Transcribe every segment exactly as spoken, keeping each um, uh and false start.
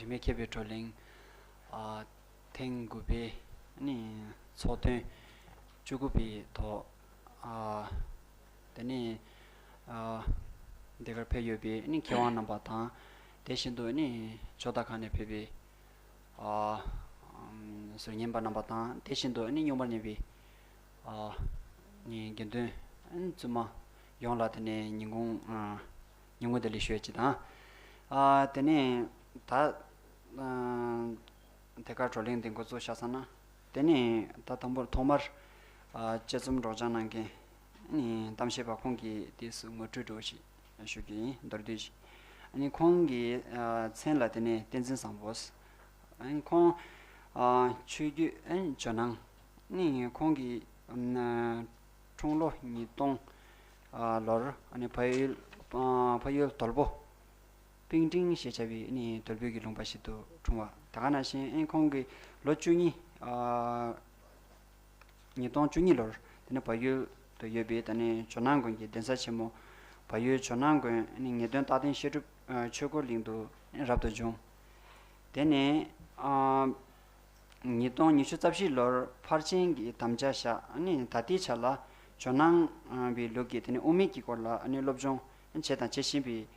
རིས་མེད་མཁས་པའི་བགྲོ་གླེང་ཨ་ཐེངས་དགུ་པའི་ནི་ཚོགས་ཐེངས་བཅུ་དགུ་པའི་ཐོག་ཨ་དེ་ནི་ཨ་འདི་གར་ཕེབས་ཡོད་པའི་ནི་མཁས་དབང་རྣམ་པ་དང་། དེ་བཞིན་དུ་ནི་ཕྱོགས་མཐའ་ཁག་ནས་ཕེབས་པའི་ཨ་ཟུར་ཉན་པ་རྣམ་པ་དང་། དེ་བཞིན་དུ་ནི་སྙོམས་པར་གནས་པའི་ཨ་ནི་དགེ་འདུན་བཙུན་མ་ཡོངས་ལ་དེ་ནས་ཉིན་གུང་ཨ་ཉིན་གུང་བདེ་ལེགས་ཞུ་ཡ་ཅིག་དང་། ཨ་དེ་ནས་ད་ཨ་དེ་གར་བགྲོ་གླེང་འདི་འགོ་བཙུགས་བཞག་ཚར་ན། དེ་ནས་ད་དང་པོར་ཐོག་མར་ཨ་དཔྱད་རྩོམ་སྒྲོག་སྦྱང་གནང་མཁན་ནི་གཏམ་བཤད་པ་ཁོང་གིས་དེས་སུ་ངོ་སྤྲོད་འདྲ་བོ་ཞིག་ཞུ་རྒྱུ་ཡིན། མདོར་བསྡུས་ཤིག་ཨ་ནི་ཁོང་གི་ཨ་མཚན་ལ་དེ་ནས་བསྟན་འཛིན་བཟང་པོ། ཨ་ནི་ཁོང་ཨ་ཆོས་བརྒྱུད་ཨ་ནི་ཇོ་ནང་ནི་ཁོང་གི་ཨ་འཁྲུངས་ལོ་ཉིས་སྟོང་ཨ་ལོར་ཨ་ནི་བལ་ཡུལ་ཨ་བལ་ཡུལ་དོལ་པོ་པིང་ཀྲིང་ཞེས་བྱ་བའི་ཨ་ནི་དོལ་པོའི་གི་ལུང་པ་ཞིག་ཏུ་འཁྲུངས་པ། ད་ག་ནང་བཞིན་ཨ་ནི་ཁོང་གི་ལོ་བཅུ་གཉིས་ཨ་ཉིས་སྟོང་བཅུ་གཉིས་ལོར་དེ་ནས་བལ་ཡུལ་དུ་ཡོད་པའི་ད་ནི་ཇོ་ནང་དགོན་གྱི་གདན་ས་ཆེན་མོ་བལ་ཡུལ་ཇོ་ནང་དགོན་ནི་ངེས་དོན་རྟག་བརྟན་བཤད་སྒྲུབ་ཆོས་སྐོར་གླིང་དུ་རབ་ཏུ་བྱུང་། དེ་ནས་ཨ་ཉིས་སྟོང་ཉི་ཤུ་རྩ་བཞི་ལོར་ཕར་ཕྱིན་གྱི་དམ་བཅའ་བཞག་ནི་ད་ལྟའི་ཆ་ལ་ཇོ་ནང་པའི་ལུགས་ཀྱི་དེ་ནས་དབུ་མེད་ཀྱི་སྐོར་ལ་ནི་སློབ་སྦྱོང་བྱས་དང་བྱེད་བཞིན་པའི་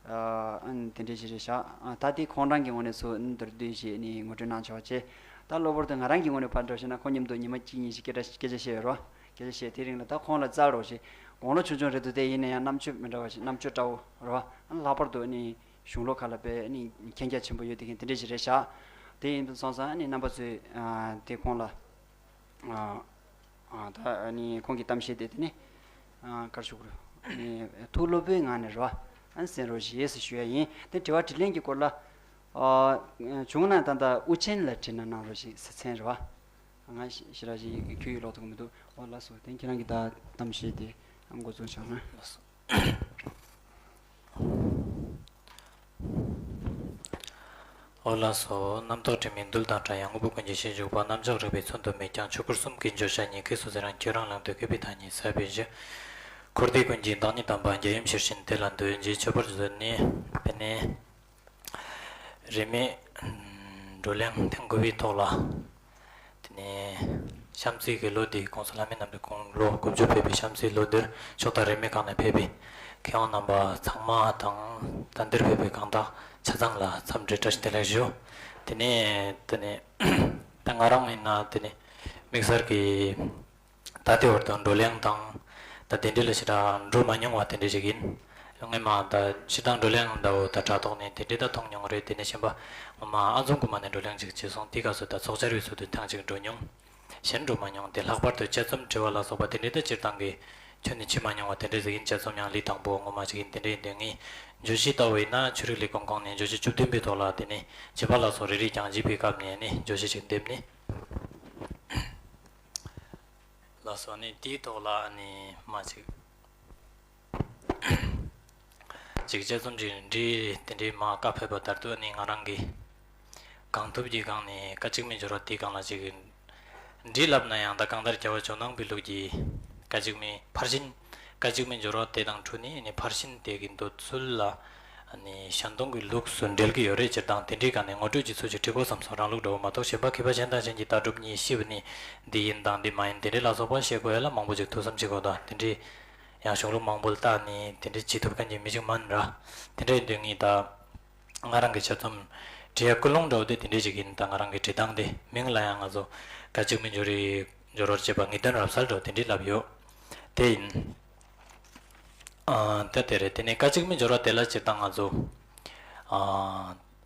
ཨ་ཨ་དེ་འདྲ་ཞིག་རེད་བཞག་ཨ་ད་དེ་ཁོང་རང་གི་ངོས་ནས་སུ་མདོར་བསྡུས་ཤིག་ནི་ངོ་སྤྲོད་གནང་ཆོག་ཅེས། ད་གློ་བུར་དུ་ང་རང་གི་ངོས་ནས་ཕར་འགྲོ་ཤེ་ན་ཁོང་མཉམ་དུ་ཉི་མ་གཅིག་གཉིས་ཤིག་སྐད་ཆ་སྐད་ཆ་བཤད་ཡོད་རོ། སྐད་ཆ་བཤད་དེ་རིང་ལ་ད་ཁོང་ལ་རྩ་རོགས་ཤིག་དགུང་ལོ་ཆུང་ཆུང་རེད་འདུག་དེ་ཡིན་ན་ཡང་རྣམ་དཔྱོད་མི་འདྲ་བ་ཞིག་རྣམ་དཔྱོད་བཀྲ་བོ་རོ། ལྷག་པར་དུ་ནི་གཞུང་ལུགས་ཁག་ལ་དཔེ་ནི་མཁྱེན་རྒྱ་ཆེན་པོ་ཡོད་དེ་མཁན་དེ་འདྲ་ཞིག་རེད་བཞག་དེ་ཡིན་དུ་སོང་ཙང་ནི་རྣམ་པ་ཚོས་དེ་ཁོང་ལ། ཨ་ཨ་ད་ཨ་ནི་ཁོང་གི་གཏམ་བཤད་དེ་དེ་ནི་ཨ་གར་ཞུ་དགོས་རེད། ཨ་ནི་ཐུགས་སློབ་པོའི་ངང་ནས་རོ་ཨ་ནི་གསན་རོགས་ཞེས་སུ་ཞུ་ཡ་ཡིན། དེ་དྲི་བ་དྲིས་ལན་གྱི་སྐོར་ལ་ཨ་བྱུང་ན་ད་ལྟ་དབུ་ཆེན་ལ་དྲིས་ན་གནང་རོགས་ཞེས་སེ་མཚན་རེད་བ། ང་ཞི་ར་ཞིག་ཁྱོད་ཡིག་ཀློག་ཐུབ་མི་འདུག་འོ་ལགས་སོ། དེ་ཁྱེད་རང་གི་ད་གཏམ་བཤད་དེ་འགོ་འཛུགས་བྱུང་ན་ལགས་སོ། འོ་ལགས་སོ། རྣམ་རྟོག་དྲི་མེད་རྡུལ་དང་འདྲ་ཡང་། དངོས་པོ་ཀུན་གྱི་ཞེན་འཇུག་པ། རྣམ་གཞག་རིག་པའི་ཚུལ་དུ་མེད་ཀྱང་། ཆོས་སྐུར་གསུམ་གྱི་བརྗོད་བྱ་ཉིད། སྐད་གསུམ་ཟེར་རང་ཁྱོད་རང་ལ་འདོད། སྐད་པའི་ཐ་སྙད་ཟད་པའི་གཞི། འཁོར་འདས་ཀུན་གྱི་བདག་ཉིད་དམ་པ། རྒྱལ་ཡུམ་ཤེར་ཕྱིན་དེ་ལ་འདུད། ཅེས་མཆོད་པར་བརྗོད་ནས་དེ་ནས་རིས་མེད་བགྲོ་གླེང་ཐེངས་དགུ་པའི་ཐོག་ལ། དེ་ནས་གཤམ་གསལ་གྱི་ལོ་འདིའི་གོང་ས་ལྷ་མི་རྣམས་ཀྱི་དགུང་ལོ་དགུ་བཅུ་ཕེབས་པའི་གཤམ་གསལ་ལོ་འདིར་ཕྱོགས་མཐའ་རིས་མེད་ཁག་ནས་ཕེབས་པའི་མཁས་དབང་རྣམ་པ་ཚང་མ་དང་། ད་འདིར་ཕེབས་པའི་གང་དག་ཆ་ཚང་ལ་འཚམས་འདྲི་བཀྲ་ཤིས་བདེ་ལེགས་ཞུ། དེ་ནས་དེ་ནས་ད་ང་རང་ཡིན་ན་དེ་ནས་དམིགས་བསལ་གྱི་ད་ལྟའི་བར་དུ་བགྲོ་གླེང་དང་ད་དེ་འདྲ་ལ་ཞེ་དྲག་འགྲོ་མ་མྱོང་བ་དེ་འདྲ་ཞིག་ཡིན། སྔོན་མ་ད་སྤྱིར་བཏང་བགྲོ་གླེང་འདྲ་བོ་ད་དྲ་ཐོག་ནས་དེ་འདྲ་ད་མཐོང་མྱོང་རེད། དེ་ནས་གཞན་པ་སྔོན་མ་ཨ་ཛོམ་དགོན་པ་ནས་བགྲོ་གླེང་ཅིག་བྱས་སོང་། དེ་སྐབས་སུ་ད་ཚོགས་བཅར་བའི་ཚུལ་དུ་ཐེངས་གཅིག་འགྲོ་མྱོང་། གཞན་འགྲོ་མ་མྱོང་། དེ་ལྷག་པར་དུ་དཔྱད་རྩོམ་འབྲི་བ་ལ་སོགས་པ་དེ་འདྲའི་ད་སྤྱིར་བཏང་གི་ཁྱོན་ནས་བྱེད་མ་མྱོང་བ་དེ་འདྲ་ཟིག་ཡིན། དཔྱད་རྩོམ་ཡང་ལི་དང་པོ་ངོ་མ་ཞིག་ཡིན། དེ་འདྲ་ཡིན་དུས་ངས་བརྗོད་གཞི་ལྟ་བུ་ཡིན་ན་ཆོས་རིག་ལས་ཁུངས་ཁོངས་ནས་བརྗོད་གཞི་བཅུ་བདུན་པའི་ཐོག་ལ་དེ་ནས་བྱིས་པ་ལ་སོགས་རེ་རེས་ཀྱང་བགྱིས་པའི་སྐབས་ནས་ནི་བརྗོད་གཞི་ཞིག་འདེམས་ནས། ལགས་སོ། ནི་དེའི་ཐོག་ལ་ནི་མ་ཅིག་ཅིག་དཔྱད་རྩོམ་ཅིག་འབྲི་དེ་འདྲའི་མ་བཀའ་ཕེབས་པ་ལྟར་དུ་ནི་ང་རང་གིས་གང་ཐུབ་ཀྱིས་གང་ནས་བཀའ་གཅིག་མའི་སྦྱོར་བ་དེའི་སྒང་ལ་ཅིག་འབྲི་ལབ་ན་ཡང་ད་གང་ལྟར་རྒྱལ་བ་ཇོ་ནང་པའི་ལུགས་ཀྱི་བཀའ་གཅིག་མའི་ཕར་ཕྱིན་བཀའ་གཅིག་མའི་སྦྱོར་བ་དེ་དང་འཁྲུལ་ནས་ནི་ཕར་ཕྱིན་དེ་གི་འདོད་ཚུལ་ལ། ནི་ཞལ་འདོན་གྱི་ལུགས་སུ་འབྲེལ་གྱི་ཡོད་རེད། སྤྱིར་བཏང་དེ་འདྲའི་སྒང་ནས་ངོ་སྤྲོད་ཀྱི་ཚུལ་ཞིག་བྲིས་དགོས་བསམ་སོང་། རང་ལུགས་འདྲ་བོ་མ་གཏོགས་གཞན་པ་མཁས་པ་གཞན་དང་གཞན་གྱི་ལྟ་གྲུབ་གཉིས་ཤེས་པ་ནི་འདི་ཡིན་དང་འདི་མ་ཡིན་དེ་འདྲའི་ལ་སོགས་པ་བཤད་དགོས་ཡ་ལ་མང་པོ་ཅིག་ཐུགས་བསམ་བཞེས་དགོས་དང་། དེ་འདྲའི་ཡང་གཞུང་ལུགས་མང་པོ་ལ་བལྟས་ནས་དེ་འདྲའི་བྱེད་ཐུབ་མཁན་གྱི་མི་ཞིག་མིན་ར། དེ་འདྲ་ཡིན་དུས་ངས་ད་ང་རང་གི་དཔྱད་རྩོམ་བྲིས་ཡ་ཀུན་སློང་འདྲ་བོ་དེ་དེ་འདྲའི་ཞིག་ཡིན། ད་ང་རང་གི་བྲིས་སྟངས་དེ་མིང་ལ་ཡང་ང་ཚོ་བཀའ་གཅིག་མའི་སྦྱོར་བའི་སྦྱོར་བར་བྱེད་པ་ངེས་དོན་རབ་གསལ་འདྲ་བོ་དེ་འདྲའི་ལབ་ཡོད། དེ་ཡིན། ཨ་ད་དེ་རེད། དེ་ནས་བཀའ་གཅིག་མའི་སྦྱོར་བ་དེ་ལ་སྤྱིར་བཏང་ང་ཚོ་ཨ་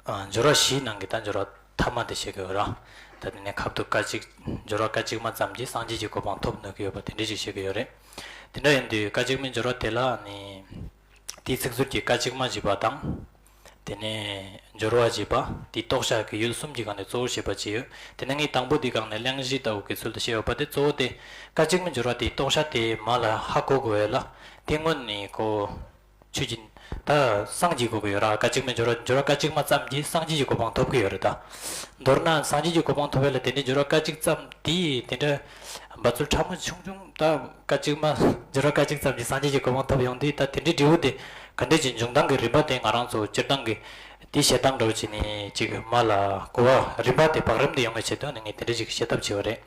ཨ་སྦྱོར་བ་བཞིའི་ནང་གི་ད་སྦྱོར་བ་ཐ་མ་དེ་བཤད་དགོས་ར། ད་དེ་ནས་ཁབ་ཏུ་བཀའ་གཅིག་སྦྱོར་བ་བཀའ་གཅིག་མ་ཙམ་གྱིས་སངས་རྒྱས་ཀྱི་གོ་འཕང་ཐོབ་ནུས་ཀྱི་ཡོད་པ་དེ་འདྲ་ཞིག་བཤད་ཀྱི་ཡོད་རེད། དེ་འདྲ་ཡིན་དུས་བཀའ་གཅིག་མའི་སྦྱོར་བ་དེ་ལ་ནི་དེའི་ཚིག་ཟུར་གྱི་བཀའ་གཅིག་མ་ཞེས་པ་དང་། དེ་ནས་སྦྱོར་བ་ཞེས་པ་དེའི་རྟོགས་བྱ་གི་ཡུལ་གསུམ་གྱི་སྒང་ནས་གཙོ་བོར་བཤད་པ་ཅིག་ཡོད། དེ་ནས་ངས་དང་པོ་དེའི་སྒང་ནས་གླེང་གཞི་ལྟ་བུ་གི་ཚུལ་དུ་བཤད་ཡོད་པ་དེ་གཙོ་བོ་དེ་བཀའ་གཅིག་མའི་སྦྱོར་བ་དེའི་རྟོགས་བྱ་དེ་མ་ལ་ཧ་གོ་དགོས་ཡ་ལ་དེ་སྔོན་ནས་གོ་ཆོས་ཀྱི་ད་སངས་རྒྱས་དགོས་ཀྱི་ཡོད་ར། བཀའ་གཅིག་མའི་སྦྱོར་བ་སྦྱོར་བ་བཀའ་གཅིག་མ་ཙམ་གྱིས་སངས་རྒྱས་ཀྱི་གོ་འཕང་ཐོབ་ཀྱི་ཡོད་རེད་ད། མདོར་ན་སངས་རྒྱས་ཀྱི་གོ་འཕང་ཐོབ་ཡ་ལ་དེ་འདྲའི་སྦྱོར་བ་བཀའ་གཅིག་ཙམ་དེ་དེ་འདྲ་འབད་རྩོལ་ཕྲ་མོ་ཆུང་ཆུང་ད་བཀའ་གཅིག་མ་སྦྱོར་བ་བཀའ་གཅིག་ཙམ་གྱིས་སངས་རྒྱས་ཀྱི་གོ་འཕང་ཐོབ་ཡོང་དུས་ད་དེ་འདྲའི་འབྲས་བུ་དེ་ག་འདྲས་ཀྱི་འབྱུང་སྟངས་ཀྱི་རིམ་པ་དེ་ང་རང་ཚོ་སྤྱིར་བཏང་གི་ དེ་བཤད་སྟངས་འདྲ་བོ་བྱས་ནས་ཅིག་མ་ལ་གོ་བ་རིམ་པ་དེ་བག་རིམ་དུ་ཡོང་བའི་ཆེད་དུ་ནི་ངས་དེ་འདྲ་ཅིག་བཤད་ཐབས་བྱས་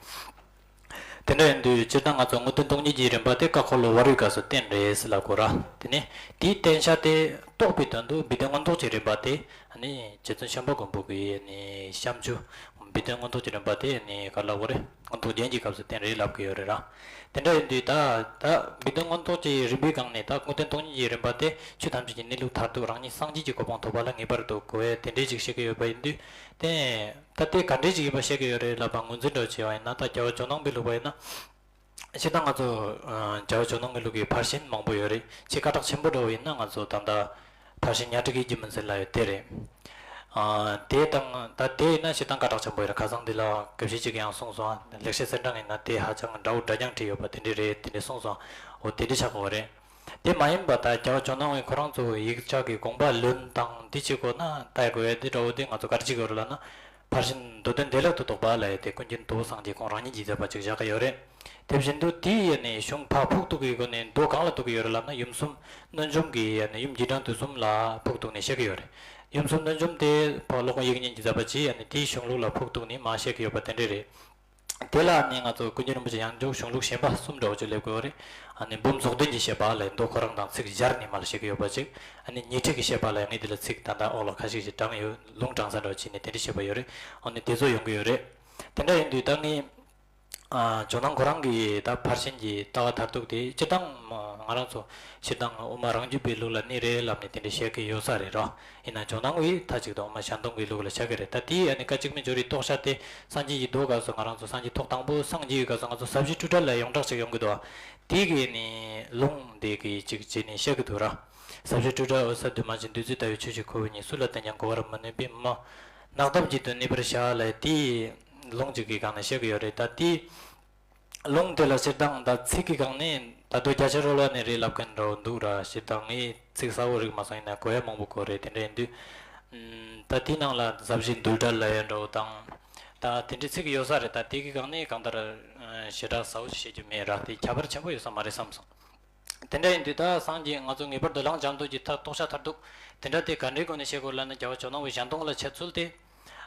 པ་རེད། དེ་འདྲ་ཡིན་དུས་སྤྱིར་བཏང་ང་ཚོ་དངོས་བསྟན་སྟོང་ཉིད་ཀྱི་རིམ་པ་དེ་ཀ་ཁོ་ལོ་བ་རུའི་སྐབས་སུ་བསྟན་རེད་ཟེར་ལབ་དགོས་ར། དེ་ནས་དེའི་བསྟན་བྱ་དེ་རྟོགས་པའི་དོན་དུ་བི་ཏའི་མངོན་རྟོགས་ཀྱི་རིམ་པ་དེ་ནི་རྗེ་བཙུན་ཤམ་པ་མགོན་པོ་གི་ནི་བཤམས་ཆུ་བི་ཏའི་མངོན་རྟོགས་ཀྱི་རིམ་པ་དེ་ནི་ག་ལབ་དགོས་རེད། མངོན་རྟོགས་རྒྱན་གྱི་སྐབས་སུ་བསྟན་རེད་ལབ་ཀྱི་ཡོད་རེད་ར། དེ་འདྲ་ཡིན་དུས་ད་ད་བི་ཏའི་མངོན་རྟོགས་ཀྱི་རིམ་པའི་སྒང་ནས་ད་དངོས་བསྟན་སྟོང་ཉིད་ཀྱི་རིམ་པ་དེ་ཆོས་ཐམས་ཅད་ཀྱི་གནས་ལུགས་མཐར་ཐུག་རང་ཉིད་སངས་རྒྱས་ཀྱི་གོ་འཕང་ཐོབ་པ་ལ་ངེས་པར་དུ་གོ་བས་དེ་འདྲའི་ཅིག་བཤད་ཀྱི་ཡོད་པ་ཡིན་དུས། དེ་ད་ལྟའི་ག་འདྲའི་ཅིག་ཡིན་པ་བཤད་ཀྱི་ཡོད་རེད་ལབ་པ་ངོས་འཛིན་འདྲ་བྱས་པ་ཡིན་ན། ད་རྒྱལ་བ་ཇོ་ནང་པའི་ལུགས་པ་ཡིན་ན། སྤྱིར་བཏང་ང་ཚོ་ཨ་རྒྱལ་བ་ཇོ་ནང་གི་ལུགས་ཀྱི་ཕར་ཕྱིན་མང་པོ་ཡོད་རེད། ཆེས་སྐད་གྲགས་ཆེན་པོ་འདྲ་བོ་ཡིན་ན་ང་ཚོ་ད་ལྟ་ཕར་ཕྱིན་གཉའ་ཁྲི་གི་རྒྱུད་མི་འཛིན་ལབ་ཡོད་དེ་རེད། ཨ་དེ་དང་ད་དེ་ཡིན་ན་སྤྱིར་བཏང་སྐད་གྲགས་ཆེན་པོ་ཡོད་རེད། ཁ་སང་འདི་ལ་དགེ་བཤེས་གཅིག་གིས་ཡང་གསུངས་སོང་། ལེགས་བཤད་གསེར་ཕྲེང་ཡིན་ན་དེ་ཧ་ཅང་འདྲ་བོ་འདྲ་རྐྱང་བྲིས་ཡོད་པ་དེ་འདྲ་རེད། དེ་འདྲ་གསུངས་སོང་། འོ་དེ་འདྲ་ཆགས་ཀྱི་ཡོད་རེད། དེ་མ་ཡིན་པ་ད་རྒྱལ་བ་ཇོ་ནང་བས་ཁོ་རང་ཚོ་ཡིག་ཆ་གི་དགོངས་པ་ལོན་སྟངས་འདི་བྱེད་དགོས་ན་ད་ཡ་གོ་ཡ་དེ་འདྲ་བོ་དེ་ང་ཚོ་ག་རེ་བྱེད་དགོས་རེད་ལབ་ན། ཕར་ཕྱིན་མདོ་དོན་བདེ་ལེགས་སུ་རྟོགས་པ་ལབ་ཡ་དེ་ཀུན་མཁྱེན་རྡོ་རྗེ་སངས་རྒྱས་ཁོང་རང་ཉིད་ཀྱིས་མཛད་པ་ཅིག་བཞག་གི་ཡོད་རེད། དེ་བཞིན་དུ་དེའི་ཡ་ནས་གཞུང་ཕར་ཕུགས་གཏུགས་ཀྱི་སྒོ་ནས་མདོ་གང་ལ་གཏུགས་ཀྱི་ཡོད་རེད་ལབ་ན། ཡུམ་གསུམ་གནོད་འཇོམས་ཀྱི་ཡ་ནས་ཡུམ་རྗེས་འབྲང་དུས་གསུམ་ལ་ཕུགས་གཏུགས་ནས་བཤད་ཀྱི་ཡོད་རེད། ཡུམ་གསུམ་གནོད་འཇོམས་དེ་ཕར་སློབ་དཔོན་དབྱིག་གཉེན་གྱིས་མཛད་པ་ཅིག་ཡ་ནས་དེའི་གཞུང་ལུགས་ལ་ཕུགས་གཏུགས་ནས་མར་བཤད་ཀྱི་ཡོད་པ་དེ་འདྲ་རེད། དེ་ལ་ནི་ང་ཚོ་ཀུན་མཁྱེན་རིན་པོ་ཆེ་ཡང་འཇུག་གཞུང་ལུགས་གཞན་པ་གསུམ་འདྲ་བོ་ཅིག་སླེབས་དགོས་རེད། ཨ་ནི་འབུམ་རྫོགས་ལྡན་གྱི་བཤད་པ་ལ་མདོ་ཁོ་རང་དང་ཚིག་སྦྱར་ནས་མར་ལ་བཤད་ཀྱི་ཡོད་པ་ཅིག་ཨ་ནི་ཉི་ཁྲི་གི་བཤད་པ་ལ་ངས་འདི་ལ་ཚིག་ད་ལྟ་འོག་ལ་ཁ་ཤས་ཤིག་དྲངས་ཡོད། ལུང་དྲངས་ས་འདྲ་བོ་བྱས་ནས་དེ་འདྲ་བཤད་པ་ཡོད་རེད། ཨ་ནི་དེ་ཚོ་ཡོང་གི་ཡོད་རེད། དེ་འདྲ་ཡིན་དུས་ད་ངས་ཨ་ཇོ་ནང་ཁོ་རང་གི་ད་ཕར་ཕྱིན་གྱི་ལྟ་བ་མཐར་ཐུག་དེ་སྤྱིར་བཏང་ང་རང་ཚོ་སྤྱིར་བཏང་དབུ་མ་རང་རྒྱུད་པའི་ལུགས་ལ་གནས་རེད་ལབ་ནས་དེ་འདྲ་བཤད་ཀྱི་ཡོད་ས་རེད་རོ། ཡིན་ན་ཇོ་ནང་བས་མཐའ་གཅིག་ཏུ་དབུ་མ་ཞལ་མཐོང་གི་ལུགས་ལ་བཞག་གི་རེད། ད་དེའི་ཨ་ནི་སྐད་ཅིག་མའི་སྦྱོར་བའི་རྟོགས་བྱ་དེ་སངས་རྒྱས་ཀྱི་མདོ་སྐབས་སུ་ང་རང་ཚོ་སངས་རྒྱས་ཐོག་དང་པོ་སངས་རྒྱས་ཀྱི་སྐབས་སུ་ང་ཚོ་ཟབ་ཞི་སྤྲོས་བྲལ་ལ་ཡོངས་གྲགས་ཅིག་ཡོང་གི་འདུག་དེ་གི་ནི་ལུང་དེ་གི་ཅིག་བྱས་ནས་བཤད་ཀྱི་འདུག་ར། ཟབ་ཞི་སྤྲོས་བྲལ་འོད་གསལ་འདུས་མ་བྱས། བདུད་རྩི་ལྟ་བུའི་ཆོས་ཀྱི་ཁོ་བོ་ཉིད། སུ་ལ་བསྟན་ཀྱང་གོ་བར་མི་ནུས་པས། མི་སྣང་སྟོབས་ཀྱིས་དོན་གཉེར་བར་བྱ་ལབ་དེའི་ལུང་ཅིག་གི་སྒང་ནས་བཤད་ཀྱི་ཡོད་རེད། ད་དེའི་ལུང་དེ་ལ་སྤྱིར་བཏང་ད་ཚིག་གི་སྒང་ནས་ད་དུང་རྒྱ་ཆེར་རོལ་བ་ནས་རེད་ལབ་མཁན་འདྲ་བོ་འདུག་ར། སྤྱིར་བཏང་ངས་ཚིག་གསལ་བོ་རིག་མ་སོང་། ཡིན་ན་གོ་ཡ་མང་པོ་གོ་རེད། དེ་འདྲ་ཡིན་དུས་ཨམ་ད་དེའི་ནང་ལ་ཟབ་ཞི་འདུལ་བྲལ་ལབ་ཡ་འདྲ་བོ་དང་། ད་དེ་འདྲའི་ཚིག་ཡོད་ས་རེད། ད་དེ་གི་སྒང་ནས་གང་ལྟར་ཨ་ཞེ་དྲག་ཟབ་བོ་ཞིག་བཤད་རྒྱུ་མེད་ར། དེ་ཁྱད་པར་ཆེན་པོ་ཡོད་ས་མ་རེད་བསམ་སོང་། དེ་འདྲ་ཡིན་དུས་ད་སངས་རྒྱས་ང་ཚོ་ངེས་པར་དུ་ལམ་སྦྱང་འདོད་ཀྱི་ཐབས་རྟོགས་བྱ་མཐར་ཐུག་དེ་འདྲ་དེ་ག་འདྲའི་སྒོ་ནས་བཤད་དགོས་ལབ་ན། རྒྱལ་བ་ཇོ་ནང་བའི་ཞལ་མཐོང་ལ་འཆད་ཚུལ་དེ།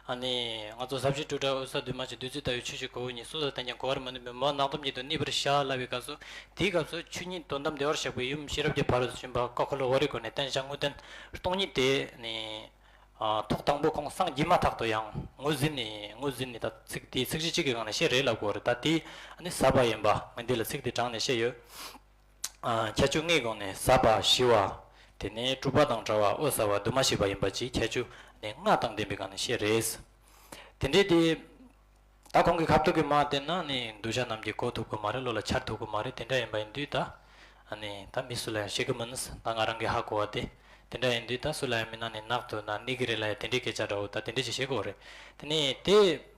ཨ་ནི་ང་ཚོ་ཟབ་ཞི་སྤྲོས་བྲལ་འོད་གསལ་འདུས་མ་བྱས། བདུད་རྩི་ལྟ་བུའི་ཆོས་ཀྱི་ཁོ་བོ་ཉིད། སུ་ལ་བསྟན་ཀྱང་གོ་བར་མི་ནུས་པས། མི་སྣང་སྟོབས་ཀྱིས་དོན་གཉེར་བར་བྱ་ལབ་པའི་སྐབས་སུ། དེའི་སྐབས་སུ་ཆོས་ཉིད་དོན་དམ་བདེ་བར་གཤེགས་པའི་ཡུམ་ཤེས་རབ་ཀྱི་ཕ་རོལ་ཏུ་ཕྱིན་པ་ཀ་ཁོ་ལོ་བ་རིའི་སྒོ་ནས་བསྟན་བྱ་དངོས་བསྟན་སྟོང་ཉིད་དེ་ནི། ཨ་ཐོག་དང་པོ་ཁོང་སངས་རྒྱས་མ་ཐག་ཏུ་ཡང་ངོས་ཟིན་ནས་ངོས་ཟིན་ནས་ད་ཚིག་དེའི་ཚིགས་བཅད་གཅིག་གི་སྒང་ནས་བཤད་རེད་ལབ་དགོས་རེད། ད་དེ་ཨ་ནི་ཟབ་པ་ཡིན་པ་ངས་འདི་ལ་ཚིག་དེ་དྲངས་ནས་བཤད་ཡོད། ཨ་ཁྱད་ཆོས་ལྔའི་སྒང་ནས་ཟབ་པ་ཞི་བ། དེ་ནས་གྲུབ་པ་དང་བྲལ་བ་འོད་གསལ་བ་འདུ་མ་ཤེས་པ་ཡིན་པ་བཅས་ཁྱད་ཆོས་ནི་ལྔ་དང་ལྡན་པའི་སྒང་ནས་བཤད་རེད། དེ་འདྲའི་དེ། ད་ཁོང་གི་ཁ་ཐུག་གི་མ་བསྟན་ན་ནི་གདུལ་བྱ་རྣམས་ཀྱིས་གོ་ཐུབ་ཀྱི་མ་རེད། བློ་ལ་འཆར་ཐུབ་ཀྱི་མ་རེད། དེ་འདྲ་ཡིན་པ་ཡིན་དུས་ད་ཨ་ནི་ད་མི་སུ་ལ་ཡང་བཤད་ཀྱི་མིན། ད་ང་རང་གིས་ཧ་གོ་བ་དེ། དེ་འདྲ་ཡིན་དུས་ད་སུ་ལ་ཡང་མི་སྣང་ནས་ནག་ཐུག་ན་གནོད་ཀྱི་རེད་ལབ་ཡ་དེ་འདྲའི་སྐད་ཆ་འདྲ་བོ་ད་དེ་འདྲ་ཞིག་བཤད་ཀྱི་ཡོད་རེད། དེ་ནས་དེ།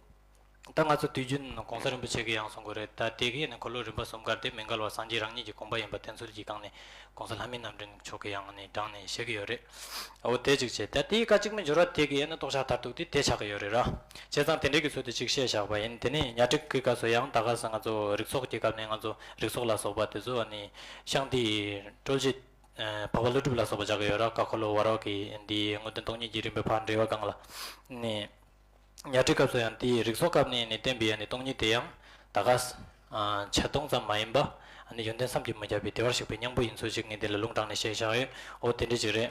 ད་ང་ཚོ་དུས་རྒྱུན་གོང་ས་རིན་པོ་ཆེ་གིས་ཡང་གསུང་གི་རེད། ད་དེ་གི་ནི་འཁོར་ལོ་རིམ་པ་གསུམ་ཀ་དེ་མི་འགལ་བ་སངས་རྒྱས་རང་ཉིད་ཀྱི་དགོངས་པ་ཡིན་པ་བསྟན་ཚུལ་གྱི་སྒང་ནས་གོང་ས་ལྷ་མིའི་རྣམ་འདྲེན་མཆོག་གིས་ཡང་ནི་དྲངས་ནས་བཤད་ཀྱི་ཡོད་རེད། འོ་དེ་གཅིག་བྱས། ད་དེའི་སྐད་ཅིག་མའི་སྦྱོར་བ་དེ་གི་ཡང་ནི་རྟོགས་བྱ་མཐར་ཐུག་དེ་དེ་ཆགས་ཀྱི་ཡོད་རེད་ར། བྱས་ཙང་དེ་འདྲའི་གི་ཚུལ་དེ་གཅིག་བཤད་བཞག་པ་ཡིན། དེ་ནས་གཉའ་ཁྲི་གི་སྐབས་སུ་ཡང་ད་ག་ས་ང་ཚོ་རིགས་ཚོགས་ཀྱི་སྐབས་ནས་ང་ཚོ་རིགས་ཚོགས་ལ་སོགས་པ་དེ་ཚོ་ཨ་ནི་ཤངས་ཏི་སྤྲོ་ལྗིད། ཨ་འཕགས་པ་ཀླུ་སྒྲུབ་ལ་སོགས་པ་བཞག་གི་ཡོད་ར། ཀ་ཁོ་ལོ་བ་ར་གི་འདི་དངོས་བསྟན་སྟོང་ཉིད་ཀྱི་རིམ་པའི་ཕར་འགྲེལ་བ་སྒང་ལ་ནི། གཉའ་ཁྲི་སྐབས་སུ་ཡང་དེའི་རིགས་ཚོགས་སྐབས་ནས་ནི་བསྟན་པའི་ཡ་ནི་སྟོང་ཉིད་དེ་ཡང་ད་ག་ས་ཨ་འཆད་སྟོང་ཙམ་མ་ཡིན་པ། ཨ་ནི་ཡོན་ཏན་བསམ་གྱིས་མི་ཁྱབ་པའི་བདེ་བར་གཤེགས་པའི་སྙིང་པོ་ཡིན་ཚུལ་ཞིག་ངས་འདི་ལ་ལུང་དྲངས་ནས་བཤད་བཞག་ཡོད། འོ་དེ་འདྲ་ཅིག་རེད།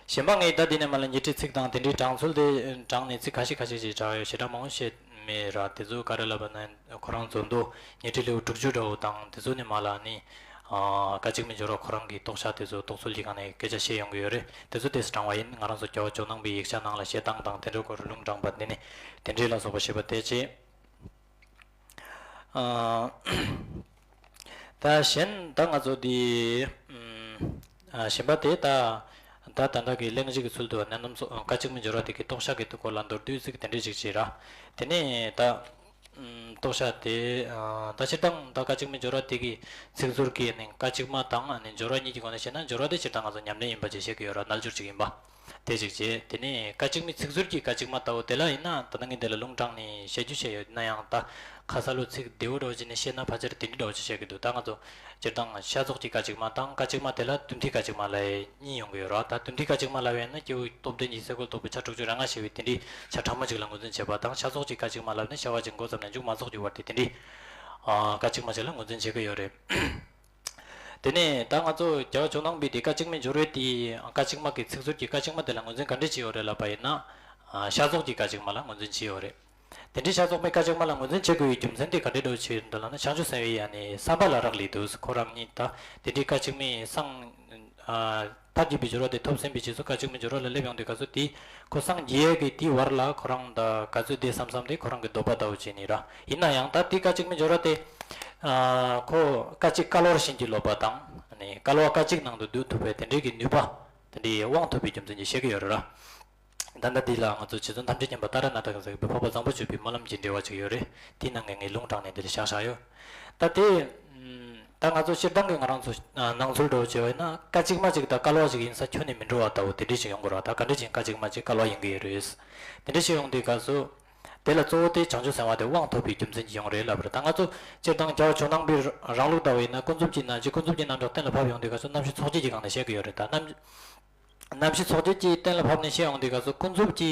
གཞན་པ་ངས་ད་འདི་ནས་མར་ལ་ཉི་ཁྲི་ཚིག་དང་དེ་འདྲའི་དྲངས་ཚུལ་དེ་དྲངས་ནས་ཚིག་ཁ་ཤས་ཁ་ཤས་ཅིག་དྲངས་ཡོད། ཞེ་དྲག་མང་པོ་བཤད་མེད་ར། དེ་ཚོ་ག་རེ་ལབ་པ་ན་ཁོ་རང་ཚོ་མདོ་ཉི་ཁྲི་ལེའུ་དྲུག་ཅུ་འདྲ་བོ་དང་དེ་ཚོ་ནས་མར་ལ་ནི། ཨ་སྐད་ཅིག་མའི་སྦྱོར་བ་ཁོ་རང་གི་རྟོགས་བྱ་དེ་ཚོ་རྟོགས་ཚུལ་གྱི་སྒང་ནས་སྐད་ཆ་བཤད་ཡོང་གི་ཡོད་རེད། དེ་ཚོ་ཏོག་ཙམ་དྲངས་པ་ཡིན། ང་རང་ཚོ་རྒྱལ་བ་ཇོ་ནང་པའི་ཡིག་ཆ་ནང་ལ་བཤད་སྟངས་དང་དེ་འདྲའི་སྐོར་ལུང་དྲངས་པ་འདི་ནི་དེ་འདྲའི་ལ་སོགས་པ་ཞེས་པ་དེ་བྱས། ཨ་ད་གཞན་ད་ང་ཚོ་འདི་ཨ་གཞན་པ་དེ་ད་ད་ད་ལྟ་གི་གླེང་གཞི་གི་ཚུལ་དུ་གནད་རྣམ་སོགས་སྐད་ཅིག་མའི་སྦྱོར་བ་དེ་གི་རྟོགས་བྱ་གི་སྐོར་ལ་མདོར་བསྡུས་ཚིག་དེ་འདྲའི་ཞིག་བྱས་ར། དེ་ནས་ད། ཨམ་རྟོགས་བྱ་དེ། ཨ་ད་སྤྱིར་བཏང་ད་སྐད་ཅིག་མའི་སྦྱོར་བ་དེ་གི་ཚིག་ཟུར་གྱི་ནི་སྐད་ཅིག་མ་དང་ནི་སྦྱོར་བ་གཉིས་ཀྱི་སྒོ་ནས་བཤད་ན། སྦྱོར་བ་དེ་སྤྱིར་བཏང་ང་ཚོ་ཉམས་ལེན་ཡིན་པ་ཅིག་བཤད་ཀྱི་ཡོད་ར། རྣལ་འབྱོར་ཅིག་ཡིན་པ། དེ་ཅིག་བྱས། དེ་ནས་སྐད་ཅིག་མའི་ཚིག་ཟུར་གྱི་སྐད་ཅིག་མ་ལྟ་བུ་དེ་ལ་ཡིན་ན། ད་ལྟ་ངས་འདི་ལ་ལུང་དྲངས་ནས་བཤད་རྒྱུ་བྱས་ཡོད་ན་ཡང་། ད་ཁ་ས་ལོ་ཚིག་བདེ་བོ་འདྲ་བོ་བྱས་ནས་བཤད་ན་ཕལ་ཆེར་དེ་འདྲ་འདྲ་བོ་ཅིག་བཤད་ཀྱི་འདུག་ད་ང་ཚོ་སྤྱིར་བཏང་ཤ་ཚོགས་ཀྱི་སྐད་ཅིག་མ་དང་སྐད་ཅིག་མ་དེ་ལ་དུམ་མཐའི་སྐད་ཅིག་མ་ལབ་ཡས་གཉིས་ཡོང་གི་ཡོད་རེད་བ། ད་དུམ་མཐའི་སྐད་ཅིག་མ་ལབ་ཡས་ན་སྐྱེས་བུ་སྟོབས་ལྡན་གྱི་སེ་གོལ་གཏོགས་པའི་ཆ་དྲུག་ཅུ་རེ་ལྔ་ཞེས་པའི་དེ་འདྲའི་ཆ་ཕྲ་མོ་ཅིག་ལ་ངོས་འཛིན་བྱེད་པ་དང་། ཤ་ཚོགས་ཀྱི་སྐད་ཅིག་མ་ལབ་ན་བྱ་བ་ཅིག་འགོ་བརྩམས་ནས་མཇུག་མ་རྫོགས་ཀྱི་བར་དེ་དེ་འདྲའི་ཨ་སྐད་ཅིག་མ་ཅིག་ལ་ངོས་འཛིན་བྱེད་ཀྱི་ཡོད་རེད། དེ་ནས་ད་ང་ཚོ་རྒྱལ་བ་ཇོ་ནང་པའི་དེ་སྐད་ཅིག་མའི་སྦྱོར་བའི་དེ་སྐད་ཅིག་མ་གི་ཚིག་ཟུར་གྱི་སྐད་ཅིག་མ་དེ་ལ་ངོས་འཛིན་ག་འདྲས་བྱས་ཡོད་རེད་ལབ་པ་ཡིན་ན། ཨ་ཤ་ཚོགས་ཀྱི་སྐད་ཅིག་མ་ལ་ངོས་འཛིན་བྱས་ཡོད་རེད། དེ་འདྲའི་ཤ་ཚོགས་མའི་སྐད་ཅིག་མ་ལ་ངོས་འཛིན་བྱེད་དགོས་པའི་རྒྱུ་མཚན་དེ་ག་འདྲས་འདྲ་བོ་ཅིག་ཡིན་འདུག་ལབ་ན། བྱང་ཆུབ་སེམས་དཔའི་ཡ་ནི་བསམ་པ་ལ་རག་ལས་འདུག་ཁོ་རང་ཉིད་ད་དེ་འདྲའི་སྐད་ཅིག་མའི་སངས་ཨ་མཐར་གྱིས་པའི་སྦྱོར་བ་དེ་ཐོབ་ཟིན་པའི་རྗེས་སུ་སྐད་ཅིག་མའི་སྦྱོར་བ་ལ་སླེབས་ཡོང་དུས་སྐབས་སུ། དེ་ཁོ་སངས་རྒྱས་ཀྱི་དེའི་བར་ལ་ཁོ་རང་ད་ག་ཚོད་བསྡད་བསམ་བསམ་དེ་ཁོ་རང་གི་འདོད་པ་ལྟ་བུ་བྱས་ནས་ར། ཡིན་ན་ཡང་ད་དེའི་སྐད་ཅིག་མའི་སྦྱོར་བ་དེ་ཨ་ཁོ་སྐད་ཅིག་བསྐལ་བར་བྱིན་གྱིས་རློབ་པ་དང་། ཨ་ནི་བསྐལ་བ་སྐད་ཅིག་ནང་དུ་སྡོད་ཐུབ་པའི་དེ་འདྲའི་གི་ནུས་པ་དེ་འདྲའི་དབང་ཐོབ་པའི་རྒྱུ་མཚན་གྱིས་བཤད་ཀྱི་ཡོད་རེད་ར། ད་ལྟ་འདི་ལ་ང་ཚོ་རྗེ་བཙུན་ཐམས་ཅད་མཁྱེན་པ་ཏཱ་ར་ནཱ་ཐ་གིས་མཛད་པའི་འཕགས་པ་བཟང་པོ་སྤྱོད་པའི་སྨོན་ལམ་གྱི་འགྲེལ་བ་ཅིག་ཡོད་རེད། དེའི་ནང་གི་ངས་ལུང་དྲངས་ནས་འདི་ལ་བཞག་བཞག་ཡོད། ད་དེ་ད་ང་ཚོ་སྤྱིར་བཏང་གི་ང་རང་ཚོ་ཨ་སྣང་ཚུལ་འདྲ་བོ་བྱས་པ་ཡིན་ན། སྐད་ཅིག་མ་ཅིག་དང་བསྐལ་བ་ཅིག་ཡིན་ས་ཁྱོན་ནས་མི་འགྲོ་བ་ལྟ་བུ་དེ་འདྲ་ཞིག་ཡོང་གི་རེད་བ། ད་ག་འདྲ་ཅིག་སྐད་ཅིག་མ་ཅིག་བསྐལ་བ་ཡིན་གྱི་ཡོད་རེད། དེ་འདྲ་ཞིག་ཡོང་དུས་སྐབས་སུ། དེ་ལ་གཙོ་བོ་དེ་བྱང་ཆུབ་སེམས་དཔའ་དེ་དབང་ཐོབ་པའི་རྒྱུ་མཚན་གྱིས་ཡོང་རེད་ལབ་རེད། ད་ང་ཚོ་སྤྱིར་བཏང་རྒྱལ་བ་ཇོ་ནང་པའི་རང་ལུགས་ལྟ་བུ་ཡིན་ན། ཀུན་རྫོབ་ཀྱི་རྣམ་འབྱེད་ཀུན་རྫོབ་ཀྱི་རྣམ་གྲངས་གཏན་ལ་ཕབ་ཡོང་དུས་སྐབས་སུ་རྣམ་ཤེས་ཚོགས་བརྒྱད་ཀྱི་སྒང་ནས་བཤད་ཀྱི་ཡོད་རེད། ད་རྣམ་རྣམ་ཤེས་ཚོགས་བརྒྱད་ཀྱི་གཏན་ལ་ཕབ་ནས་བཤད་ཡོང་དུས་སྐབས་སུ། ཀུན་རྫོབ་ཀྱི་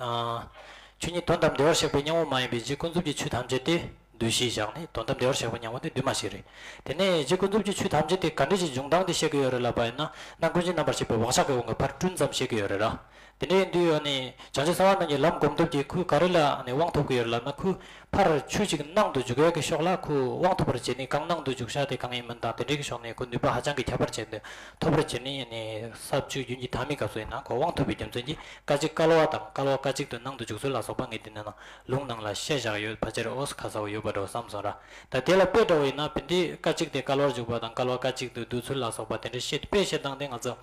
ཨ་ཆོས་ཉིད་དོན་དམ་བདེ་བར་གཤེགས་པའི་སྙིང་པོ་མ་ཡིན་པའི་རྗེ་ཀུན་རྫོབ་ཀྱི་ཆོས་ཐམས་ཅད་དེ་འདུས་བྱས་བཞག་ནས། དོན་དམ་བདེ་བར་གཤེགས་པའི་སྙིང་པོ་དེ་འདུས་མ་བྱས་རེད། དེ་ནས་རྗེ་ཀུན་རྫོབ་ཀྱི་ཆོས་ཐམས་ཅད་དེ་ག་འདྲ་ཞིག་འབྱུང་སྟངས་དེ་བཤད་ཀྱི་ཡོད་རེད་ལབ་པ་ཡིན་ན། རྣམ་ཀུན་གཞི་རྣམ་པར་ཤེས་པའི་བག་ཆགས་ཀྱི་དབང་གིས་ཕར་བསྐྲུན་ཙམ་བཤད་ཀྱི་ཡོད་རེད་ར། དེ་འདྲ་ཡིན་དུས་ཨ་ནི་བྱང་ཆུབ་གསང་བ་རྣམས་ཀྱི་ལམ་སྒོམ་སྟོབས་ཀྱིས་ཁོས་ག་རེ་ལ་ཨ་ནི་དབང་ཐོབ་ཀྱི་ཡོད་རེད་ལབ་ན། ཁོས་ཕར་ཆོས་ཅིག་སྣང་དུ་འཇུག་ཡས་ཀྱི་ཕྱོགས་ལ་ཁོས་དབང་ཐོབ་པར་བྱས་ནས། གང་སྣང་དུ་འཇུག་བྱ་དེ་གང་ཡིན་མིན་དང་དེ་འདྲའི་གི་ཕྱོགས་ནས་ཁོ་ནུས་པ་ཧ་ཅང་གི་ཁྱད་པར་ཅན་དུ་ཐོབ་པར་བྱས་ནས། ཨ་ནི་ས་བཅུ་རྒྱུན་གྱི་མཐའ་མའི་སྐབས་སུ་ཡིན་ན་ཁོ་དབང་ཐོབ་པའི་རྒྱུ་མཚན་གྱིས་སྐད་ཅིག་བསྐལ་བ་དང་། བསྐལ་བ་སྐད་ཅིག་ཏུ་སྣང་དུ་འཇུག་ཚུལ་ལ་སོགས་པ་ངས་འདི་ནས་ནང་ལུང་ནང་ལ་བཤད་བཞག་ཡོད། ཕལ་ཆེར་ཨོ་ཁ་གསལ་པོ་ཡོད་པ་འདྲ་བསམ་སོང་ར། ད་དེ་ལ་དཔེ་འདྲ་བོ་ཡིན་ན། བན་དེ་སྐད་ཅིག་དེ་བསྐལ་བར་འཇུག་པ་དང་། བསྐལ་བ་སྐད་ཅིག་ཏུ་སྡོད་ཚུལ་ལ་སོགས་པ་དེ་འདྲའི་བཤད། དཔེ་བཤད་སྟངས་དེ་ང་ཚོ་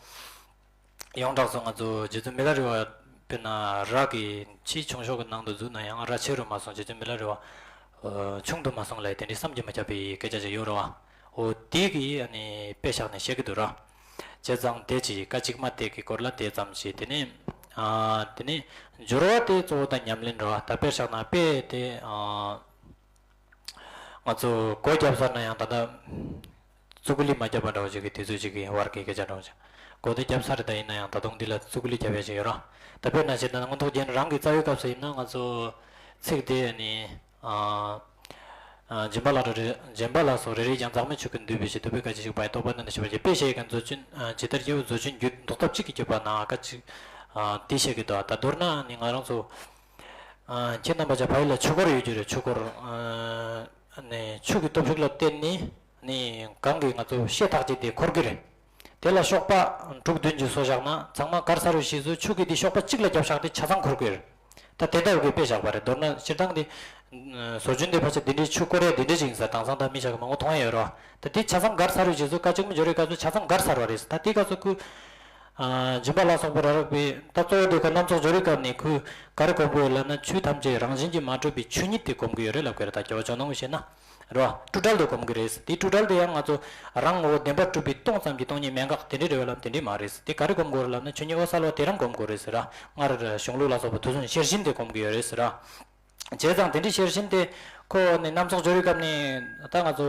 ཡོངས་གྲགས་སུ་ང་ཚོ་རྗེ་བཙུན་མི་ལ་རས་པ། དཔེར་ན་ར་གི་ཆེས་ཆུང་ཤོས་ཀྱི་ནང་དུ་འཛུལ་ན་ཡང་། ར་ཆེ་རུ་མ་སོང་། རྗེ་བཙུན་མི་ལ་རས་པ་ཆུང་དུ་མ་སོང་ལབ་དེ་འདྲའི་བསམ་གྱིས་མི་ཁྱབ་པའི་སྐད་ཆ་ཞིག་ཡོད་རེད་བ། འོ་དེ་གི་ཨ་ནི་དཔེ་བཞག་ནས་བཤད་ཀྱི་འདུག་ར། བྱས་ཙང་དེ་ཅིག་སྐད་ཅིག་མ་དེ་གི་སྐོར་ལ་དེ་ཙམ་ཞིག་དེ་ནས་ཨ་དེ་ནས་སྦྱོར་བ་དེ་གཙོ་བོ་ད་ཉམས་ལེན་རེད་བ། ད་དཔེ་བཞག་ན་དཔེ་དེ་ཨ། ང་ཚོ་སྒོ་བརྒྱབ་ཚར་ན་ཡང་ད་ལྟ་བཙུགས་ཀླི་མ་བརྒྱབ་པ་འདྲ་བོ་ཅིག་གི་དུས་ཚོད་ཅིག་གི་བར་གྱི་སྐད་ཆ་འདྲ་བོ་ཅིག་སྒོ་དེ་བརྒྱབ་ཚར་རེད། ད་ཡིན་ན་ཡང་ད་དུང་འདི་ལ་བཙུགས་ཀླི་བརྒྱབ་ཡ་ཅིག་ཡོད་ར། ད་དཔེར་ན་བཤད་ན་མངོན་རྟོགས་རྒྱན་རང་གི་རྩ་བའི་སྐབས་སུ་ཡིན་ན། ང་ཚོ་ཚིག་དེ་ནི་ཨ་ཨ་སྦྱིན་པ་ལ་རེ་རེ། སྦྱིན་པ་ལ་སོགས་རེ་རེ་ཀྱང་། ཟག་མེད་ཆོས་ཀུན་འདུས་པའི་ཕྱིར། ཐུབ་པས་སྐད་ཅིག་གཞུག་པ་ཡི། རྟོགས་པ་ནི་ནི་ཞེས་པ་ཡི། དཔེ་བཤད་ཡི་ག་མཛོད་ཆེན་ཇི་ལྟར་སྐྱེ་བོའི་མཛོད་ཆེན་རྒྱུད་ཟློག་ཐབས་གཅིག་གི་བརྗོད་པ་ན་སྐད་ཅིག་དེ་བཤད་ཀྱི་འདུག་ད་མདོར་ན་ནི་ང་རང་ཚོ། ཨ་ཁྱེད་རྣམ་པ་ཅག་ཕ་ཡུལ་ལ་ཆོས་འཁོར་ཡོད་རྒྱུ་རེད། ཆོས་འཁོར། ཨ་ནི་ཆོས་ཀྱི་སྟོབས་ཤུགས་ལ་བརྟེན་ནས་ནི་གང་གིས་ང་ཚོ་ཤེས་ཐག་བཅད་དེ་འཁོར་གྱི་རེད། དེ་ལ་གཤོག་པ་དྲུག་བདུན་ཅིག་བཟོ་བཞག་ན། ཚང་མ་གར་ཚར་བའི་རྗེས་སུ་ཆོས་ཀྱི་དེ་གཤོག་པ་གཅིག་ལ་རྒྱབ་བཞག་སྟེ་ཆ་ཚང་འཁོར་གྱི་རེད། ད་དེ་ལྟ་བུ་གི་དཔེ་བཞག་པ་རེད། མདོར་ན་སྤྱིར་བཏང་དེ་བཟོ་སྐྲུན་དེ་ཕལ་ཆེར་དེ་འདྲའི་ཆོས་འཁོར་ཡ་དེ་འདྲའི་ཅིག་ཡིན་ས། དེང་སང་ད་མི་ཞིག་གིས་མང་པོ་མཐོང་ཡ་ཡོད་རེད་བ། ད་དེ་ཆ་ཚང་གར་ཚར་བའི་རྗེས་སུ་སྐད་ཅིག་མ་སྦྱོར་བའི་སྐབས་སུ་ཆ་ཚང་གར་ཚར་བ་རེད། ད་དེའི་སྐབས་སུ་ཁོས། ཨ་སྦྱིན་པ་ལ་སོགས་པ་རབ་རིབ་པའི། ད་གཙོ་བོ་དེ་ཁོ་རྣམ་རྟོག་སྦྱོར་བའི་སྐབས་ནས་ཁོས་ག་རེ་སྒོམ་གྱི་ཡོད་ལབ་ན། ཆོས་ཐམས་ཅད་རང་བཞིན་གྱིས་མ་གྲུབ་པའི་ཆོས་ཉིད་དེ་སྒོམ་གྱི་ཡོད་རེད་ལབ་ཀྱི་རེད། ད་རྒྱལ་བ་ཇོ་ནང་པས་བཤད་ན་རེད་བ། སྤྲོས་བྲལ་དུ་སྒོམ་གྱི་རེད། དེ་སྤྲོས་བྲལ་དེ་ཡང་ང་ཚོ་རང་ངོ་བོ་བདེན་པར་གྲུབ་པའི་སྟོང་ཙམ་གྱིས་སྟོང་ཉིད་མེད་འགག་དེ་འདྲའི་རེད་བ་ལབ། དེ་འདྲའི་མ་རེད། དེ་ག་རེ་སྒོམ་དགོས་རེད་ལབ་ན། ཆོས་ཉིད་འོད་གསལ་བ་དེ་རང་སྒོམ་དགོས་རེད་ཟེར་ར། སྔར་གཞུང་ལུགས་ལ་སོགས་པ་དུས་གསུམ་ཤེར་ཕྱིན་དེ་སྒོམ་གྱི་ཡོད་རེད་ཟེར་ར། བྱས་ཙང་དེ་འདྲའི་ཤེར་ཕྱིན་དེ་ཁོ་ནི་རྣམ་རྟོག་སྦྱོར་བའི་སྐབས་ནས། ད་ང་ཚོ་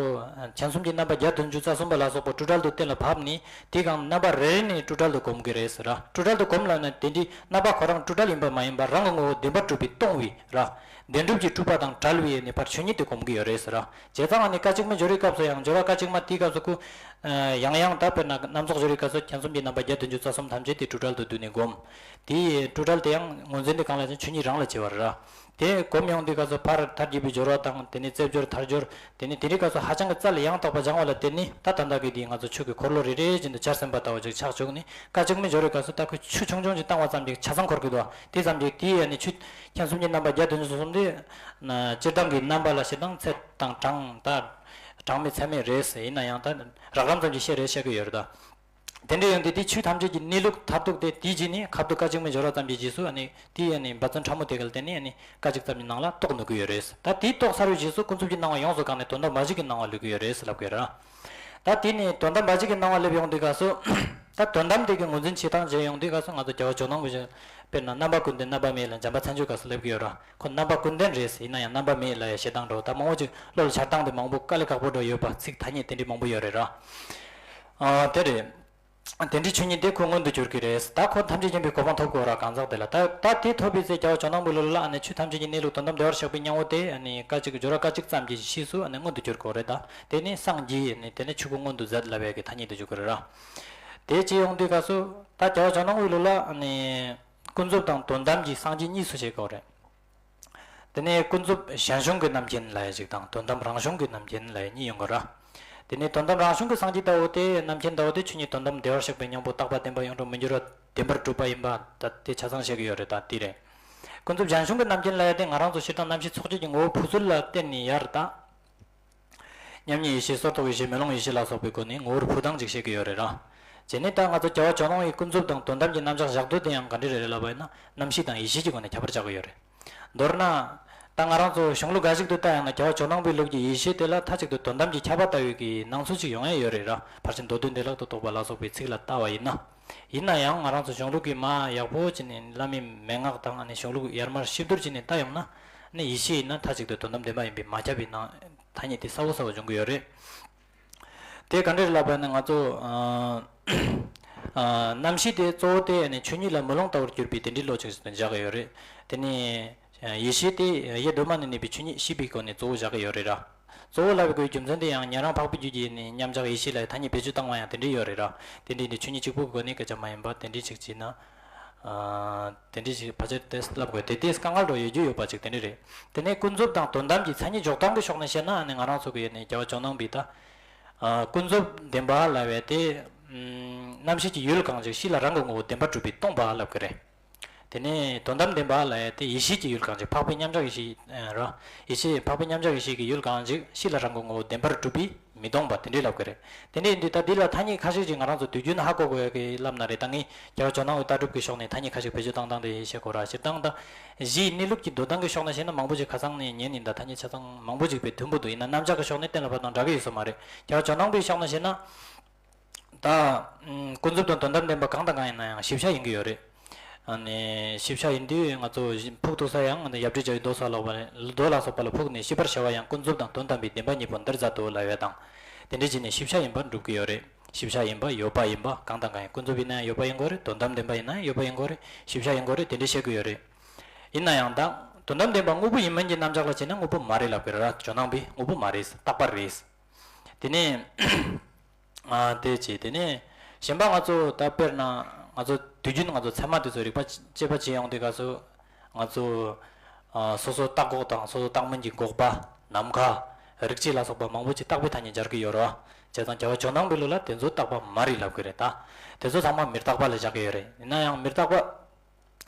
མཁྱེན་གསུམ་གྱི་རྣམ་པ་བརྒྱ་བདུན་ཅུ་རྩ་གསུམ་པ་ལ་སོགས་པ་སྤྲོས་བྲལ་དུ་གཏན་ལ་ཕབ་ནས། དེའི་སྒང་རྣམ་པ་རེ་རེ་ནས་སྤྲོས་བྲལ་དུ་སྒོམ་གྱི་རེད་ཟེར་ར། སྤྲོས་བྲལ་དུ་སྒོམ་ལབ་ན་དེ་འདྲའི་རྣམ་པ་ཁོ་རང་སྤྲོས་བྲལ་ཡིན་པ་མ་ཡིན་པར་རང་གི་ངོ་བོ་བདེན་པར་གྲུབ་པའི་སྟོང་བའི་ར། བདེན་གྲུབ་ཀྱི་སྤྲོས་པ་དང་བྲལ་བའི་ནི་ཕར་ཆོས་ཉིད་དེ་སྒོམ་གྱི་ཡོད་རེད་ཟེར་ར། བྱས་ཙང་ནི་སྐད་ཅིག་མ་སྦྱོར་བའི་སྐབས་སུ་ཡང་། སྦྱོར་བ་སྐད་ཅིག་མ་དེའི་སྐབས་སུ་ཁོ། ཨ་ཡང་ཡང་ད་དཔེར་ན་རྣམ་རྟོག་སྦྱོར་བའི་སྐབས་སུ་མཁྱེན་གསུམ་གྱི་རྣམ་པ་བརྒྱ་བདུན་ཅུ་རྩ་གསུམ་ཐམས་ཅད་དེ་སྤྲོས་བྲལ་དུ་བསྡུས་ནས་སྒོམ། དེའི་སྤྲོས་བྲལ་དེ་ཡང་ངོས་འཛིན་དེ་གང་ལ་ཟེར་ན་ཆོས་ཉིད་རང་ལ་བྱེད་པ་རེད་ར། དེ་སྒོམ་ཡོང་དུས་སྐབས་སུ་ཕར་མཐར་གྱིས་པའི་སྦྱོར་བ་དང་། དེ་ནས་རྩེ་སྦྱོར་མཐར་སྦྱོར། དེ་ནས་དེ་རིང་སྐབས་སུ་ཧ་ཅང་གི་རྩལ་ཡང་དག་པ་སྦྱང་བ་ལ་བརྟེན་ནས། ད་ད་ལྟ་གི་དེ་ང་ཚོ་ཆོས་ཀྱི་འཁོར་ལོ་རེ་རེ་བཞིན་དུ་འཆར་ཟིན་པ་ལྟ་བུ་ཅིག་ཆགས་བཅུག་ནས། སྐད་ཅིག་མའི་སྦྱོར་བའི་སྐབས་སུ་ད་ཁོས་ཆུ་ཆུང་ཆུང་ཅིག་བཏང་བ་ཙམ་གྱིས་ཆ་ཚང་འཁོར་གྱི་འདུག་དེ་ཙམ་གྱིས་དེ་ཡ་ནི་ཆོས་མཁྱེན་གསུམ་གྱི་རྣམ་པ་བརྒྱ་བདུན་ཅུ་རྩ་གསུམ་དེ་ན། སྤྱིར་བཏང་གི་རྣམ་པ་ལ་བྱེད་སྟངས་ཚད་དང་གྲངས། ད་གྲངས་མེད་ཚད་མེད་རེད་ཟེར། ཡིན་ན་ཡང་ད་རགས་རིམ་ཙམ་གྱིས་བཤད་རེད་བཤད་ཀྱི་ཡོད་རེད་ད། དེ་འདྲ་ཡོང་དུས་དེ་ཆོས་ཐམས་ཅད་ཀྱི་གནས་ལུགས་མཐར་ཐུག་དེ་དེའི་རྗེས་ནས་ཁ་ཐུག་སྐད་ཅིག་མའི་སྦྱོར་བ་ཙམ་གྱི་རྗེས་སུ། ཨ་ནི་དེ་ཡ་ནི་འབད་བརྩོན་ཕྲ་མོ་དེ་ག་ལ་བརྟེན་ནས། ཨ་ནི་སྐད་ཅིག་ཙམ་གྱི་ནང་ལ་རྟོགས་ནུས་ཀྱི་ཡོད་རེད། ད་དེ་རྟོགས་ཚར་བའི་རྗེས་སུ་ཀུན་རྫོབ་ཀྱི་སྣང་བ་ཡོངས་སུ་བཀག་ནས་དོན་དམ་མ་བྱས་ཀྱི་སྣང་བ་སླེབས་ཀྱི་ཡོད་རེད་ཟེར་ལབ་ཀྱི་ཡོད་རེད། ད་དེ་ནས་དོན་དམ་མ་བྱས་ཀྱི་སྣང་བ་སླེབས་ཡོང་དུས་སྐབས་སུ། ད་དོན་དམ་དེ་གི་ངོས་འཛིན་བྱེད་སྟངས་བྱས་ཡོང་དུས་སྐབས་སུ་ང་ཚོ་རྒྱལ་བ་ཇོ་ནང་གི་བཞིན་དཔེར་ན་རྣམ་པ་ཀུན་ལྡན་རྣམ་པ་མེད་ལ་འཇམ་པ་མཚན་བརྗོད་སྐབས་སུ་སླེབས་ཀྱི་ཡོད་ར། ཁོ་རྣམ་པ་ཀུན་ལྡན་རེད་ཡིན་ན་ཡང་རྣམ་པ་མེད་ལབ་ཡ་བྱེད་སྟངས་འདྲ་བོ་ད་མང་པོ་ཅིག་བློ་ལ་འཆར་སྟངས་དེ་མང་པོ་དཀའ་ལས་ཁག་པོ་འདྲ་ཡོད་པ་ཚིག་ཐ་སྙད་དེ་འདྲ་མང་པོ་ཡོད་རེད་ར། ཨ་དེ་རེད། དེ་འདྲའི་ཆོས་ཉིད་དེ་ཁོ་མངོན་དུ་གྱུར་གྱི་རེད། ད་ཁོ་ཐམས་ཅད་མཁྱེན་པའི་གོ་འཕང་ཐོབ་དགོས་ར་གང་ཟག་དེ་ལ། ད་ད་དེ་ཐོབ་པའི་ཚེ་རྒྱལ་བ་ཇོ་ནང་པའི་ལུགས་ལ་ཨ་ནི་ཆོས་ཐམས་ཅད་ཀྱི་གནས་ལུགས་དོན་དམ་བདེ་བར་གཤེགས་པའི་སྙིང་པོ་དེ་ཨ་ནི་སྐད་ཅིག་སྦྱོར་བ་སྐད་ཅིག་ཙམ་གྱི་ཤེས་སུ་ཨ་ནི་མངོན་དུ་གྱུར་དགོས་རེད། ད་དེ་ནི་སངས་རྒྱས་ནི་དེ་ནི་ཆོས་སྐུ་མངོན་དུ་མཛད་ལབ་ཡ་གི་ཐ་སྙད་དུ་འཇུག་གི་རེད་ར། དེ་བྱས་ཡོང་དུས་སྐབས་སུ་ད་རྒྱལ་བ་ཇོ་ནང་པའི་ལུགས་ལ་ཨ་ནི་ཀུན་རྫོབ་དང་དོན་དམ་གྱི་སངས་རྒྱས་གཉིས་སུ་ཕྱེ་དགོས་རེད། དེ་ནས་ཀུན་རྫོབ་གཞན་བྱུང་གི་རྣམ་མཁྱེན་ལབ་ཡ་ཅིག་དང་དོན་དམ་རང་བྱུང་གི་རྣམ་མཁྱེན་ལབ་ཡ་གཉིས་ཡོང་གི་ར། དེ་ནས་དོན་དམ་རང་བྱུང་གི་སངས་རྒྱས་ལྟ་བུ་དེ་རྣམ་མཁྱེན་ལྟ་བུ་དེ་ཆོས་ཉིད་དོན་དམ་བདེ་བར་གཤེགས་པའི་སྙིང་པོ་རྟག་པ་བདེན་པ་ཡོངས་གྲུབ་མི་འགྱུར་བ་བདེན་པར་གྲུབ་པ་ཡིན་པ་ད་དེ་ཆ་ཚང་བཤད་ཀྱི་ཡོད་རེད། ད་དེ་རེད། ཀུན་རྫོབ་གཞན་བྱུང་གི་རྣམ་མཁྱེན་ལབ་ཡ་དེ་ང་རང་ཚོ་སྤྱིར་བཏང་རྣམ་ཤེས་ཚོགས་བརྒྱད་ཀྱི་ངོ་བོ་འཕོ་ཚུལ་ལ་བརྟེན་ནས་ཡར་ད། མཉམ་ཉིད་ཡེ་ཤེས་སོར་རྟོག་ཡེ་ཤེས་མེ་ལོང་ཡེ་ཤེས་ལ་སོགས་པའི་སྒོ་ནས་ངོ་བོར་འཕོ་སྟངས་ཅིག་བཤད་ཀྱི་ཡོད་རེད་ར། བྱས་ནས་ད་ང་ཚོ་རྒྱལ་བ་ཇོ་ནང་པའི་ཀུན་རྫོབ་དང་དོན་དམ་གྱི་རྣམ་གཞག་བཞག་འདོད་དེ་ཡང་ག་འདྲ་རེད་རེད་ལབ་པ་ཡིན་ན་རྣམ་ཤེས་དང་ཡེ་ཤེས་ཀྱི་སྒོ་ནས་ཁྱད་པར་ཆགས་ཀྱི་ཡོད་རེད། མདོར་ན། ད་ང་རང་ཚོ་གཞུང་ལུགས་འགའ་ཞིག་ཏུ་ལྟ་ཡང་ན་རྒྱལ་བ་ཇོ་ནང་པའི་ལུགས་ཀྱི་ཡེ་ཤེས་དེ་ལ་མཐའ་གཅིག་ཏུ་དོན་དམ་གྱི་ཁྱབ་པ་ལྟ་བུའི་གི་སྣང་ཚུལ་ཅིག་ཡོང་ཡ་ཡོད་རེད་ར། ཕར་ཕྱིན་མདོ་སྡེ་འདི་ལག་ཏུ་རྟོགས་པ་ལ་སོགས་པའི་ཚིག་ལ་ལྟ་བ་ཡིན་ན། ཡིན་ན་ཡང་ང་རང་ཚོ་གཞུང་ལུགས་ཀྱི་མ་ཡག་པོ་བྱས་ནས་བླ་མའི་མན་ངག་དང་ཨ་ནི་གཞུང་ལུགས་ཡར་མར་ཞིབ་བསྡུར་བྱས་ནས་ལྟ་ཡོང་ན། ཨ་ནི་ཡེ་ཤེས་ཡིན་ན་མཐའ་གཅིག་ཏུ་དོན་དམ་བདེན་པ་ཡིན་པས་མ་ཁྱབ་པའི་ནང་ཐ་སྙད་དེ་གསལ་པོ་གསལ་པོ་འབྱུང་གི་ཡོད་རེད། དེ་ག་འདྲ་རེད་ལབ་པ་ཡིན་ན་ང་ཚོ་ཨ་ཨ་རྣམ་ཤེས་དེ་གཙོ་བོ་དེ་ཨ་ནི་ཆོས་ཉིད་ལ་མི་སློང་ལྟ་བུར་གྱུར་པའི་དེ་འདྲའི་བློ་ཅིག་བཞག་གི་ཡོད་རེད། དེ་ནས་ཡེ་ཤེས་དེ་ཡེ་གདོད་མ་ནས་གནས་པའི་ཆོས་ཉིད་ཤེས་པའི་སྒོ་ནས་གཙོ་བོ་བཞག་གི་ཡོད་རེད་ར། གཙོ་བོ་ལབ་པའི་རྒྱུ་མཚན་དེ་ཡང་ཉན་རང་འཕགས་པའི་རྒྱུད་ཀྱི་ནི་མཉམ་གཞག་ཡེ་ཤེས་ལ་ཐ་སྙད་བེད་སྤྱོད་བཏང་བ་ཡང་དེ་འདྲའི་ཡོད་རེད་ར། དེ་འདྲའི་ནི་ཆོས་ཉིད་གཅིག་པུའི་སྒོ་ནས་སྐད་ཆ་མ་ཡིན་པ་དེ་འདྲའི་ཞིག་བྱས་ན། ཨ་དེ་འདྲའི་ཞིག་ཕལ་ཆེར་དེ་ལབ་དགོས་དེ་དེས་དཀའ་ངལ་འགྲོ་ཡོད་རྒྱུ་ཡོད་པ་ཅིག་དེ་འདྲ་རེད། དེ་ནས་ཀུན་རྫོབ་དང་དོན་དམ་གྱི་མཚན་ཉིད་འཇོག་སྟངས་ཀྱི་ཕྱོགས་ནས་བཤད་ན་ཨ་ནི་ང་རང་ཚོ་གི་ཡོད་ནི་རྒྱལ་བ་ཇོ་ནང་པའི་ད། ཨ་ཀུན་རྫོབ་བདེན་པ་ལབ་པའི་དེ། ཨམ་རྣམ་ཤེས་ཀྱི་ཡུལ་གང་ཞིག་གཤིས་ལ་རང་གི་ངོ་བོ་བདེན་པར་གྲུབ་པས་སྟོང་པ་ལབ་ཀྱི་རེད། དེ་ནས་དོན་དམ་བདེན་པ་ལབ་ཡ་དེ་ཡེ་ཤེས་ཀྱི་ཡུལ་གང་ཞིག་འཕགས་པའི་མཉམ་གཞག་ཡེ་ཤེས་ར། ཡེ་ཤེས་འཕགས་པའི་མཉམ་གཞག་ཡེ་ཤེས་ཀྱི་ཡུལ་གང་ཞིག་གཤིས་ལ་རང་གི་ངོ་བོ་བདེན་པར་གྲུབ་པས་མི་སྟོང་པ་དེ་འདྲའི་ལབ་ཀྱི་རེད། དེ་འདྲ་ཡིན་དུས་ད་འདི་ལ་ཐ་སྙད་ཁ་ཤས་ཅིག་ང་རང་ཚོ་དུས་རྒྱུན་ཧ་གོ་དགོས་ཡ་གི་ལབ་ན་རེད། ད་ངས་རྒྱལ་བ་ཇོ་ནང་པའི་ལྟ་གྲུབ་ཀྱི་ཕྱོགས་ནས་ཐ་སྙད་ཁ་ཤས་བེད་སྤྱོད་བཏང་སྟངས་དེ་བཤད་དགོས་ར། སྤྱིར་བཏང་ད་གཞིའི་གནས་ལུགས་ཀྱི་འདོད་སྟངས་ཀྱི་ཕྱོགས་ནས་བཤད་ན་མང་པོ་ཅིག་ཁ་སང་ནས་ཉན་ཡིན། ད་ཐ་སྙད་ཆ་ཚང་མང་པོ་ཅིག་དཔེ་མཐུན་པོ་འདུག་ཡིན་ན་རྣམ་གཞག་གི་ཕྱོགས་ནས་གཏན་ལ་ཕབ་སྟངས་འདྲ་གི་ཡོད་ས་མ་རེད། རྒྱལ་བ་ཇོ་ནང་པའི་ཕྱོགས་ནས་བཤད་ན། ད། ཨུམ་ཀུན་རྫོབ་དང་དོན་དམ་བདེན་པ་གང་དང་གང་ཡིན་ན་ཡང་ཞིབ་ཆ་ཡིན་གྱི་ཡོད་རེད། ཨ་ནི་ཞིབ་ཆ་ཡིན་དུས་ང་ཚོ་ཕུགས་གཏུགས་ས་ཡང་ཨ་ནི་ཡབ་སྲས་མཇལ་བའི་མདོ་ས་ལོག་པ་མདོ་ལ་སོགས་པ་ལ་ཕུགས་ནས་ཤེས་པར་བྱ་བ་ཡང་ཀུན་རྫོབ་དང་དོན་དམ་པའི་བདེན་པ་གཉིས་པོ་འདིར་མཛད་དོ་ལབ་ཡ་དང་། དེ་འདྲ་བྱས་ནས་ཞིབ་ཆ་ཡིན་པར་འགྲུབ་ཀྱི་ཡོད་རེད། ཞིབ་ཆ་ཡིན་པ་ཡོད་པ་ཡིན་པ་གང་དང་གང་ཡིན། ཀུན་རྫོབ་ཡིན་ན་ཡང་ཡོད་པ་ཡིན་དགོས་རེད། དོན་དམ་བདེན་པ་ཡིན་ན་ཡང་ཡོད་པ་ཡིན་དགོས་རེད། ཞིབ་ཆ་ཡིན་དགོས་རེད། དེ་འདྲ་བཤད་ཀྱི་ཡོད་རེད། ཡིན་ན་ཡང་ད་དོན་དམ་བདེན་པ་དངོས་པོ་ཡིན་མིན་གྱི་རྣམ་གཞག་ལ་བྱས་ན་དངོས་པོ་མ་རེད་ལབ་ཀྱི་རེད་ར། ཇོ་ནང་པས་དངོས་པོ་མ་རེད། རྟག་པ་རེད། དེ་ནས། ཨ་དེ་བྱས་དེ་ནས་གཞན་པ་ང་ཚོ་ད་དཔེར་ན་ང་ཚོ་དུས་རྒྱུན་ང་ཚོ་ཚད་མ་དེ་ཚོ་རིག་པ་དཔྱད་པ་བྱེད་ཡོང་དུས་སྐབས་སུ་ང་ཚོ་ཨ་སོ་སོ་བརྟག་འགོག་དང་སོ་སོ་བརྟག་མིན་གྱི་འགོག་པ། ནམ་མཁའ། རིག་བྱེད་ལ་སོགས་པ་མང་པོ་ཅིག་རྟག་པའི་ཐ་སྙད་སྦྱར་གྱི་ཡོད་རེད་བ། བྱས་ཙང་རྒྱལ་བ་ཇོ་ནང་པའི་ལུགས་ལ་དེ་ཚོ་རྟག་པ་མ་རེད་ལབ་ཀྱི་རེད་ད། དེ་ཚོ་ཚང་མ་མི་རྟག་པ་ལ་བཞག་གི་ཡོད་རེད། ཡིན་ན་ཡང་མི་རྟག་པ།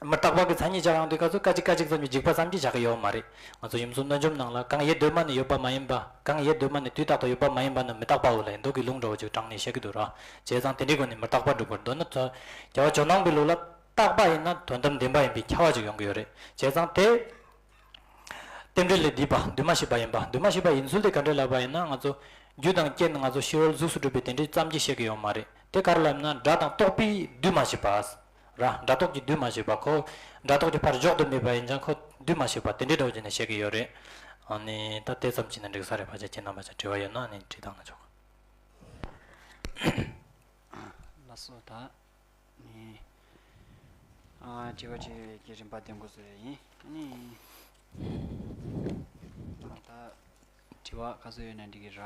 མི་རྟག་པ་གི་མཚན་ཉིད་སྦྱར་ཡོང་དུས་སྐབས་སུ་སྐད་ཅིག་སྐད་ཅིག་ཙམ་གྱི་འཇིགས་པ་ཙམ་གྱིས་བཞག་གི་ཡོད་མ་རེད། ང་ཚོ་ཡུམ་གསུམ་རྣལ་འབྱོར་ནང་ལ་གང་ཡེ་གདོད་མ་ནས་ཡོད་པ་མ་ཡིན་པ། གང་ཡེ་གདོད་མ་ནས་དུས་རྟག་ཏུ་ཡོད་པ་མ་ཡིན་པ་ནི་མི་རྟག་པའོ་ལབ་མདོ་གི་ལུང་འདྲ་བོ་ཅིག་དྲངས་ནས་བཤད་ཀྱི་འདུག་ར། བྱས་ཙང་དེ་འདྲའི་སྒོ་ནས་མི་རྟག་པ་སྒྲུབ་པར། མདོར་ན་ཚོ་རྒྱལ་བ་ཇོ་ནང་པའི་ལུགས་ལ་རྟག་པ་ཡིན་ན་དོན་དམ་བདེན་པ་ཡིན་པའི་ཁྱབ་པ་ཅིག་ཡོང་གི་ཡོད་རེད། བྱས་ཙང་དེ། རྟེན་འབྲེལ་ལས་འདས་པ་འདུས་མ་བྱས་པ་ཡིན་པ། འདུས་མ་བྱས་པ་ཡིན་ཚུལ་དེ་ག་འདྲ་ལབ་པ་ཡིན་ན་ང་ཚོ་རྒྱུ་དང་རྐྱེན་ང་ཚོ་ཕྱི་རོལ་གཟུགས་སུ་གྲུབ་པའི་དེ་འདྲའི་ཙམ་གྱིས་བཤད་ཀྱི་ཡོད་མ་རེད། དེ་ག་རེ་ལབ་ན་སྒྲ་དང་རྟོག་པས་འདུས་མ་བྱས་པ། ར་སྒྲ་རྟོག་གིས་འདུས་མ་བྱས་པ། ཁོ་སྒྲ་རྟོག་གི་ཕར་འཇོག་ཏུ་མེད་པ་ཡིན་ཙང་ཁོ་འདུས་མ་བྱས་པ་དེ་འདྲའི་འདྲ་བོ་བྱས་ནས་བཤད་ཀྱི་ཡོད་རེད། ཨ་ནི་ད་དེ་ཙམ་བྱས་ན་འགྲིག་ས་རེད། ཕལ་ཆེར་ཁྱེད་རྣམ་པ་ཚོ་དྲི་བ་ཡོད་ན་ནི་དྲིས་བཏང་ན་ཆོག་གི། ལགས་སོ། ད་ནི་ཨ་དྲི་བ་དྲི་བའི་རིམ་པ་དེ་འགོ་བཟོ་ཡ་ཡིན། ཨ་ནི་ད་དྲི་བ་ག་ཚོད་ཡོད་ན་འགྲིག་གི་ར།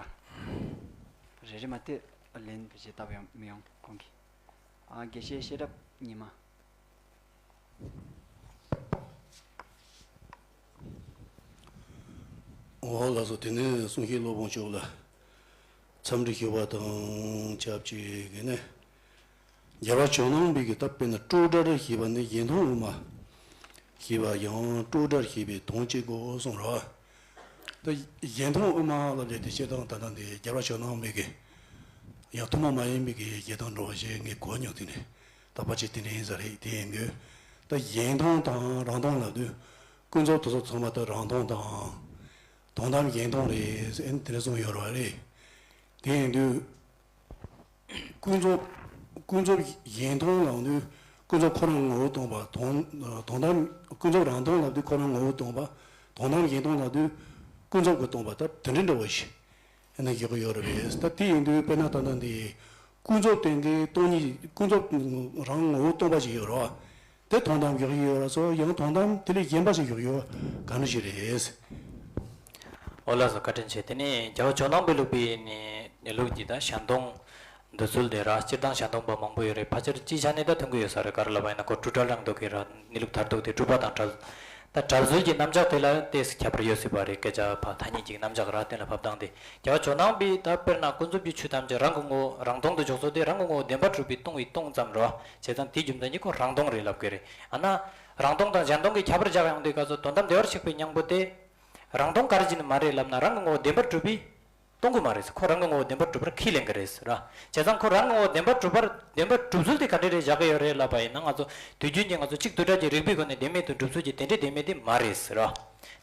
རེ་རེ་མ་གཏོགས་ལན་ཕལ་ཆེར་བཏབ་ཡོང་མི་ཡོང་ཁོང་གིས། ཨ་དགེ་བཤེས་ཤེས་རབ་ཉི་མ། འོ་ལགས་སོ། དེ་ནས་གསུང་བཤད་སློབ་དཔོན་མཆོག་ལ་འཚམས་འདྲི་ཞུ་བ་དང་ཆབས་ཅིག་གི་ནས། རྒྱལ་བ་ཇོ་ནང་པའི་གི་ད་དཔེར་ན་སྤྲོས་བྲལ་ཞེས་པ་ནི་གཞན་སྟོང་དབུ་མ་ཞེས་པ་ཡང་སྤྲོས་བྲལ་ཞེས་པའི་དོན་བྱེད་དགོས་གསུངས་རོ། ད་གཞན་སྟོང་དབུ་མ་ལབ་ཡ་དེ་བཤད་སྟངས་ད་ལྟ་འདི་རྒྱལ་བ་ཇོ་ནང་པའི་གི་ཡང་ཐུན་མོང་མ་ཡིན་པའི་གི་བཤད་སྟངས་འདྲ་བ་ཞིག་ངས་གོ་མྱོང་། དེ་ནས་ད་ཕལ་ཆེར་དེ་འདྲ་ཡིན་ས་རེད། དེ་ཡིན་དུས་ད་གཞན་སྟོང་དང་རང་སྟོང་ལབ་དུས་ཀུན་རྫོབ་དེ་ཚོ་ཚང་མ་ད་རང་སྟོང་དང་དོན་དམ་གཞན་སྟོང་རེད་ཟེར་དེ་འདྲ་གསུངས་ཡོད་རེད་བ་རེད། དེ་ཡིན་དུས། ཀུན་རྫོབ་ ཀུན་རྫོབ་གཞན་སྟོང་ལབ་དུས་ཀུན་རྫོབ་ཁོ་རང་ངོ་བོ་སྟོང་པ། དོན་དོན་དམ་ཀུན་རྫོབ་རང་སྟོང་ལབ་དུས་ཁོ་རང་ངོ་བོ་སྟོང་པ། དོན་དམ་གཞན་སྟོང་ལབ་དུས་ཀུན་རྫོབ་ཀྱི་སྟོང་པ། ད་དེ་འདྲའི་འདྲ་བོ་ཞིག་ཨ་ནི་བཞག་གི་ཡོད་རེད་པས། ད་དེ་ཡིན་དུས་དཔེར་ན་ད་ལྟ་འདི་ཀུན་རྫོབ་སྟེང་གི་སྟོང་ཉིད། ཀུན་རྫོབ་རང་ངོ་བོ་སྟོང་པ་ཞིག་ཡོད་རེད་བ། དེ་དོན་དམ་བཞག་གི་ཡོད་རེད་སོ། ཡང་དོན་དམ་དེ་ལས་གཞན་པ་ཞིག་བཞག་ཡོད་ག་འདྲ་ཞིག་རེད། ཨོ་ལགས་སོ། བཀའ་དྲིན་ཆེ། དེ་ནས་རྒྱལ་བ་ཇོ་ནང་པའི་ལུགས་པའི་ནི་གནས་ལུགས་ཀྱི་ད་གཞན་སྟོང་འདོད་ཚུལ་དེ་ར། སྤྱིར་བཏང་གཞན་སྟོང་པ་མང་པོ་ཡོད་རེད། ཕལ་ཆེར་སྤྱིའི་ཆ་ནས་ད་མཐོང་གི་ཡོད་ས་རེད། ག་རེ་ལབ་པ་ཡིན་ན་ཁོ་སྤྲོས་བྲལ་རང་ལྡོག་གི་ར། གནས་ལུགས་མཐར་ཐུག་དེ་སྤྲོས་པ་དང་བྲལ། ད་བྲལ་ཚུལ་གྱི་རྣམ་གཞག་དེ་ལ་ཏོག་ཙམ་ཁྱད་པར་ཡོད་སྲིད་པ་རེད། སྐད་ཆ་ཕར་ཐ་སྙད་ཀྱི་རྣམ་གཞག་ར་དེ་ལ་ཕབ་སྟངས་དེ། རྒྱལ་བ་ཇོ་ནང་པའི་ད་དཔེར་ན་ཀུན་རྫོབ་ཀྱི་ཆོས་ཐམས་ཅད་རང་གི་ངོ་བོ་རང་སྟོང་དུ་འཇོག་ཚུལ་དེ་རང་གི་ངོ་བོ་བདེན་པར་གྲུབ་པའི་སྟོང་བའི་སྟོང་ཙམ་རེད་བ། བྱས་ཙང་དེའི་རྒྱུ་མཚན་གྱིས་ཁོ་རང་སྟོང་རེད་ལབ་གི་རེད། ཨ་ན་རང་སྟོང་དང་གཞན་སྟོང་གི་ཁྱད་པར་བཞག་ཡོང་དུས་སྐབས་སུ་དོན་དམ་བདེ་བར་གཤེགས་པའི་སྙིང་པོ་དེ་རང་སྟོང་ག་རེ་བྱས་ནས་མ་རེད་ལབ་ན། རང་གི་ངོ་བོ་བདེན་པར་གྲུབ་པས་སྟོང་གི་མ་རེད། ཁོ་རང་གི་ངོ་བོ་བདེན་པར་གྲུབ་པར་ཁས་ལེན་གི་རེད་ར། བྱས་ཙང་ཁོ་རང་གི་ངོ་བོ་བདེན་པར་གྲུབ་པར། བདེན་པར་གྲུབ་ཚུལ་དེ་ག་འདྲ་རེད་བཞག་གི་ཡོད་རེད་ལབ་པ་ཡིན་ན། ང་ཚོ་དུས་རྒྱུན་གྱི་ང་ཚོ་གཅིག་དུས་འདྲ་གྱི་རིགས་པའི་སྒོ་ནས་བདེན་མེད་དུ་སྒྲུབ་ཚུལ་གྱི་དེ་འདྲའི་བདེན་མེད་དེ་མ་རེད་ཟེར་ར།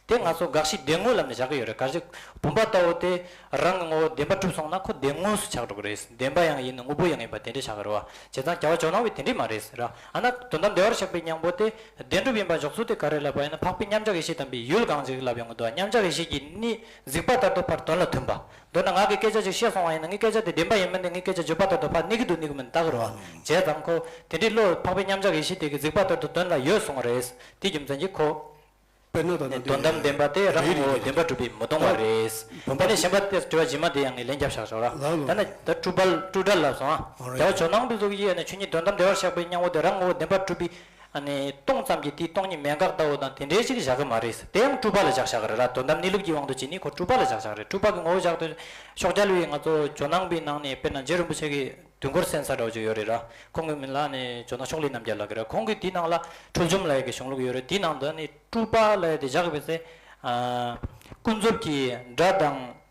དེ་ང་ཚོ་དགག་གཞི་བདེན་དངོས་ལབ་ནས་བཞག་གི་ཡོད་རེད། གལ་སྲིད་བུམ་པ་ལྟ་བུ་དེ་རང་གི་ངོ་བོ་བདེན་པར་གྲུབ་སོང་ན་ཁོ་བདེན་དངོས་སུ་ཆགས་འགྲོ་གི་རེད། བདེན་པ་ཡང་ཡིན། དངོས་པོ་ཡང་ཡིན་པ་དེ་འདྲ་ཆགས་ཀྱི་རེད་བ། བྱས་ཙང་རྒྱལ་བ་ཇོ་ནང་པས་དེ་འདྲ་མ་རེད་ཟེར་ར། ཨ་ན་དོན་དམ་བདེ་བར་གཤེགས་པའི་སྙིང་པོ་དེ་བདེན་གྲུབ་ཡིན་པ་འཇོག་ཚུལ་དེ་ག་རེ་ལབ་པ་ཡིན་ན། འཕགས་པའི་མཉམ་གཞག་ཡེ་ཤེས་དམ་པའི་ཡུལ་གང་ཞིག་ལབ་ཡོང་གི་འདུག་མཉམ་གཞག་ཡེ་ཤེས་ཀྱི་གནས་གཟིགས་པ་ལྟར་དུ་ཕར་དོན་ལ་མཐུན་པ། མདོར་ན་ངག་གི་སྐད་ཆ་ཅིག་བཤད་སོང་བ་ཡིན་ན། ངའི་སྐད་ཆ་དེ་བདེན་པ་ཡིན་མིན་དེ་ངའི་སྐད་ཆ་བརྗོད་པ་ལྟར་དུ་ཕར་གནས་ཀྱི་འདུག་གནས་ཀྱི་མིན་བལྟ་གི་རེད་བ། བྱས་ཙང་ཁོ་དེ་འདྲའི་བློ་འཕགས་པའི་མཉམ་གཞག་ཡེ་ཤེས་དེ་གི་གཟིགས་པ་ལྟར་དུ་དོན་ལ་ཡོད་སོང་བ་རེད། དེའི་རྒྱུ་མཚན་གྱིས་ཁོ། དཔེར་ན་ད་ལྟ་འདི་དོན་དམ་བདེན་པ་དེ་རང་གི་ངོ་བོ་བདེན་པར་གྲུབ་པས་མི་སྟོང་བ་རེད། བུམ་པ་དེ་ནས་གཞན་པ་དེ་དྲི་བ་རྗེས་མ་དེ་ཡང་ངས་ལན་རྒྱབ་བཞག་ཆོག་ར། ལགས་ལགས། ད་ནི་ད་སྤྲོས་པ་སྤྲོས་བྲལ་ལབ་སོང་ཨ། ཨོ་རེད། རྒྱལ་བ་ཇོ་ནང་པའི་ལུགས་ཀྱི་ཨ་ནི་ཆོས་ཉིད་དོན་དམ་བདེ་བར་གཤེགས་པའི་སྙིང་པོ་དེ་རང་ངོ་བོ་བདེན་པར་གྲུབ་པའི་ཨ་ནི་སྟོང་ཙམ་གྱི་དེའི་སྟོང་ཉིད་མེད་དགག་ལྟ་བུ་དང་དེ་འདྲའི་ཅིག་བཞག་གི་མ་རེད། དེ་ཡང་སྤྲོས་པ་ལ་བཞག་བཞག་གི་རེད་ར། དོན་དམ་གནས་ལུགས་ཀྱི་དབང་དུ་བྱས་ནས་ཁོ་སྤྲོས་པ་ལ་བཞག་བཞག་རེད། སྤྲོས་པ་གི་ངོ་བོ་བཞག་དུས་ཤོག་རྒྱལ་བའི་ང་ཚོ་ཇོ་ནང་པའི་ནང་ནས་དཔེར་ན་རྗེ་རིན་པོ་ཆེ་གི་དུས་འཁོར་གསན་ས་འདྲ་བོ་ཅིག་ཡོད་རེད་ར། ཁོང་གི་མིང་ལ་ནི་ཇོ་ནང་ཤོག་ལེབ་རྣམ་རྒྱལ་ལབ་གི་ར། ཁོང་གི་དེའི་ནང་ལ་འཁྲུལ་སྦྱོར་ལབ་ཡག་གི་གཞུང་ལུགས་ཡོད་རེད། དེའི་ནང་དུ་ནི་སྤྲོས་པ་ལབ་ཡག་དེ་བཞག་གི་མེད་ཟེར། ཨ། ཀུན་རྫོབ་ཀྱི་སྒྲ་དང་།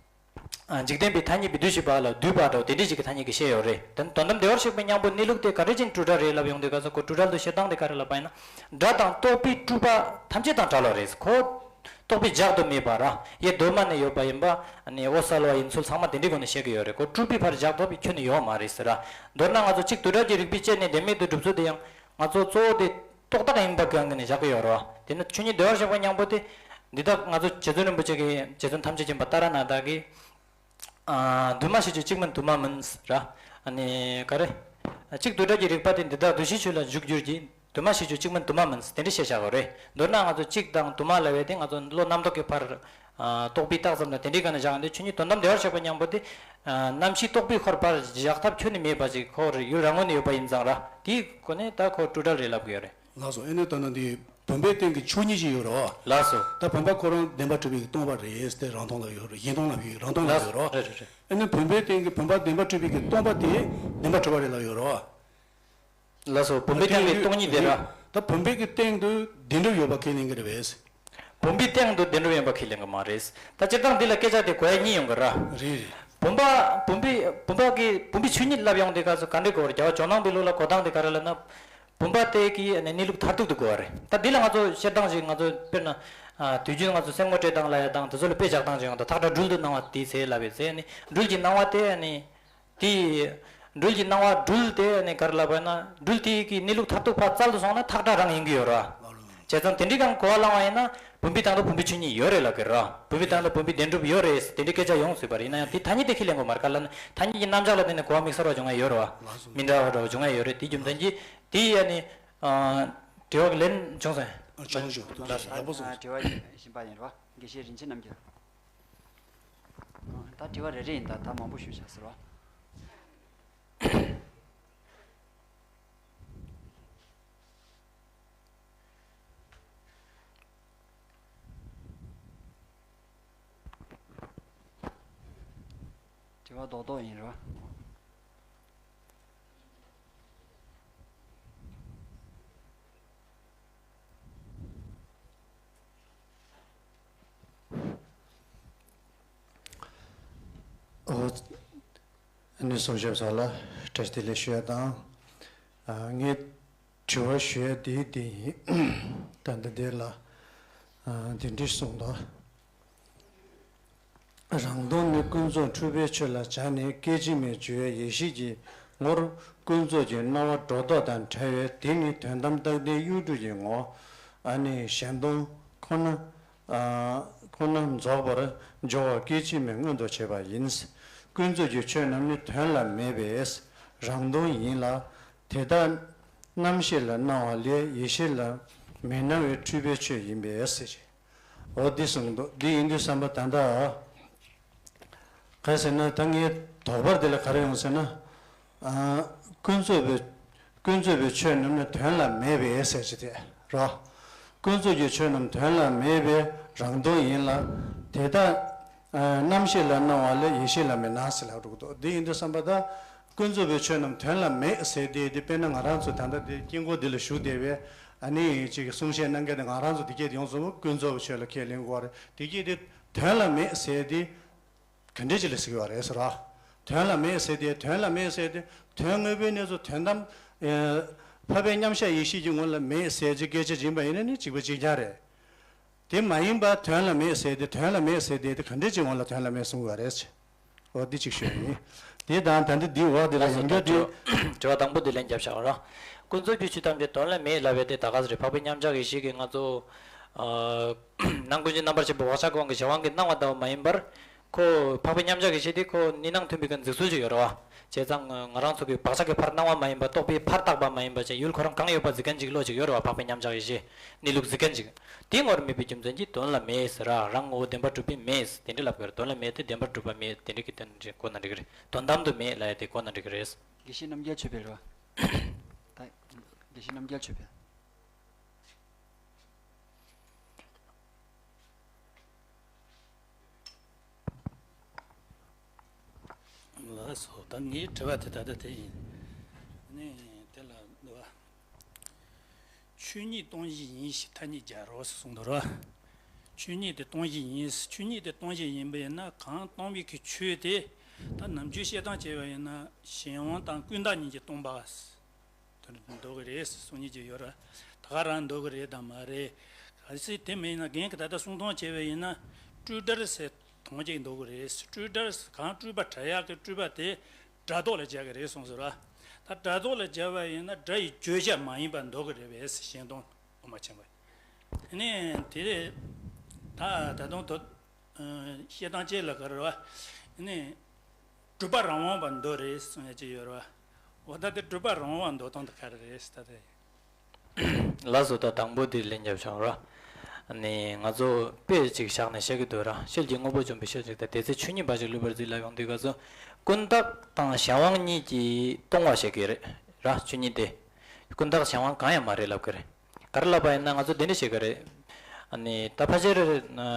ཨ། འཇིག་རྟེན་པའི་ཐ་སྙད་པའི་འདུས་བྱས་པ་ལ་འདུས་པ་འདྲ་བོ་དེ་འདྲའི་ཞིག་གི་ཐ་སྙད་ཀྱིས་བཤད་ཡོད་རེད། དོན་དོན་དམ་བདེ་བར་གཤེགས་པའི་སྙིང་པོ་གནས་ལུགས་དེ་ག་འདྲ་ཅིག་སྤྲོས་བྲལ་རེད་ལབ་ཡོང་དུས་སྐབས་སུ་ཁོ་སྤྲོས་བྲལ་དུ་བཤད་སྟངས་དེ་ག་རེ་ལབ་པ་ཡིན་ན། སྒྲ་དང་རྟོག་པའི་སྤྲོས་པ་ཐམས་ཅད་དང་བྲལ་བ་རེད། ཁོ་རྟོག་པས་བཞག་ཏུ་མེད་པ་ར། ཡེ་གདོད་མ་ནས་ཡོད་པ་ཡིན་པ། ཨ་ནི་འོད་གསལ་བ་ཡིན་ཚུལ་ཚང་མ་དེ་འདྲའི་སྒོ་ནས་བཤད་ཀྱི་ཡོད་རེད། ཁོ་སྤྲོས་པས་ཕར་བཞག་ཐུབ་པའི་ཁྱོན་ནས་ཡོད་མ་རེད་ཟེར་ར། མདོར་ན་ང་ཚོ་གཅིག་དུས་འདྲ་གི་རིགས་པས་དཔྱད་ནས་བདེན་མེད་དུ་སྒྲུབ་ཚུལ་དེ་ཡང་ང་ཚོ་གཙོ་བོ་དེ་རྟོག་བཏགས་ཡིན་པ་གང་གི་ནས་བཞག་གི་ཡོད་རེད་བ། དེ་ནི་ཆོས་ཉིད་བདེ་བར་གཤེགས་པའི་སྙིང་པོ་དེ་འདི་དག་ང་ཚོ་རྗེ་བཙུན་རིན་པོ་ཆེ་གིས་རྗེ་བཙུན་ཐམས་ཅད་མཁྱེན་པ་ཏཱ་ར་ནཱ་ཐ་གིས། ཨ། འདུས་མ་བྱས་ཆོས་གཅིག་མིན་དུ་མ་མིན་ར། ཨ་ནི་ག་རེ། གཅིག་དུས་འདྲ་གི་རིགས་པ་དེ་འདི་དག་འདུ་བྱེད་ཆོས་ལ་འཇུག་འགྱུར་གྱི། འདུས་མ་བྱས་ཆོས་གཅིག་མིན་དུ་མ་མིན་དེ་འདྲ་བཤད་བཞག་གི་རེད། མདོར་ན་ང་ཚོ་གཅིག་དང་དུ་མ་ལབ་ཡག་དེ་ང་ཚོ་བློ་རྣམ་རྟོག་གི་ཕར། ཨ། རྟོག་པས་བཏགས་ཙམ་དང་དེ་འདྲའི་སྒང་ནས་བཞག་ཡོང་དུས་ཆོས་ཉིད་དོན་དམ་བདེ་བར་གཤེགས་པའི་སྙིང་པོ་དེ། ཨ། རྣམ་ཤེས་རྟོག་པས་ཁོ་རང་ཕར་བཞག་ཐབས་ཁྱོན་ནས་མེད་པ་ཅིག་ཁོ་རང་ཡུལ་རང་ངོས་ནས་ཡོད་པ་ཡིན་ཙང་ར། དེའི་སྒོ་ནས་ད་ཁོ་སྤྲོས་བྲལ་རེད་ལབ་གི་ཡོད་རེད། ལགས་སོ། ཨེ་ནས་ད་ནི་འདི་བུམ་པའི་སྟེང་གི་ཆོས་ཉིད་ཅིག་ཡོད་རེད་བ། ལགས་སོ། ད་བུམ་པ་ཁོ་རང་བདེན་པར་གྲུབ་པའི་སྟོང་པ་རེད་ཟེར་རང་སྟོང་ལབ་ཡོད་རེད། གཞན་སྟོང་ལབ་ཡོད། རང་སྟོང་ལབ་ཡོད་རེད་བ། རེད་རེད་རེད། ཨེ་ནས་བུམ་པའི་སྟེང་གི་བུམ་པ་བདེན་པར་གྲུབ་པའི་གི་སྟོང་པ་དེ་བདེན་པར་གྲུབ་པ་རེད་ལབ་ཡོད་རེད་བ། ལགས་སོ། བུམ་པའི་སྟེང་གི་སྟོང་ཉིད་དེ་ར། ད་བུམ་པའི་གི་སྟེང་དུ་བདེན་གྲུབ་ཡོད་པ་ཁས་ལེན་གི་རེད་པས། བུམ་པའི་སྟེང་དུ་བདེན་གྲུབ་ཡོད་པ་ཁས་ལེན་གི་མ་རེད། ད་སྤྱིར་བཏང་འདི་ལ་སྐད་ཆ་དེ་གོ་ཡ་གཉིས་ཡོང་གི་ར། རེད་རེད། བུམ་པ། བུམ་པའི་བུམ་པ་གི་བུམ་པའི་ཆོས་ཉིད་ལབ་ཡོང་དུས་སྐབས་སུ་ག་འདྲ་གོ་རེད། རྒྱལ་བ་ཇོ་ནང་པའི་ལུགས་ལ་གོ་སྟངས་དེ་ག་རེ་ལབ་ན། བུམ་པ་དེ་གི་གནས་ལུགས་མཐར་ཐུག་ཏུ་གོ་བ་རེད། ད་འདི་ལ་ང་ཚོ་བཤད་སྟངས་ཤིག་ང་ཚོ་དཔེར་ན། ཨ། དུས་རྒྱུན་ང་ཚོ་སེམས་ངོ་སྤྲད་སྟངས་ལབ་ཡ་དང་དེ་ཚོ་ལ་དཔེ་བཞག་སྟངས་ཤིག་ཡོང་། ད་ཐག་ཁྲ་སྦྲུལ་དུ་སྣང་བ་དེའི་ཚེ་ལབ་པའི་ཚེ་ནི་སྦྲུལ་གྱི་སྣང་བ་དེ་ནི། དེ། སྦྲུལ་གྱི་སྣང་བ་སྦྲུལ་དེ་ནི་ག་རེ་ལབ་པ་ཡིན་ན། སྦྲུལ་དེ་གི་གནས་ལུགས་མཐར་ཐུག་ཕར་བཙལ་དུ་སོང་ན་ཐག་ཁྲ་རང་ཡིན་གྱི་ཡོད་རེད་བ། བྱས་ཙང་དེ་འདྲའི་སྒང་གོ་བ་བླངས་པ་ཡིན་ན་བུམ་པའི་སྟེང་དུ་བུམ་པའི་ཆོས་ཉིད་ཡོད་རེད་ལབ་ཀྱི་རེད་བ། བུམ་པའི་སྟེང་དུ་བུམ་པའི་བདེན་གྲུབ་ཡོད་རེད་དེ་འདྲའི་སྐད་ཆ་ཡོང་སྲིད་པ་རེད། ཡིན་ན་ཡང་དེ་ཐ་སྙད་དེ་ཁས་ལེན་དགོས་མ་རེད། ག་རེ་ལབ་ན་ཐ་སྙད་ཀྱི་རྣམ་གཞག་ལ་བརྟེན་ནས་གོ་བ་དམིགས་བསལ་བ་བྱུང་ཡ་ཡོད་རེད་བ། མི་འདྲ་བ་འདྲ་བ་བྱུང་ཡ་ཡོད་རེད། དེའི་རྒྱུ་མཚན་གྱིས་དེ་ཡ་ནི། ཨ། དྲི་བ་གི་ལན་བྱུང་སོང་། ཨ། བྱུང་བྱུང་། ཡག་པོ་སོང་། ཨ། དྲི་བ་གཞན་པ་ཡིན་རེད་བ། དགེ་བཤེས་རིན་ཆེན་རྣམ་རྒྱལ། ད་དྲི་བ་རེ་རེ་ཡིན། ད་ད་མང་པོ་ཞུས་བཞག་ཟེར་བ། དྲི་བ་རྡོག་རྡོག་ཡིན་རེད་བ། ཨོ། ཨ་ནི་གསུང་ཞབས་ཚོ་ལ་བཀྲ་ཤིས་བདེ་ལེགས་ཞུ་ཡ་དང་། ཨ། ངས་དྲི་བ་ཞུ་ཡ་དེ་དེ་ཡིན། ད་ལྟ་དེ་ལ། ཨ། དེ་འདྲ་གསུངས་འདུག་རང་སྟོང་ནི་ཀུན་རྫོབ་འཁྲུལ་པའི་ཆོས་ལ་སྦྱར་ནས་སྐད་ཅིག་མའི་སྦྱོར་བའི་ཡེ་ཤེས་ཀྱི་ ངོར་ཀུན་རྫོབ་ཀྱི་སྣང་བ་སྒྲོ་འདོགས་དང་བྲལ་བས། དེ་ནི་དོན་དམ་རྟག་བདེའི་གཡོ་འགུལ་གྱི་ངོ་བོ། ཨ་ནི་གཞན་སྟོང་ཁོ་ན། ཨ་ཁོ་ན་རྫོགས་པར་སྦྱོར་བ་སྐད་ཅིག་མའི་སྔོན་དུ་བྱེད་པ་ཡིན། ཀུན་རྫོབ་ཀྱི་ཆོས་རྣམས་ནི་དོན་ལ་མེད་པས་རང་སྟོང་ཡིན་ལ། དེ་དག་རྣམ་ཤེས་ལ་སྣང་བ་ལས་ཡེ་ཤེས་ལ་མི་སྣང་བས་འཁྲུལ་པའི་ཆོས་ཡིན་པས་ཟེར་གྱི། འོ་འདི་གསུངས་འདུག་འདི་ཡིན་དུས་བསམ་པ་ད་ལྟ། ག་རེ་ཟེར་ན་ད་ངའི་དོགས་པ་འདི་ལ་ག་རེ་ཡོང་ཟེར་ན། ཨ་ཀུན་རྫོབ་པའི་ཀུན་རྫོབ་པའི་ཆོས་རྣམས་ནི་དོན་ལ་མེད་པས་ཟེར་གྱི་དེ་རོ། ཀུན་རྫོབ་ཀྱི་ཆོས་རྣམས་དོན་ལ་མེད་པས་རང་སྟོང་ཡིན་ལ། དེ་དག་ཨ་རྣམ་ཤེས་ལ་སྣང་བ་ལས་ཡེ་ཤེས་ལ་མི་སྣང་ཟེར་ལབ་འགྲོ་གི་འདུག་འདི་ཡིན་དུས་བསམ་པ་ད་ཀུན་རྫོབ་པའི་ཆོས་རྣམས་དོན་ལ་མེད་ཟེར་དེ་འདི་དཔེར་ན་ང་རང་ཚོ་ད་ལྟ་འདི་དཀྱིལ་འཁོར་འདི་ལ་བཞུགས་བསྡད་པའི་ཨ་ནི་ཅིག་གསུང་བཤད་གནང་མཁན་དེ་ང་རང་ཚོ་འདི་སྐད་དེ་ཡོངས་སུ་ཀུན་རྫོབ་པའི་ཆོས་ལ་ཁས་ལེན་དགོས་རེད། འདི་སྐད་དེ་དོན་ལ་མེད་ཟེར་དེ། ག་འདྲས་ཅིག་ལ་ཟེར་གྱི་ཡོད་རེད་ཟེར་རོ། དོན་ལ་མེད་ཟེར་ཏེ། དོན་ལ་མེད་ཟེར་ཏེ། དོན་དངོས་པོའི་གནས་ཚུལ་དོན་དམ། ཨེ། འཕགས་པའི་མཉམ་གཞག་ཡེ་ཤེས་ཀྱི་ངོ་ལ་མེད་ཟེར་གྱི་སྐད་ཆ་ཡིན་པ་ཡིན་ན་ནི་གཅིག་པ་གཅིག་རྐྱང་རེད། དེ་མ་ཡིན་པ་དོན་ལ་མེད་ཟེར་ཏེ། དོན་ལ་མེད་ཟེར་ཏེ་དེ་ག་འདྲས་ཅིག་ངོ་ལ་དོན་ལ་མེད་གསུང་གི་ཡོད་རེད། འོ་འདི་གཅིག་ཞུ་ཡ་ཡིན། དེ་དང་ད་འདི་འདི་འོག་འདི་ལ་ཡང་བསྐྱར་དུ། དྲི་བ་དང་པོ་འདི་ལན་རྒྱབ་བཞག་རོགས། ཀུན་རྫོབ་ཀྱི་ཆོས་ཐམས་ཅད་དོན་ལ་མེད་ལབ་པའི་དེ་ད་ག་ཟེ་རེད། འཕགས་པའི་མཉམ་གཞག་ཡེ་ཤེས་ཀྱི་ང་ཚོ། ཨ། ནང་ཀུན་གཞི་རྣམ་པར་ཤེས་པ་བག་ཆགས་ཀྱི་དབང་གིས་གཞན་དབང་གིས་སྣང་བ་ལྟ་བུ་མ་ཡིན་པར། ཁོ་འཕགས་པའི་མཉམ་གཞག་ཡེ་ཤེས་དེ་ཁོ་གཉིས་སྣང་མཐུན་པའི་གི་འཇུག་ཚུལ་ཅིག་ཡོད་རེད་བ། བྱས་ཙང་ང་རང་ཚོ་གི་བག་ཆགས་ཀྱི་ཕར་སྣང་བ་མ་ཡིན་པ། རྟོག་པའི་ཕར་བཏགས་པ་མ་ཡིན་པ་བྱས་ཡུལ་ཁོ་རང་གང་ཡོད་པ་གཟིགས་མཁན་ཅིག་བློ་ཅིག་ཡོད་རེད་བ། འཕགས་པའི་མཉམ་གཞག་ཡེ་ཤེས་གནས་ལུགས་གཟིགས་མཁན་ཅིག་དེ་ངོར་མེད་པའི་རྒྱུ་མཚན་གྱིས་དོན་ལ་མེད་ཟེར་ར། རང་ངོ་བོ་བདེན་པར་གྲུབ་པའི་མེད་དེ་འདྲ་ལབ་དགོས་རེད། དོན་ལ་མེད་དེ་བདེན་པར་གྲུབ་པ་མེད་དེ་འདྲ་གི་དོན་འདྲ་གོ་ན་འགྲིག་གི་རེད། དོན་དམ་དུ་མེད་ལབ་ཡ་དེ་གོ་ན་འགྲིག་གི་རེད། དགེ་བཤེས་རྣམ་རྒྱལ་ཆོས་འཕེལ་རེད་བ། ད་དགེ་བཤེས་རྣམ་རྒྱལ་ཆོས་འཕེལ། ལགས་སོ། ད་ངའི་དྲི་བ་དེ་ད་ལྟ་དེ་ཡིན། ནས་དེ་ལ་འདུག་བ། ཆོས་ཉིད་སྟོང་བཞི་ཡིན་ཞེས་ཐ་སྙད་སྦྱར་རོ་གསུངས་འདུག་ར། ཆོས་ཉིད་དེ་སྟོང་བཞི་ཡིན། ཆོས་ཉིད་དེ་སྟོང་བཞི་ཡིན་པ་ཡིན་ན། གང་སྟོང་བའི་གི་ཆོས་དེ་ད་ནམ་རྒྱུན་བཤད་སྟངས་བྱས་པ་ཡིན་ན་གཞན་དབང་དང་ཀུན་བཏགས་གཉིས་ཀྱིས་སྟོང་པ། དོན་འདོགས་ཀྱི་རེད་གསུང་མཁན་ཅིག་ཡོད་ར། ད་ག་རང་འདོགས་ཀྱི་རེད་དམ་མ་རེད། གལ་སྲིད་དེ་མིན་ན་རྒན་གྱིས་ད་ལྟ་གསུང་སྟངས་བྱས་པ་ཡིན་ན་སྤྲོས་བྲལ་ཟེར་དོན་གཅིག་འདོགས་ཀྱི་རེད། སྤྲོས་བྲལ་གང་སྤྲོས་པ་བྲལ་ཡག་གི་སྤྲོས་པ་དེ་སྒྲ་རྟོག་ལ་སྦྱར་གྱི་རེད་གསུངས་སོང་ར། ད་སྒྲ་རྟོག་ལ་སྦྱར་བ་ཡིན་ན་སྒྲ་ཡི་བརྗོད་བྱ་མ་ཡིན་པ་འདོགས་ཀྱི་རེད་པས་གཞན་སྟོང་དབུ་མ་ཆེན་པོ། ནས་དེ་ད་ད་དུང་དོ། བཤད་སྟངས་གཅིག་ལ་ག་རེ་རེད་བ། ནས་སྒྲུབ་པ་རང་དབང་བ་མདོ་རེད་གསུང་ཡ་གཅིག་ཡོད་རེད་བ། འོ་ད་དེ་སྒྲུབ་པ་རང་དབང་བ་མདོ་སྟངས་དེ་ག་རེ་རེད་ཟེར་ད་དེ། ལགས་སོ། ད་དང་པོ་དེ་ལན་རྒྱབ་བྱུང་ར། ནས་ང་ཚོ་དཔེ་གཅིག་བཞག་ནས་བཤད་ཀྱི་འདུག་ར། ཤེལ་གྱི་དངོས་པོ་འཇོམས་པའི་ཤེལ་གཅིག་དང་། དེ་ཚེ་ཆོས་ཉིད་འབའ་ཞིག་བསླུས་པར་བརྩིས་ལབ་ཡོང་དུས་སྐབས་སུ། ཀུན་བརྟགས་དང་གཞན་དབང་གཉིས་ཀྱིས་སྟོང་པ་བཤད་ཀྱི་རེད་ར། ཆོས་ཉིད་དེ་ཀུན་བརྟགས་གཞན་དབང་གང་ཡང་མ་རེད་ལབ་ཀྱི་རེད། ག་རེ་ལབ་པ་ཡིན་ན་ང་ཚོ་དེ་འདྲ་བཤད་ཀྱི་རེད། ཨ་ནི་ད་ཕལ་ཆེར་ཨ་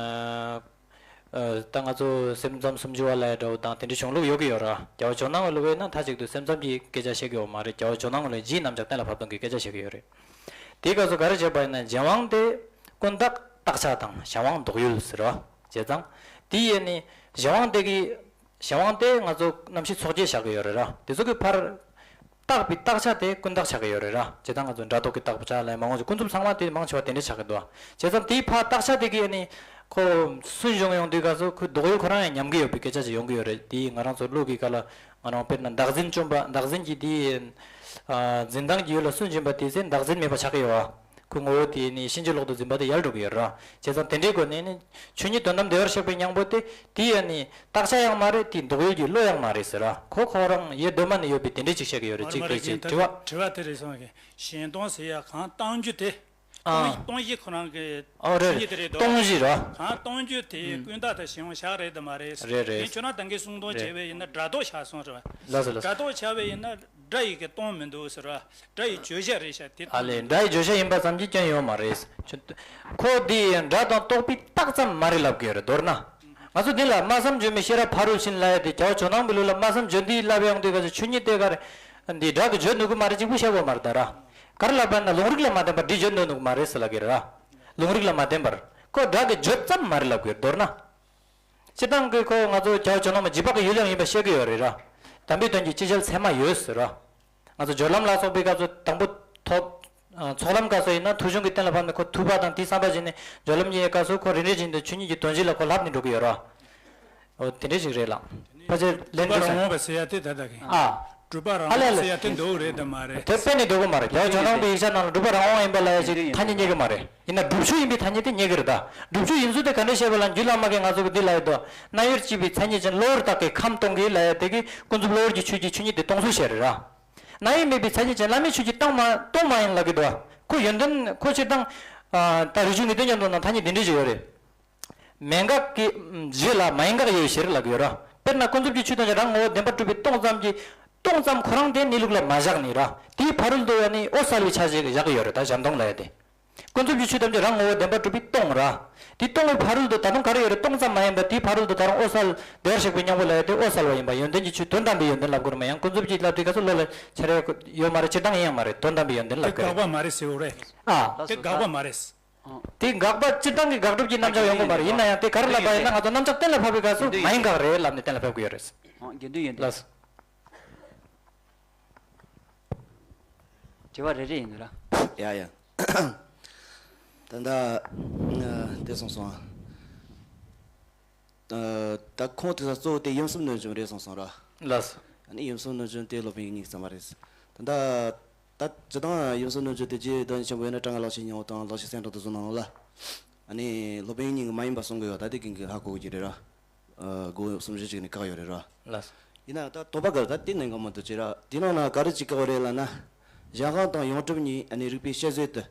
ཨ་ད་ང་ཚོ་སེམས་ཙམ་སུམ་ཅུ་པ་ལབ་ཡ་འདྲ་བོ་དང་དེ་འདྲའི་གཞུང་ལུགས་ཡོད་ཀྱི་ཡོད་ར། རྒྱལ་བ་ཇོ་ནང་བའི་ལུགས་ཡིན་ན་མཐའ་གཅིག་ཏུ་སེམས་ཙམ་གྱི་སྐད་ཆ་བཤད་ཀྱི་ཡོད་མ་རེད། རྒྱལ་བ་ཇོ་ནང་བའི་ལུགས་རྗེའི་རྣམ་གཞག་གཏན་ལ་ཕབ་སྟངས་ཀྱི་སྐད་ཆ་བཤད་ཀྱི་ཡོད་རེད། དེའི་སྐབས་སུ་ག་རེ་བྱས་པ་ཡིན་ན་གཞན་དབང་དེ་ཀུན་བརྟགས་བརྟག་བྱ་དང་གཞན་དབང་འདོགས་ཡུལ་ཟེར་ར། བྱས་ཙང་དེ་ཡིན་ནི་གཞན་དབང་དེ་གི་གཞན་དབང་དེ་ང་ཚོ་རྣམ་ཤེས་ཚོགས་བརྒྱད་བཞག་གི་ཡོད་རེད་ར། དེ་ཚོ་གི་ཕར་བརྟགས་པའི་བརྟག་བྱ་དེ་ཀུན་བརྟགས་ཆགས་ཀྱི་ཡོད་རེད་ར། བྱས་ཙང་ང་ཚོ་སྒྲ་རྟོག་གི་བརྟག་བྱ་ལ་མང་ཆེ་ཀུན་རྫོབ་ཚང་མ་དེ་མང་ཆེ་བ་དེ་འདྲ་ཆགས་ཀྱི་འདུག་བ། བྱས་ཙང་དེའི་ཕར་བརྟག་བྱ་དེ་གིས་ནི་ཁོ་སུན་བྱུང་ཡོང་དུས་སྐབས་སུ་ཁོའི་འདོགས་ཡུལ་ཁོ་རང་ཡང་ཉམས་ཀྱི་ཡོད་པའི་སྐད་ཆ་ཅིག་ཡོང་གི་ཡོད་རེད། དེ་ང་རང་ཚོ་བློ་གི་སྐབས་ལ་ང་རང་དཔེར་ན་བདག་འཛིན་བཅོམ་པ། བདག་འཛིན་གྱི་དེ་འཛིན་སྟངས་ཀྱི་ཡུལ་ལ་སུན་འབྱིན་པ་དེ་ཚེ་བདག་འཛིན་མེད་པ་ཆགས་ཀྱི་ཡོད་བ། ཁོའི་ངོ་བོ་དེ་ནི་ཕྱིན་ཅི་ལོག་ཏུ་འཛིན་པ་དེ་ཡལ་འགྲོ་གི་ཡོད་ར། བྱས་ཙང་དེ་འདྲའི་སྒོ་ནས་ནི་ཆོས་ཉིད་དོན་དམ་བདེ་བར་གཤེགས་པའི་སྙིང་པོ་དེ་དེ་ཡང་ནི་བརྟག་བྱ་ཡང་མ་རེད། དེ་འདོགས་ཡུལ་གྱི་བློ་ཡང་མ་རེད་ཟེར་ར། ཁོ་ཁོ་རང་ཡེ་གདོད་མ་ནས་ཡོད་པའི་དེ་འདྲ་ཅིག་བཤད་ཀྱི་ཡོད་རེད། གཅིག་དེ་གཅིག་དྲི་བ། དྲི་བ་དེ་རེད་སོང་གི། གཞན་སྟོང་ཟེར་ཡ་གང་སྟོང་རྒྱུ་དེ། ཨ། སྟོང་གཞི་ཁོ་རང་གི་ཨོ་རེད་ཆོས་ཉིད་དེ་རེད་དོ། སྟོང་གཞི་ར། གང་སྟོང་རྒྱུ་དེ་ཀུན་བརྟགས་དང་གཞན་དབང་བཞག་རེད་དམ་མ་རེད། རེད་རེད། དེ་ཁྱོད་རང་ད་གིན་གསུང་དོན་བྱས་པས་ཡིན་ན་སྒྲ་རྟོག་ཆགས་སོང་རེད་བ། ལགས་སོ་ལགས་སོ། སྒྲ་རྟོག་ཆགས་པས་ཡིན་ན། སྒྲ་ཡི་གི་སྟོང་མི་འདུག་ཟེར་བ། སྒྲ་ཡི་བརྗོད་བྱ་རེད་ཤག་དེ་ཨ་ལས་སྒྲ་ཡི་བརྗོད་བྱ་ཡིན་པ་ཙམ་གྱིས་སྐྱོན་ཡོད་མ་རེད། ཁོ་འདི་སྒྲ་དང་རྟོག་པས་བཏགས་ཙམ་མ་རེད་ལབ་ཀྱི་ཡོད་རེད། མདོར་ན། ང་ཚོ་འདི་ལ་སྨྲ་བསམ་བརྗོད་མེད་ཤེས་རབ་ཕ་རོལ་ཕྱིན་ལབ་ཡ་དེ་རྒྱལ་བ་ཇོ་ནང་པའི་ལུགས་ལ་སྨྲ་བསམ་བརྗོད་འདི་ལབ་ཡོང་དུས་ག་ཚོད་ཆོས་ཉིད་དེ་ག་རེ། འདི་སྒྲ་གིས་བརྗོད་ནུས་ཀྱི་མ་རེད། གཅིག་པུ་བཤད་དགོས་མ་རེད་ད་ར། ག་རེ་ལབ་པ་ན་ལུང་རིགས་ལ་མ་བརྟེན་པར་འདི་བརྗོད་འདོད་ནུས་ཀྱི་མ་རེད་ཟེར་ལབ་ཀྱི་རེད་ར། ལུང་རིགས་ལ་མ་བརྟེན་པར་ཁོ་སྒྲ་གིས་བརྗོད་ཙམ་མ་རེད་ལབ་ཀྱི་ཡོད་རེད། མདོར་ན། སྤྱིར་བཏང་གི་ཁོ་ང་ཚོ་རྒྱལ་བ་ཇོ་ནང་མ་འཇིགས་པ་གི་ཡུལ་ཡང་ཡིན་པ་བཤད་ཀྱི་ཡོད་རེད་ར། དམ་པའི་དོན་གྱི་ཅི་བྱེད་ཚད་མ་ཡོད་ཟེར་ར། ང་ཚོ་སྦྱོར་ལམ་ལ་སོགས་པའི་སྐབས་སུ་དང་པོ་ཐོབ། ཨ། ཚོགས་ལམ་སྐབས་སུ་ཡིན་ན་ཐོས་བྱུང་གི་རྟེན་ལ་ཕབ་ནས་ཁོ་ཐོས་པ་དང་དེའི་བསམ་པ་བྱས་ནས་སྦྱོར་ལམ་གཉིས་ཀྱི་སྐབས་སུ་ཁོ་རེ་རེ་བཞིན་དུ་ཆོས་ཉིད་ཀྱི་དོན་གཅིག་ལ་ཁོ་ལྷབ་ནས་འགྲོ་གི་ཡོད་ར། འོ་དེ་འདྲ་ཞིག་རེད་ལགས། ཕལ་ཆེར་ལན་ཐུབ་སོང་། ཨ། གྲུབ་པ་རང་དབང་ཟེར་ཡ་དེ་འདོད་རེད་དམ་མ་རེད། དེ་དཔེ་ནི་འདོད་གི་མ་རེད། རྒྱལ་བ་ཇོ་ནང་པའི་ཡིག་ཆ་ནང་ལ་གྲུབ་པ་རང་དབང་ཡིན་པ་ལབ་ཡ་ཅིག་ཐ་སྙད་རྙེད་གི་མ་རེད། ཡིན་ན་སྒྲུབ་ཕྱོགས་ཡིན་པའི་ཐ་སྙད་དེ་རྙེད་གི་རེད་ད། སྒྲུབ་ཕྱོགས་ཡིན་ཚུལ་དེ་ག་འདྲ་བཤད་པ་ལ་རྒྱུད་བླ་མ་གིས་ང་ཚོ་གི་འདི་ལབ་ཡོད་དོ། རྣ་ཡོར་སྐྱེས་པའི་མཚན་ཉིད་ཅན་གློ་བུར་བཏགས་པའི་ཁམས་སྟོང་གི་ལབ་ཡ་དེ་གིས་ཀུན་རྫོབ་གློ་བུར་གྱི་ཆོས་ཀྱི་ཆོས་ཉིད་དེ་སྟོང་ཚུལ་བཤད་རེད་ར། རྣ་ཡིས་སྨྲས་པའི་མཚན་ཉིད་ཅན་བླ་མའི་ཆོས་ཀྱིས་སྟོང་མ་སྟོང་མ་ཡིན་ལབ་གི་འདུག་ཁོ་ཡོན་ཏན་ཁོ་སྤྱིར་བཏང་ད་རིག་གཞུང་ངེས་དོན་ཉམས་ལེན་ནང་ཐ་སྙད་འདི་འདྲ་ཞིག་ཡོད་རེད། མན་ངག་གི་རྗེས་ལ་མ་ཡིན་དགག་ཡོད་ཕྱིར་ལབ་ཀྱི་ཡོད་ར། དཔེར་ན་ཀུན་རྫོབ་ཀྱི་ཆོས་ཐམས་ཅད་རང་ངོ་བོ་བདེན་པར་གྲུབ་པས་སྟོང་ཙམ་གྱིས་སྟོང་ཙམ་ཁོ་རང་དེ་གནས་ལུགས་ལ་མ་བཞག་ནས་ར། དེའི་ཕ་རོལ་ཏུ་ཡང་ནི་འོད་གསལ་བའི་ཆ་ཞིག་བཞག་གི་ཡོད་རེད་ད་གཞན་སྟོང་ལབ་ཡ་དེ། ཀུན་རྫོབ་ཀྱི་ཆོས་ཐམས་ཅད་རང་ངོ་བོ་བདེན་པར་གྲུབ་པས་སྟོང་ར། དེ་སྟོང་བའི་ཕ་རོལ་ཏུ་ད་དུང་ག་རེ་ཡོད་རེད། སྟོང་ཙམ་མ་ཡིན་པ་དེའི་ཕ་རོལ་ཏུ་ད་རུང་འོད་གསལ་བདེ་བར་གཤེགས་པའི་སྙིང་པོ་ལབ་ཡ་དེ་འོད་གསལ་བ་ཡིན་པ་ཡོན་ཏན་གྱི་ཆོས་དོན་དམ་པའི་ཡོན་ཏན་ལབ་དགོས་རེད་མ་ཡང་ཀུན་རྫོབ་ཀྱི་ལབ་དུས་ག་ཚོད་ལོ་ལ་ཆ་རེ་ཡོད་མ་རེད། སྤྱིར་བཏང་ཡིན་ཡང་མ་རེད། དོན་དམ་པའི་ཡོན་ཏན་ལབ་དགོས་རེད། དགག་པ་མ་རེད་ཟེར་བ་རེད། ཨ། དེ་དགག་པ་མ་རེད། དེ་དགག་པ་སྤྱིར་བཏང་གི་དགག་སྒྲུབ་ཀྱི་རྣམ་གཞག་ཡོང་གི་མ་རེད། ཡིན་ན་ཡང་དེ་ག་རེ་ལབ་པ་ཡིན་ན་ང་ཚོ་རྣམ་གཞག་གཏན་ལ་ཕབ་པའི་སྐབས་སུ་མ་ཡིན་དགག་རེད་ལབ་ནས་གཏན་ལ་ཕབ་དགོས་ཡོད་རེད། དགེ་འདུན་ཡོན་ཏན། ལགས་སོ། དྲི་བ་རེ་རེ་ཡིན་འདུག་ར། ཡ་ཡ། ད་ལྟ་དེ་སོང་སོང་ཨ། ད་ཁོང་དེ་ས་གཙོ་བོ་དེ་ཡུམ་གསུམ་གནོད་སྦྱིན་རེད་སོང་སོང་ར། ལགས་སོ། ཨ་ནི་ཡུམ་གསུམ་གནོད་སྦྱིན་དེ་སློབ་དཔོན་དབྱིག་གཉེན་གྱིས་བརྩམས་པ་རེད། ད་ལྟ་ད་སྤྱིར་བཏང་ཡུམ་གསུམ་གནོད་སྦྱིན་དེ་རྗེ་བདག་ཉིད་ཆེན་པོ་ཡོན་ཏན་གྲངས་ཀ་ལག་ཤེས་སྙིང་པོ་དང་ལག་ཤེས་སེང་བྲག་ཏུ་གསུངས་གནང་ལ། ཨ་ནི་སློབ་དཔོན་དབྱིག་གཉེན་གྱིས་མ་ཡིན་པ་གསུང་གི་ཡོད། ད་དེ་ཀུན་གྱིས་ཧ་གོ་གི་རེད་ར། སྒོ་གསུམ་བཞི་ཅིག་ནས་བཀག་ཡོད་རེད་ར། ལགས་སོ། ཡིན་ན་ད་དོགས་པ་ག་ད་དེ་ནས་འགའ་མ་གཏོགས་ཅི་ར། དེ་ནང་ན་ག་རེ་ཅིག་བཀག་ཡོད་རེད་ལབ་ན། གཞན་དབང་དང་ཡོངས་གྲུབ་གཉིས་ཨ་ནི་རིགས་པས་དཔྱད་བཟོད་དུ་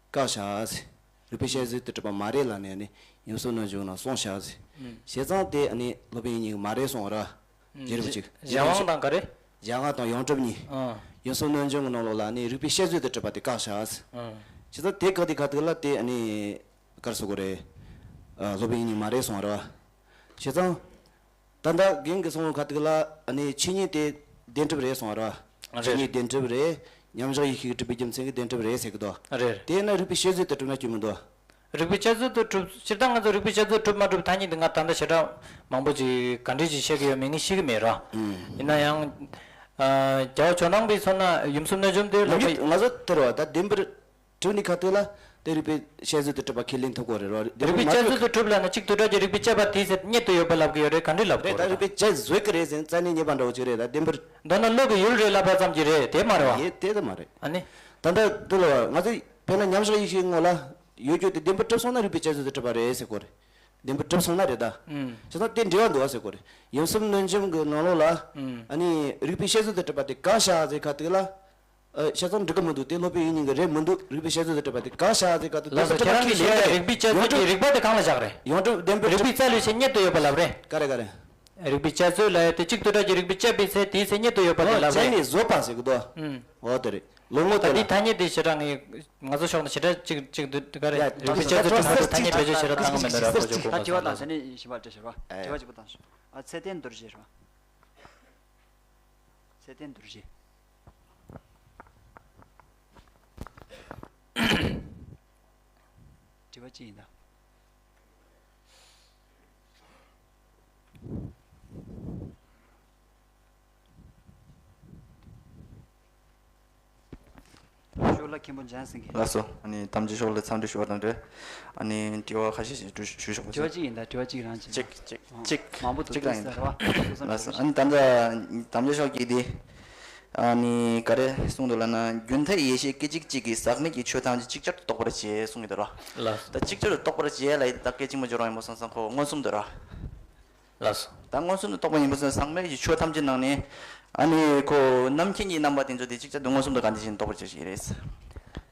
བཀག་བཞག་ཟེར། རིགས་པས་དཔྱད་བཟོད་དུ་གྲུབ་པ་མ་རེད་ལབ་ནས་ཨ་ནི་ཡུམ་གསུམ་གནོད་སྦྱིན་ནང་གསུངས་བཞག་ཟེར། བྱས་ཙང་དེ་ཨ་ནི་སློབ་དཔོན་དབྱིག་གཉེན་གྱིས་མ་རེད་གསུངས་ར། རྗེ་རིན་པོ་ཆེ། གཞན་དབང་དང་ག་རེ། གཞན་དབང་དང་ཡོངས་གྲུབ་གཉིས། ཨ། ཡུམ་གསུམ་གནོད་སྦྱིན་གྱི་ནང་ལོགས་ལ་ཨ་ནི་རིགས་པས་དཔྱད་བཟོད་དུ་གྲུབ་པ་དེ་བཀག་བཞག་ཟེར། ཨ། བྱས་ཙང་དེ་བཀག་དེ་ཁ་ཐུག་ལ་དེ་ཨ་ནི། ག་རེ་ཟེར་དགོས་རེད། ཨ། སློབ་དཔོན་དབྱིག་གཉེན་མ་རེད་གསུངས་ར། བྱས་ཙང་། ད་ལྟ་རྒན་གྱིས་གསུངས་པ་ཁ་ཐུག་ལ་ཨ་ནི་ཆོས་ཉིད་དེ་བདེན་གྲུབ་རེད་གསུངས་པ་རེད། རེད། ཆོས་ཉིད་བདེན་གྲུབ་རེད། མཉམ་བཞག་ཡེ་ཤེས་ཀྱིས་གྲུབ་པའི་རྒྱུ་མཚན་གྱིས་བདེན་གྲུབ་རེད་ཟེར་གི་འདུག་རེད། དེས་ན་རིགས་པས་དཔྱད་བཟོད་དུ་གྲུབ་ན་སྐྱོན་མི་འདུག་རིགས་པས་དཔྱད་བཟོད་དུ་གྲུབ། སྤྱིར་བཏང་ང་ཚོ་རིགས་པས་དཔྱད་བཟོད་གྲུབ་མ་གྲུབ་ཐ་སྙད་འདི་ང་ད་ལྟ་ཞེ་དྲག་མང་པོ་ཅིག་ག་འདྲས་ཅིག་བཤད་ཀྱི་ཡོད་མེད་ངས་ཤེས་ཀྱི་མེད་ར། ཨུམ། ཡིན་ན་ཡང་། ཨ། རྒྱལ་བ་ཇོ་ནང་པའི་ཚོ་ན་ཡུམ་གསུམ་གནོད་སྦྱིན་དེ་ལོ་ཡུམ་གྱི་ང་ཚོ་དེ་རེད་བ། ད་བདེན་པར་གྲུབ་ནས་ཁ་ཐུག་ལ་དེ་རིགས་པས་དཔྱད་བཟོད་དུ་གྲུབ་པ་ཁས་ལེན་ཐུབ་ཀྱི་རེད་ར། རིགས་པས་དཔྱད་བཟོད་དུ་གྲུབ་ལབ་ན་གཅིག་དུ་སྒྲ་གི་རིགས་པས་དཔྱད་པ་དེའི་ཚེ་རྙེད་དུ་ཡོད་པ་ལབ་ཀྱི་ཡོད་རེད། ག་འདྲས་ལབ་དགོས་རེད། ད་རེད། ད་རིགས་པས་དཔྱད་བཟོད་ཀྱི་རེད་ཟེར་རྩ་ནས་ཉེས་པ་འདྲ་བོ་ཅིག་རེད། ད་བདེན་པར། མདོར་ན་བློ་གི་ཡུལ་རེད་ལབ་པ་ཙམ་གྱིས་རེད། དེ་མ་རེད་བ། ཡེ་དེ་ད་མ་རེད། ཨ་ནི། ད་ལྟ་འདི་ལ་བ་ང་ཚོས་དཔེར་ན་མཉམ་བཞག་ཡེ་ཤེས་ངོ་ལ་ཡོད་རྒྱུ་དེ་བདེན་པར་གྲུབ་སོང་ན་རིགས་པས་དཔྱད་བཟོད་དུ་གྲུབ་པ་རེད་ཟེར་དགོས་རེད། བདེན་པར་གྲུབ་སོང་ན་རེད་ད། ཨུམ། བྱས་ཙང་དེ་འབྲེལ་བ་འདུག་བ་ཟེར་དགོས་རེད། ཡུམ་གསུམ་གནོད་སྦྱིན་གྱི་ནང་ལོགས་ལ། ཨུམ། ཨ་ནི་རིགས་པས་དཔྱད་བཟོད་དུ་གྲུབ་པ་དེ་བཀག་བཞག་ཟེར་ཁ་ཐུག་ལ། ཨ། བྱས་ཙང་འགྲིག་གི་མི་འདུག་དེ་སློབ་དཔོན་དབྱིག་གཉེན་གྱི་རེད་མི་འདུག་རིགས་པས་དཔྱད་བཟོད་དུ་གྲུབ་པ་དེ་བཀག་བཞག་ཟེར་ཁ་ཐུག་ལ། ལགས་སོ། ཁྱེད་རང་གིས་བཤད་ཡ་རིགས་པས་དཔྱད་བཟོད་ཀྱི་རིགས་པ་དེ་གང་ལ་བཞག་རེད། ཡོངས་གྲུབ་བདེན་པའི་རིགས་པས་རྩལ་ལས་ཆེ་རྙེད་དུ་ཡོད་པ་ལབ་རེད། ག་རེ་ག་རེ། རིགས་པས་དཔྱད་བཟོད་ལབ་ཡ་དེ་གཅིག་ཏུ་སྒྲ་གི་རིགས་པས་དཔྱད་པའི་ཚེ་དེའི་ཚེ་རྙེད་དུ་ཡོད་པ་དེ་ལབ་དགོས་རེད། བཟོད་པ་ཟེར་གི་འདུག་ཨུམ། འོ་དེ་རེད། ལོ་ངོ་ད་དེ་ལ། དེའི་ཐ་སྙད་དེ་ཞེ་དྲག་ངས་ང་ཚོ་ཕྱོགས་ནས་ཞེ་དྲག་གཅིག་གཅིག་ཏུ་ག་རེ། ཡ། རིགས་པས་དཔྱད་བཟོད་གྲུབ་མ་གྲུབ་ཐ་སྙད་བེད་སྤྱོད་ཞེ་དྲག་བཏང་གི་མེད་ན་ར། གོ་ཆོད་གོ་མ་སོང་ན། ད་དྲི་བ་དང་ཞལ་ནས་ཞིབ་པ་འདྲི་ཞེས་པ། ཨེ། དྲི་བ་གཅིག་པོ་བཏང་ཞིག་ཨ། ཚེ་བརྟན་རྡོ་རྗེ་རེད་པ། ཚེ་བརྟན་རྡོ་རྗེ། དྲི་བ་ཅི་ཡིན་ད། ཤོག་ལྷེ་མཁན་པོ་འཇམ་སེང་གེ། ལགས་སོ། ཨ་ནི་གཏམ་རྒྱུད་ཤོག་ལྷེ་འཚམས་འདྲི་ཞུ་བ་དང་འབྲེལ། ཨ་ནི་དྲི་བ་ཁ་ཤས་ཤིག་ཞུ་ཞུ་ཆོག་པ། དྲི་བ་གཅིག་ཡིན་ད། དྲི་བ་གཅིག་རང་བྱས། གཅིག་གཅིག་གཅིག་མང་པོ་འདུག་གཅིག་རང་ཡིན་ད། ལགས་སོ། ཨ་ནི་ད་ལྟ་གཏམ་རྒྱུད་ཤོག་གི་དེ། ཨ་ནི་ག་རེ་གསུངས་འདུག་ལབ་ན། རྒྱུན་མཐའི་ཡེ་ཤེས་སྐད་ཅིག་གཅིག་གིས་ཟག་མེད་ཀྱི་ཆོས་ཐམས་ཅད་ཅིག་ཅར་དུ་རྟོགས་པར་བྱེད་གསུངས་ཀྱི་འདུག་ར། ལགས། ད་ཅིག་ཅར་དུ་རྟོགས་པར་བྱེད་ལབ་ཡ་དེ་ད་སྐད་ཅིག་མ་འབྱོར་བ་ཡིན་པ་སོང་ཙང་ཁོ་མངོན་སུམ་དུ་ར། ལགས་སོ། ད་མངོན་སུམ་དུ་རྟོགས་པ་ཡིན་པ་སོང་ཙང་ཟག་མེད་ཀྱི་ཆོས་ཐམས་ཅད་ནང་ནས་ཨ་ནི་ཁོ་རྣམ་མཁྱེན་གྱི་རྣམ་པ་དེ་ཚོ་དེ་ཅིག་ཅར་དུ་མངོན་སུམ་དུ་ག་འདྲ་ཞིག་རྟོགས་པར་བྱེད་ཀྱི་རེད།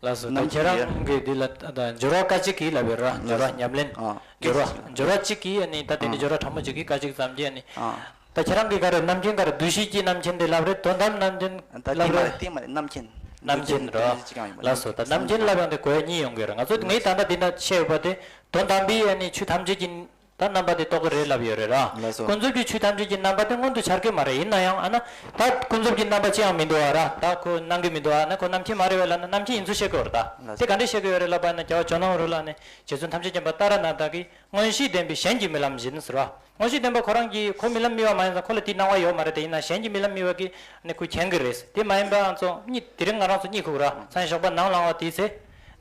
ལགས་སོ། ད་རྣམ་མཁྱེན་ཁྱེད་རང་གིས་འདི་ལ་ད་སྦྱོར་བ་སྐད་ཅིག་གིས་ལབ་པའི་ར། སྦྱོར་བ་ཉམས་ལེན། ཨ། སྦྱོར་བ་སྦྱོར་བ་གཅིག་གིས་ཨ་ནི་ད་དེ་འདྲའི་སྦྱོར་བ་ཕྲ་མོ་གཅིག་གིས་སྐད་ཅིག་ཙམ་གྱིས་ཨ་ནི། ཨ། ད་ཁྱེད་རང་གིས་ག་རེ་རྣམ་མཁྱེན་ག་རེ་འདུ་ཤེས་ཀྱི་རྣམ་མཁྱེན་དེ་ལབ་རེད། དོན་དམ་རྣམ་མཁྱེན་ད་ལབ་དེ་མ་རེད། རེད། དེ་མ་རེད། རྣམ་མཁྱེན། རྣམ་མཁྱེན་ར། རྣམ་མཁྱེན་གཅིག་ཡང་ཡིན་པ། ལགས་སོ། ད་རྣམ་མཁྱེན་ལབ་ཡང་དེ་གོ་ཡ་གཉིས་ཡོང་གི་རེད། ང་ཚོ་ངས་ད་ལྟ་འདི་ན་བཤད་ཡོད་པ་དེ་དོན་དམ་པའི་ཨ་ནི་ཆོས་ཐམས་ཅད་ཀྱི་ད་རྣམ་པ་དེ་རྟོགས་ཀྱི་རེད་ལབ་ཡོད་རེད་ར། ལགས་སོ། ཀུན་རྫོབ་ཀྱི་ཆོས་ཐམས་ཅད་ཀྱི་རྣམ་པ་དེ་མངོན་དུ་འཆར་གྱི་མ་རེད། ཡིན་ན་ཡང་ཨ་ན་ད་ཀུན་རྫོབ་ཀྱི་རྣམ་པ་ཅི་ཡང་མི་འདུག་ཨ་ར། ད་ཁོ་སྣང་གི་མི་འདུག་ཨ་ན་ཁོ་རྣམ་མཁྱེན་མ་རེད་པས་ལབ་ན་རྣམ་མཁྱེན་ཡིན་ཚུལ་བཤད་ཀྱི་ཡོད་རེད་ད། ལགས་སོ། དེ་ག་འདྲས་བཤད་ཀྱི་ཡོད་རེད་ལབ་པ་ཡིན་ན་རྒྱལ་བ་ཇོ་ནང་རོལ་པ་ནི་རྗེ་བཙུན་ཐམས་ཅད་མཁྱེན་པ་ཏཱ་ར་ནཱ་ཐ་གིས་མངོན་ཤེས་ལྡན་པས་གཞན་གྱིས་མི་ལམ་བཞིན་ཟེར་བ། མངོན་ཤེས་ལྡན་པ་ཁོ་རང་གིས་ཁོ་རྨི་ལམ་རྨི་བ་མ་ཡིན་ཙང་ཁོ་ལ་དེའི་སྣང་བ་ཡོད་མ་རེད་དེ། ཡིན་ན་གཞན་གྱིས་རྨི་ལམ་རྨི་བ་གིས་ནི་ཁོས་མཁྱེན་གྱི་རེད། དེ་མ་ཡིན་པའང་ཚོ་གཉིད་དེ་རིང་ང་རང་ཚོ་གཉིད་ཁུག་ར། མཚན་ཞོགས་པ་ནམ་ལངས་པ་དེའི་ཚེ།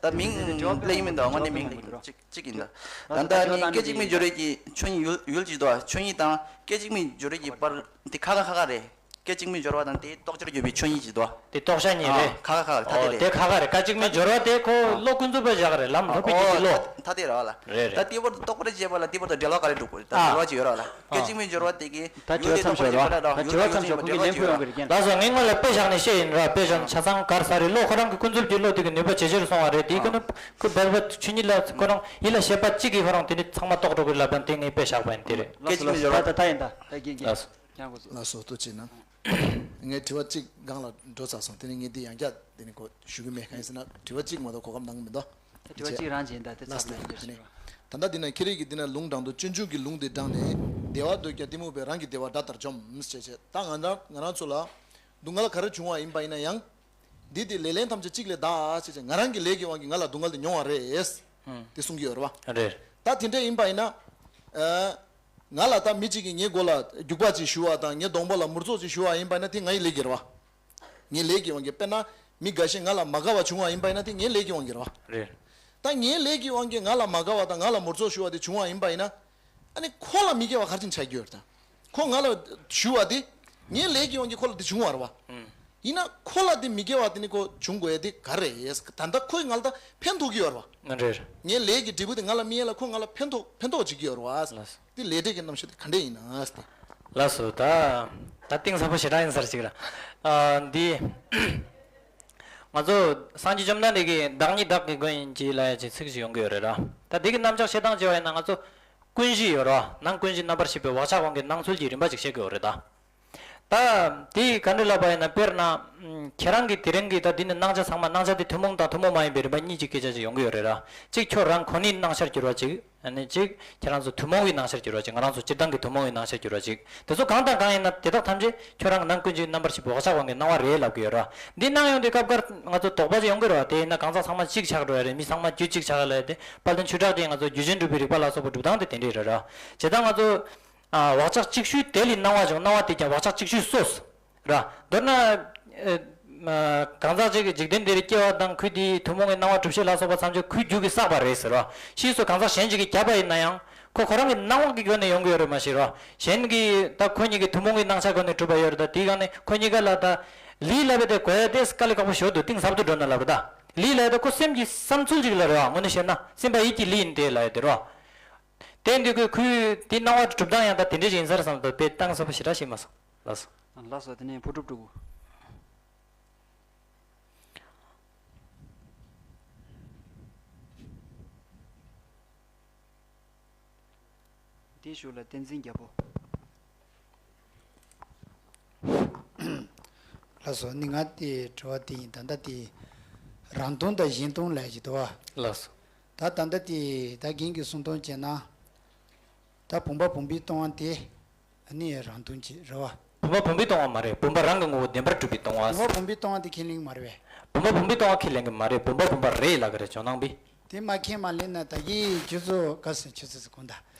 ད་མིང་སླེབས་ཡིན་མི་འདུག་དངོས་གནས་མིང་སླེབས་ཡིན་གཅིག་གཅིག་ཡིན་ད། ད་ལྟ་ནི་སྐད་ཅིག་མའི་སྦྱོར་བའི་གི་ཆོས་ཉིད་ཡུལ་ཡུལ་གཅིག་འདུག་ཆོས་ཉིད་དང་སྐད་ཅིག་མའི་སྦྱོར་བའི་གི་བར་དེ་ཁ་ཁ་ཁ་ཁ་རེད། སྐད་ཅིག་མའི་སྦྱོར་བ་དང་དེའི་རྟོགས་བྱར་གྱུར་པའི་ཆོས་ཉིད་ཅིག་འདུག་དེ་རྟོགས་བྱ་ཉིད་རེད། ཁ་ཁ་ཁ་ཐ་དེ་ཨོ་རེད། དེ་ཁ་ཁ་རེད། སྐད་ཅིག་མའི་སྦྱོར་བ་དེ་ཁོ་བློ་ཀུན་རྫོབ་པའི་བཞག་རེད། ལམ་འགྲོ་བའི་གཅིག་གི་བློ། ཐ་དེ་རེད་བ་ལ། རེད་རེད། ད་ལྟེ་བར་དུ་རྟོག་པར་བྱེད་པ་ལ་ལྟེ་བར་དུ་འབྲེལ་བ་ག་རེ་འགྲོ་དགོས་རེད། ད་ཨ། འབྲེལ་བ་ཅིག་ཡོད་ར་ལ། སྐད་ཅིག་མའི་སྦྱོར་བ་དེ་གི་ད་དྲི་བ་མཚམས་ཞོག་ར། ད་དྲི་བ་མཚམས་ཞོག་ཁོང་གི་ལན་ཕུལ་ཡོང་གི་རེད་ཀྱང་། ལགས་སོ། ངས་སྔོན་ལ་དཔེ་བཞག་ནས་བཤད་ཡིན་ར། དཔེ་བཞག་ན་ཆ་ཚང་ག་རེ་ཟེར་རེད། བློ་ཁོ་རང་གི་ཀུན་རྫོབ་ཀྱི་བློ་དེ་གི་ནུས་པ་ཇེ་ཆེར་སོང་བ་རེད། དེའི་ཁོ་ན་ཁོ་བར་བར་ཆོས་ཉིད་ལ་ཁོ་རང་ཡིད་ལ་བྱེད་པ་གཅིག་གིས་ཁོ་རང་དེ་ནི་ཚང་མ་རྟོགས་འགྲོ་གི་ལབ་ཀྱང་དེ་ངས་དཔེ་བཞག་པ་ཡིན། དེ་རེད། སྐད་ཅིག་མའི་སྦྱོར་བ། ད་ད་ད་ཡིན་ད་ད་རྒན་རྒན། ལགས་སོ། ལགས་སོ། ཐུགས་རྗེ་གནང་། ངས་དྲི་བ་གཅིག་སྒང་ལ་འགྲོ་ཚར་སོང་། དེ་ནི་ངས་འདི་ཡང་བསྐྱར་དེ་ནི་གོ་ཞུ་གི་མེད། གང་ཡིན་ཟེར་ན་དྲི་བ་གཅིག་མ་གཏོགས་གོ་སྐབས་གནང་གི་མི་འདུག་ད་དྲི་བ་གཅིག་རང་བྱས་ད་དེ་ཚར་ལ་ཡིན་ཞུ་བ། ད་ལྟ་འདི་ན་ཁྱེད་རིགས་ཀྱི་འདི་ན་ལུང་དྲངས་འདུག་སྤྱོད་འཇུག་གི་ལུང་དེ་དྲངས་ནས། བདེ་བ་འདོད་ཀྱང་གཏི་མུག་པས། རང་གི་བདེ་བ་དགྲ་ལྟར་འཇོམས་ཞེས་བྱས། ད་ང་རང་ང་རང་ཚོ་ལ་སྡུག་བསྔལ་ག་རེ་བྱུང་བ་ཡིན་པ་ཡིན་ན་ཡང་། འདི་དེ་ལས་ལན་ཐམས་ཅད་གཅིག་ལས་འདའ་ཞེས་བྱས། ང་རང་གི་ལས་ཀྱི་དབང་གིས་ང་ལ་སྡུག་བསྔལ་དེ་མྱོང་བ་རེད། དེ་གསུང་གི་ཡོད་རེད་བ། རེད། ད་དེ་འདྲ་ཡིན་པ་ཡིན་ན། ཨ། ང་ལ་ད་མི་གཅིག་གིས་ངའི་མགོ་ལ་རྒྱུག་པ་ཅིག་གཞུ་བ་དང་ངའི་གདོང་པ་ལ་མུར་ཙོག་ཅིག་གཞུ་བ་ཡིན་པ་ན་དེ་ངའི་ལས་ཀྱི་རེད་བ། ངའི་ལས་ཀྱི་དབང་གིས། དཔེར་ན་མི་འགའ་ཤས་ང་ལ་མ་དགའ་བ་བྱུང་བ་ཡིན་པ་ཡིན་ན་དེ་ངའི་ལས་ཀྱི་དབང་གིས་རེད་བ། རེད། ད་ངའི་ལས་ཀྱི་དབང་གིས་ང་ལ་མ་དགའ་བ་དང་ང་ལ་མུར་ཙོག་གཞུ་བ་དེ་བྱུང་བ་ཡིན་པ་ཡིན་ན། ཨ་ནི་ཁོ་ལ་མི་དགེ་བ་ག་རེ་བྱས་ནས་བྱ་རྒྱུ་ཡོད་རེད་ད། ཁོ་ང་ལ་གཞུ་བ་དེ་ངའི་ལས་ཀྱི་དབང་གིས་ཁོ་ལ་དེ་བྱུང་བ་རེད་བ། ཡིན་ན་ཁོ་ལ་དེ་མི་དགེ་བ་དེ་ནི་ཁོ་བྱུང་དགོས་ཡ་དེ་ག་རེ་རེད། ད་ལྟ་ཁོས་ང་ལ་ད་ཕན་ཐོགས་ཀྱི་ཡོད་རེད་བ། རེད། ངའི་ལས་ཀྱི་འབྲས་བུ་དེ་ང་ལ་སྨིན་ཡ་ལ་ཁོ་ང་ལ་ཕན་ཐོགས་ཕན་ཐོགས་བྱེད་ཀྱི་ཡོད་རེད་བ། ལགས་སོ། དེ་ལས་འབྲས་ཀྱི་རྣམ་གཞག་དེ་ག་འདྲས་ཡིན་ན་ཟེར་ཏེ། ལགས་སོ། ད་ད་གཏིང་ཟབ་པོ་ཞེ་དྲག་ཡིན་ས་རེད་ཅིག་ར། ཨ། འདི་ང་ཚོ་སངས་རྒྱས་བཅོམ་ལྡན་འདས་ཀྱིས་བདག་ཉིད་བདག་གི་མགོན་ཡིན་གྱི་ལབ་ཡ་ཅིག་ཚིག་ཅིག་ཡོང་གི་ཡོད་རེད་ར། ད་འདི་གི་རྣམ་གཞག་བཤད་སྟངས་བྱས་པ་ཡིན་ན་ང་ཚོ་ཀུན་གཞི་ཡོད་ར། ནང་ཀུན་གཞི་རྣམ་པར་ཤེས་པའི་བག་ཆགས་དབང་གིས་སྣང་ཚུལ་གྱི་རིམ་པ་ཅིག་བཤད་ཀྱི་ཡོད་རེད་ད། ད་དེ་ག་འདྲ་ལབ་པ་ཡིན་ན། དཔེར་ན་ཁྱེད་རང་གིས་དེ་རིང་གི་ད་འདི་ནི་སྣང་ཆ་ཚང་མ། སྣང་ཆ་དེ་ཐུན་མོང་དང་ཐུན་མོང་མ་ཡིན་པའི་རིམ་པ་གཉིས་ཀྱི་སྐད་ཆ་ཅིག་ཡོང་གི་ཡོད་རེད་ར། གཅིག་ཁྱོད་རང་ཁོ་ནའི་སྣང་ཆར་གྱུར་བ་ཅིག་ཨ་ནི་གཅིག་ཁྱེད་རང་ཚོ་ཐུན་མོང་བའི་སྣང་ཆར་གྱུར་བ་ཅིག་ང་རང་ཚོ་སྤྱིར་བཏང་གི་ཐུན་མོང་བའི་སྣང་ཆར་གྱུར་བ་ཅིག་དེ་ཚོ་གང་དང་གང་ཡིན་ན་དེ་དག་ཐམས་ཅད་ཁྱོད་རང་ནང་ཀུན་གཞི་རྣམ་པར་ཤེས་པའི་བག་ཆགས་དབང་གིས་སྣང་བ་རེད་ལབ་ཀྱི་ཡོད་ར། འདི་སྣང་ཡོང་དུས་སྐབས་འགར་ང་ཚོ་དོགས་པ་ཅིག་ཡོང་གི་རེད་བ། དེ་ཡིན་ན་གང་ཟག་ཚང་མ་གཅིག་ཆགས་འགྲོ་ཡ་རེད། མི་ཚང་མ་རྒྱུད་གཅིག་ཆགས་ཡ་ལ་དེ་དཔལ་ལྡན་ཆོས་གྲགས་ཀྱིས་ང་ཚོ་རྒྱུ་རྐྱེན་གྲུབ་པའི་རིགས་པ་ལ་སོགས་པ་སྒྲུབ་སྟངས་དེ་དེ་འདྲས་རེད་ར། བྱས་ཙང་ང་ཚོ་ཨ། བག་ཆགས་ཅིག་ཤོས་དེ་ལས་སྣང་བ་བྱུང་། སྣང་བ་དེས་ཀྱང་བག་ཆགས་ཅིག་ཤོས་གསོས། ར། མདོར་ན། ཨེ། མ། གང་ཟག་ཅིག་གིས་འཇིག་རྟེན་འདིར་སྐྱེ་བ་དང་ཁོས་དེའི་ཐུན་མོང་གི་སྣང་བ་གྲུབ་བྱེད་ལ་སོགས་པ་ཐམས་ཅད་ཁོའི་རྒྱུད་ཀྱིས་བསགས་པ་རེད་ཟེར་རོ། ཕྱིས་སུ་གང་ཟག་གཞན་ཅིག་གིས་བརྒྱབ་པ་ཡིན་ན་ཡང་ཁོ་ཁོ་རང་གི་སྣང་བ་གི་སྒོ་ནས་ཡོང་གི་ཡོད་རེད་མ་གཞི་རོ། གཞན་གྱིས་ད་ཁོ་གཉིས་ཀྱི་ཐུན་མོང་གི་སྣང་ཆ་སྒོ་ནས་གྲུབ་པ་ཡོད་རེད། ད་དེའི་སྒང་ནས་ཁོ་གཉིས་ཀ་ལ་ད་ལུས་ལབ་པ་དེ་གོ་ཡ་དེ་དཀའ་ལས་ཁག་པོ་ཞིག་འདུག་གཏིང་ཟབ་ཏུ་འགྲོ་ན་ལབ་རེད་ད། ལུས་ལབ་ཡ་ད་ཁོ་སེམས་ཀྱི་བསམ་ཚུལ་ཅིག་ལ་རེད་བ། དངོས་གནས་བཤད་ན་སེམས་པ་ཡིད་ཀྱི་ལུས་ཡིན་ཏེ་ལབ་ཡ་དེ་རོ། དེ་འདི་ཁོས་ཁོའི་དེ་སྣང་བ་གྲུབ་སྟངས་ཡང་ད་དེ་འདྲས་ཅིག་ཡིན་ས་རེད་བསམ་སྟེ་དཔེ་གཏིང་ཟབ་པོ་ཞེ་དྲག་ཤེས་མ་སོང་། ལགས་སོ། ལགས་སོ། དེ་ནས་ཕུ་གྲུབ་སྤྲུལ་སྐུ། དེའི་གཞུག་ལ་བསྟན་འཛིན་རྒྱལ་པོ། ལགས་སོ། ནི་ང་དེ་དྲི་བ་དེ་ཡིན། ད་ལྟ་དེ་རང་སྟོང་དང་གཞན་སྟོང་ལབ་ཀྱི་འདུག་བ། ལགས་སོ། ད་ད་ལྟ་དེ་ད་རྒན་གྱིས་གསུང་སྟངས་བྱས་ན། ད་བུམ་པ་བུམ་པས་སྟོང་བ་དེ་ཨ་ནི་རང་སྟོང་ཅིག་རེད་བ། བུམ་པ་བུམ་པས་སྟོང་བ་མ་རེད། བུམ་པ་རང་གི་ངོ་བོ་བདེན་པར་གྲུབ་པས་སྟོང་བ། བུམ་པ་བུམ་པས་སྟོང་བ་དེ་ཁས་ལེན་གྱི་མ་རེད་པས། བུམ་པ་བུམ་པས་སྟོང་བ་ཁས་ལེན་གྱི་མ་རེད། བུམ་པ་བུམ་པ་རེད་ལབ་ཀྱི་རེད། ཇོ་ནང་པས། དེ་མ་ཁས་མ་ལེན་ན་ད་གིན་ཁྱོད་ཚོ་ག་ཟེར། ཁྱོད་ཚོ་ཟེར་གོང་ད།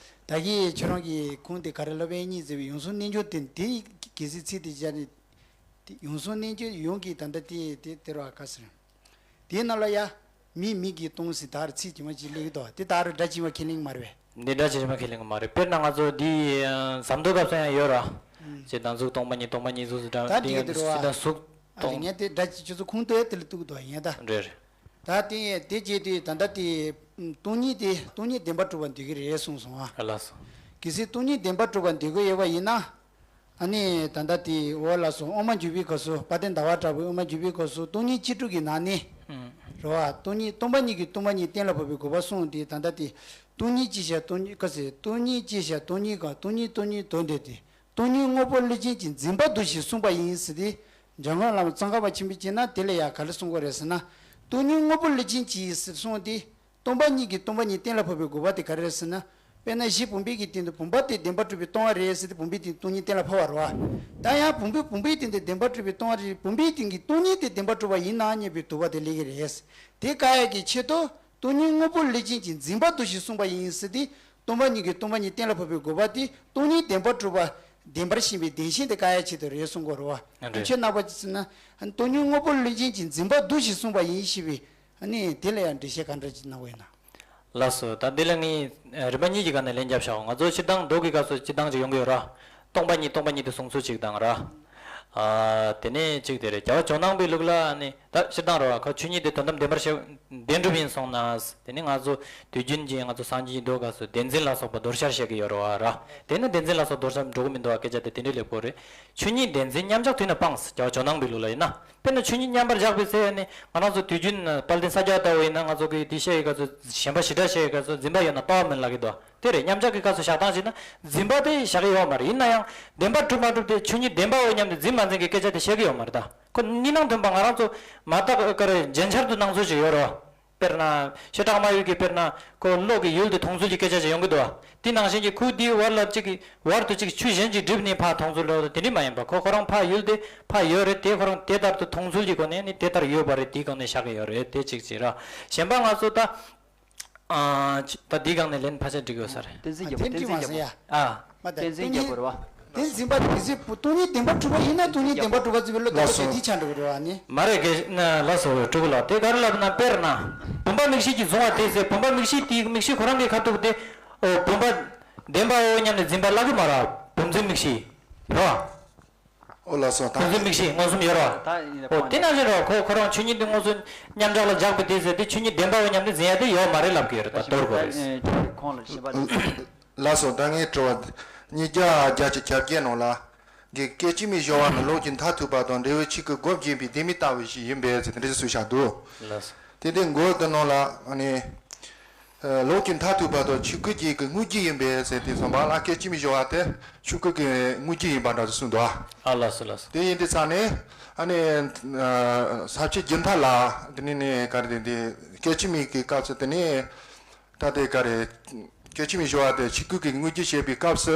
ད་གིན་ཁྱོད་རང་གི་ཁུངས་དེ་ག་རེ་སློབ་དཔོན་དབྱིག་གཉེན་མཛད་པའི་ཡུམ་གསུམ་རྣལ་འབྱོར་དེ། དེ་གལ་སྲིད་ཚིག་དེ་སྦྱར་ནས། དེ་ཡུམ་གསུམ་རྣལ་འབྱོར་ཡུམ་གྱི་ད་ལྟ་དེ་དེ་དེ་ར་ག་ཟེར། དེའི་ནང་ལ་ཡ། མིག་མིག་གིས་སྟོང་ཟེར་ད་རེ་ཚིག་ཇི་མ་ཇི་སླེབས་ཀྱི་འདུག་དེ་ད་རུ་སྒྲ་ཇི་མ་ཁས་ལེན་གྱི་མ་རེད་པས། འདི་སྒྲ་ཇི་མ་ཁས་ལེན་གྱི་མ་རེད། དཔེར་ན་ང་ཚོ་འདི་ཟབ་མདོ་སྐབས་སུ་ཡང་ཡོད་ར། ཨུམ། ཅེས་དང་གཟུགས་སྟོང་པ་ཉིད། སྟོང་པ་ཉིད་གཟུགས་སུ་འདྲ། ད་འདི་དེ་ཡང་འདི་རུ་ཅེས་དང་གཟུགས་ཨ་ལས་སྟོང་། ངས་དེ་སྒྲ་ཇི་ཁྱོད་ཚོ་ཁུངས་གཏུགས་དེ་ལ་གཏུགས་འདུག་ཡིན་ད། རེད་རེད། ད་དེ་དེ་བྱས་དུས་ད་ལྟ་དེ་སྟོང་ཉིད་དེ་སྟོང་ཉིད་བདེན་པར་གྲུབ་པར་འདོད་ཀྱི་རེད་གསུངས་སོང་ཨ། ལགས་སོ། གལ་སྲིད་སྟོང་ཉིད་བདེན་པར་གྲུབ་པར་འདོད་ཀྱི་ཡོད་པ་ཡིན་ན། ཨ་ནི་ད་ལྟ་དེ་འོ་ལགས་སོ། དབུ་མ་འཇུག་པའི་སྐབས་སུ། དཔལ་ལྡན་ཟླ་བ་གྲགས་པའི་དབུ་མ་འཇུག་པའི་སྐབས་སུ་སྟོང་ཉིད་སྤྱི་སྒྲུབ་ཀྱི་ནང་ནས། ཨང་། རེད་བ། སྟོང་ཉིད་སྟོང་པ་ཉིད་ཀྱིས་སྟོང་པ་ཉིད་གཏན་ལ་ཕབ་པའི་དགོས་པ་གསུངས་ཏེ། ད་ལྟ་དེ་སྟོང་ཉིད་ཅེས་བྱ་སྟོང་ཉིད་ག་ཟེར། སྟོང་ཉིད་ཅེས་བྱ་སྟོང་ཉིད་ག་སྟོང་ཉིད་སྟོང་ཉིད་དོན་དེ་སྟེ། སྟོང་ཉིད་དངོས་པོ་ལུས་ཅན་གྱི་འཛིན་པ་དུ་ཞིག་གསུངས་པ་ཡིན་ཟེར་ཏེ། འཇམ་མགོན་བླ་མ་ཙོང་ཁ་པ་ཆེན་པོས་བྱས་ན་དེ་ལ་ཡང་ག་རེ་གསུང་གི་རེད་ཟེར་ན། སྟོང་ཉིད་དངོས་པོ་ལུས་ཅན་གྱི་ཟེར་གསུངས་ཏེ། སྟོང་པ་ཉིད་ཀྱིས་སྟོང་པ་ཉིད་གཏན་ལ་ཕབ་པའི་དགོས་པ་དེ་ག་རེ་རེད་ཟེར་ན། དཔེར་ན་གཞི་བུམ་པའི་གི་སྟེང་དུ་བུམ་པ་དེ་བདེན་པར་གྲུབ་པས་སྟོང་བ་རེད་ཟེར་ཏེ་བུམ་པའི་སྟེང་དུ་སྟོང་ཉིད་གཏན་ལ་ཕབ་པ་རེད་བ། ད་ཡང་བུམ་པས་བུམ་པའི་སྟེང་དུ་བདེན་པར་གྲུབ་པས་སྟོང་བ་རེད། བུམ་པའི་སྟེང་གི་སྟོང་ཉིད་དེ་བདེན་པར་གྲུབ་པ་ཡིན་ན་སྙམ་པའི་དོགས་པ་དེ་སླེབས་ཀྱི་རེད། དེ་བཀག་ཡག་གི་ཆེད་དུ། སྟོང་ཉིད་དངོས་པོ་ལུས་ཅན་གྱི་འཛིན་པ་དུ་ཞིག་གསུངས་པ་ཡིན་ཟེར་ཏེ། སྟོང་པ་ཉིད་ཀྱིས་སྟོང་པ་ཉིད་གཏན་ལ་ཕབ་པའི་དགོས་པ་དེ་སྟོང་ཉིད་བདེན་པར་གྲུབ་པ་བདེན་པར་ཞེན་པའི་བདེན་ཞེན་དེ་བཀག་ཡ་ཆེད་དུ་རེད་གསུང་གི་ཡོད་རེད་བ། ཨ་རེད། ཁྱོད་རྣམ་པ་ཅི་ཟེར་ན། སྟོང་ཉིད་དངོས་པོ་ལུས་ཅན་གྱི་འཛིན་པ་འདུ་ཞེས་གསུངས་པ་ཡིན་ཞེས་པའི་ཨ་ནི་དེ་ལ་ཡང་འགྲེལ་བཤད་ག་འདྲ་ཅིག་གནང་བ་ཡིན་ན། ལགས་སོ། ད་འདི་ལ་ངས་རིམ་པ་གཉིས་ཀྱི་སྒང་ནས་ལན་བརྒྱབ་བཞག་འོ། ང་ཚོ་སྤྱིར་བཏང་མདོ་གི་སྐབས་སུ་སྤྱིར་བཏང་ཅིག་ཡོང་གི་ཡོད་ར། སྟོང་པ་ཉིད་སྟོང་པ་ཉིད་དུ་གསུང་ཚུལ་ཅིག་དང་ར། ཨ། དེ་ནས་གཅིག་དེ་རེད། རྒྱལ་བ་ཇོ་ནང་པའི་ལུགས་ལ་ནི་ད་སྤྱིར་བཏང་རེད་བ། ཁོ་ཆོས་ཉིད་དེ་དོན་དམ་བདེན་པར་ཤེས་བདེན་གྲུབ་ཡིན་སོང་ན། དེ་ནི་ང་ཚོ་དུས་རྒྱུན་གྱི་ང་ཚོ་སངས་རྒྱས་ཀྱི་མདོ་སྐབས་སུ་བདེན་འཛིན་ལ་སོགས་པ་དོར་ཤར་བཤད་ཀྱི་ཡོད་རེད་བ་ར། དེ་ནི་བདེན་འཛིན་ལ་སོགས་དོར་ཤར་འགྲོ་གི་མི་འདུག་བ། སྐད་ཆ་དེ་དེ་འདྲའི་ལེགས་པོ་རེད། ཆོས་ཉིད་བདེན་འཛིན་མཉམ་བཞག་དུས་ན་སྤངས། རྒྱལ་བ་ཇོ་ནང་པའི་ལུགས་ལ་ཡིན་ན། དཔེར་ན་ཆོས་ཉིད་མཉམ་པར་བཞག་པའི་ཚེ་ནི་ང་རང་ཚོ་དུས་རྒྱུན་དཔལ་ལྡན་ས་སྐྱ་ལྟ་བུ་ཡིན་ན། ང་ཚོ་གི་དེ་བཤད་ཡི་སྐབས་སུ་གཞན་པ་ཞི་དྲག་བཤད་ཡི་སྐབས་སུ་འཛིན་པ་ཡོད་ན་ལྟ་བ་མིན་ལབ་ཀྱི་འདུག་དེ་རེད། མཉམ་བཞག་གི་སྐབས་སུ་བཞག་སྟངས་བྱས་ན་འཛིན་པ་དེ་བཞག་གི་ཡོད་མ་རེད། ཡིན་ན་ཡང་བདེན་པ་གྲུབ་མ་གྲུབ་དེ་ཆོས་ཉིད་བདེན་པའོ་སྙམ་སྟེ་འཛིན་མ་འཛིན་གྱི་སྐད་ཆ་དེ་བཤད་ཀྱི་ཡོད་མ་རེད་ད། ཁོ་གཉིས་སྣང་མཐུན་པ་ང་རང་ཚོ་མ་བརྟགས་ཀར་རྗེན་ཆར་དུ་སྣང་ཚུལ་ཅིག་ཡོད་རེད། དཔེར་ན་བྱེ་བྲག་སྨྲ་བའི་གི་དཔེར་ན་ཁོ་བློ་གི་ཡུལ་དེ་མཐོང་ཚུལ་གྱི་སྐད་ཆ་ཅིག་ཡོང་གི་འདུག་བ། དེ་ནང་བཞིན་གྱི་ཁུ་དེའི་བར་ལ་གཅིག་གི་བར་དུ་གཅིག་ཆུ་གཞན་གྱིས་བསྒྲིབས་ནས་ཕར་མཐོང་ཚུལ་ལ་དེ་འདྲ་མ་ཡིན་པ། ཁོ་ཁོ་རང་ཕར་ཡུལ་དེ་ཕར་ཡོད་རེད། དེ་ཁོ་རང་དེ་ལྟར་དུ་མཐོང་ཚུལ་གྱི་སྒོ་ནས་ནི་དེ་ལྟར་ཡོད་པ་རེད། དེའི་སྒང་ནས་བཞག་གི་ཡོད་རེད། དེ་གཅིག་བྱས་ར། གཞན་པ་ང་ཚོ་ད། ཨ། ད་འདིའི་སྒང་ནས་ལན་ཕལ་ཆེར་འགྲིག་ཡོད་ས་རེད། བསྟན་འཛིན་རྒྱལ་པོ། བསྟན་འཛིན་རྒྱལ་པོ། ཨ། མ་དང་བསྟན་འཛིན་རྒྱལ་པོ་རེད་བ། བསྟན་འཛིན་པ་དེ་ཚོས་སྟོང་ཉིད་བདེན་པར་གྲུབ་པ་ཡིན་ན་སྟོང་ཉིད་བདེན་པར་གྲུབ་པ་ཟེར་བའི་བློ་ལྡོག་པ་དེ་དེ་ཆགས་འགྲོ་གི་རེད་བ་ནི། མ་རེད། དགེ་ན་ལགས་སོ། སྤྲུལ་སྐུ་ལགས། དེ་ག་རེ་ལབ་ན། དཔེར་ན་བུམ་པ་མིག་ཤེས་ཀྱིས་བཟུང་བ་དེ་ཟེར། བུམ་པ་མིག་ཤེས་དེའི་མིག་ཤེས་ཁོ་རང་གི་ཁ་ཐུག་དེ། ཨོ། བུམ་པ་བདེན་པའོ་སྙམ་ནས་འཛིན་པ་ལབ་གི་མ་རེད། བུམ་འཛིན་མིག་ཤེས་རེད་བ། ཨོ་ལགས་སོ། ད་ཁོང་ཚོའི་མིག་ཤེས་མངོན་སུམ་ཡོད་རེད་བ། ད་ཡིན་ན་ཨོ་དེ་ནང་བཞིན་རེད་བ། ཁོ་ཁོ་རང་ཆོས་ཉིད་དེ་མངོན་སུམ་མཉམ་བཞག་ལ་བཞག་པའི་དུས་ཚོད་དེ་ཆོས་ཉིད་བདེན་པའོ་སྙམ་དུ་འཛིན་ཡ་དེ་ཡོད་མ་རེད་ལབ་ཀྱི་ཡོད་རེད། ད་དོར་དགོས་རེད། ཁོང་ལ་ཞིབ་པ། ལགས་སོ། ད་ངའི་དྲི་བ་ཉིས་བརྒྱ་བརྒྱད་ཅུ་གྱ་བརྒྱད་ནང་ལ་གི་སྐད་ཅིག་མའི་སྦྱོར་བ་ནི་ལོག་གི་མཐར་ཐུག་པ་དང་འབྲས་བུའི་ཆོས་སྐུ་སྒོམ་བྱེད་པའི་ལྡེ་མིག་ལྟ་བུ་ཞིག་ཡིན་པས་ཟེར་དེ་འདྲ་ཞིག་གསུངས་བཞག་འདུག་ལགས་སོ། དེ་དེ་མགོ་དེ་ནང་ལ་ཨ་ནི། ལོག་གི་མཐར་ཐུག་པ་དང་ཆོས་སྐུ་གཅིག་གི་དངོས་གཞི་ཡིན་པས་ཟེར། དེ་ཙམ་པ་ལ་སྐད་ཅིག་མའི་སྦྱོར་བ་དེ་ཆོས་སྐུ་གི་དངོས་གཞི་ཡིན་པ་འདྲ་ཞིག་གསུངས་འདུག་ཨ། ལགས་སོ་ལགས་སོ། དེ་ཡིན་དུས་ཙང་ནས་ཨ་ནི་ས་བཅད་བརྒྱུད་མཐའ་ལ་དེ་ནས་ནི་ག་རེ་དེ་འདི་སྐད་ཅིག་མའི་གི་སྐབས་སུ་དེ་ནས་ད་དེ་ག་རེ་སྐད་ཅིག་མའི་སྦྱོར་བ་དེ་ཆོས་སྐུ་གི་དངོས་གཞི་བྱེད་པའི་སྐབས་སུ་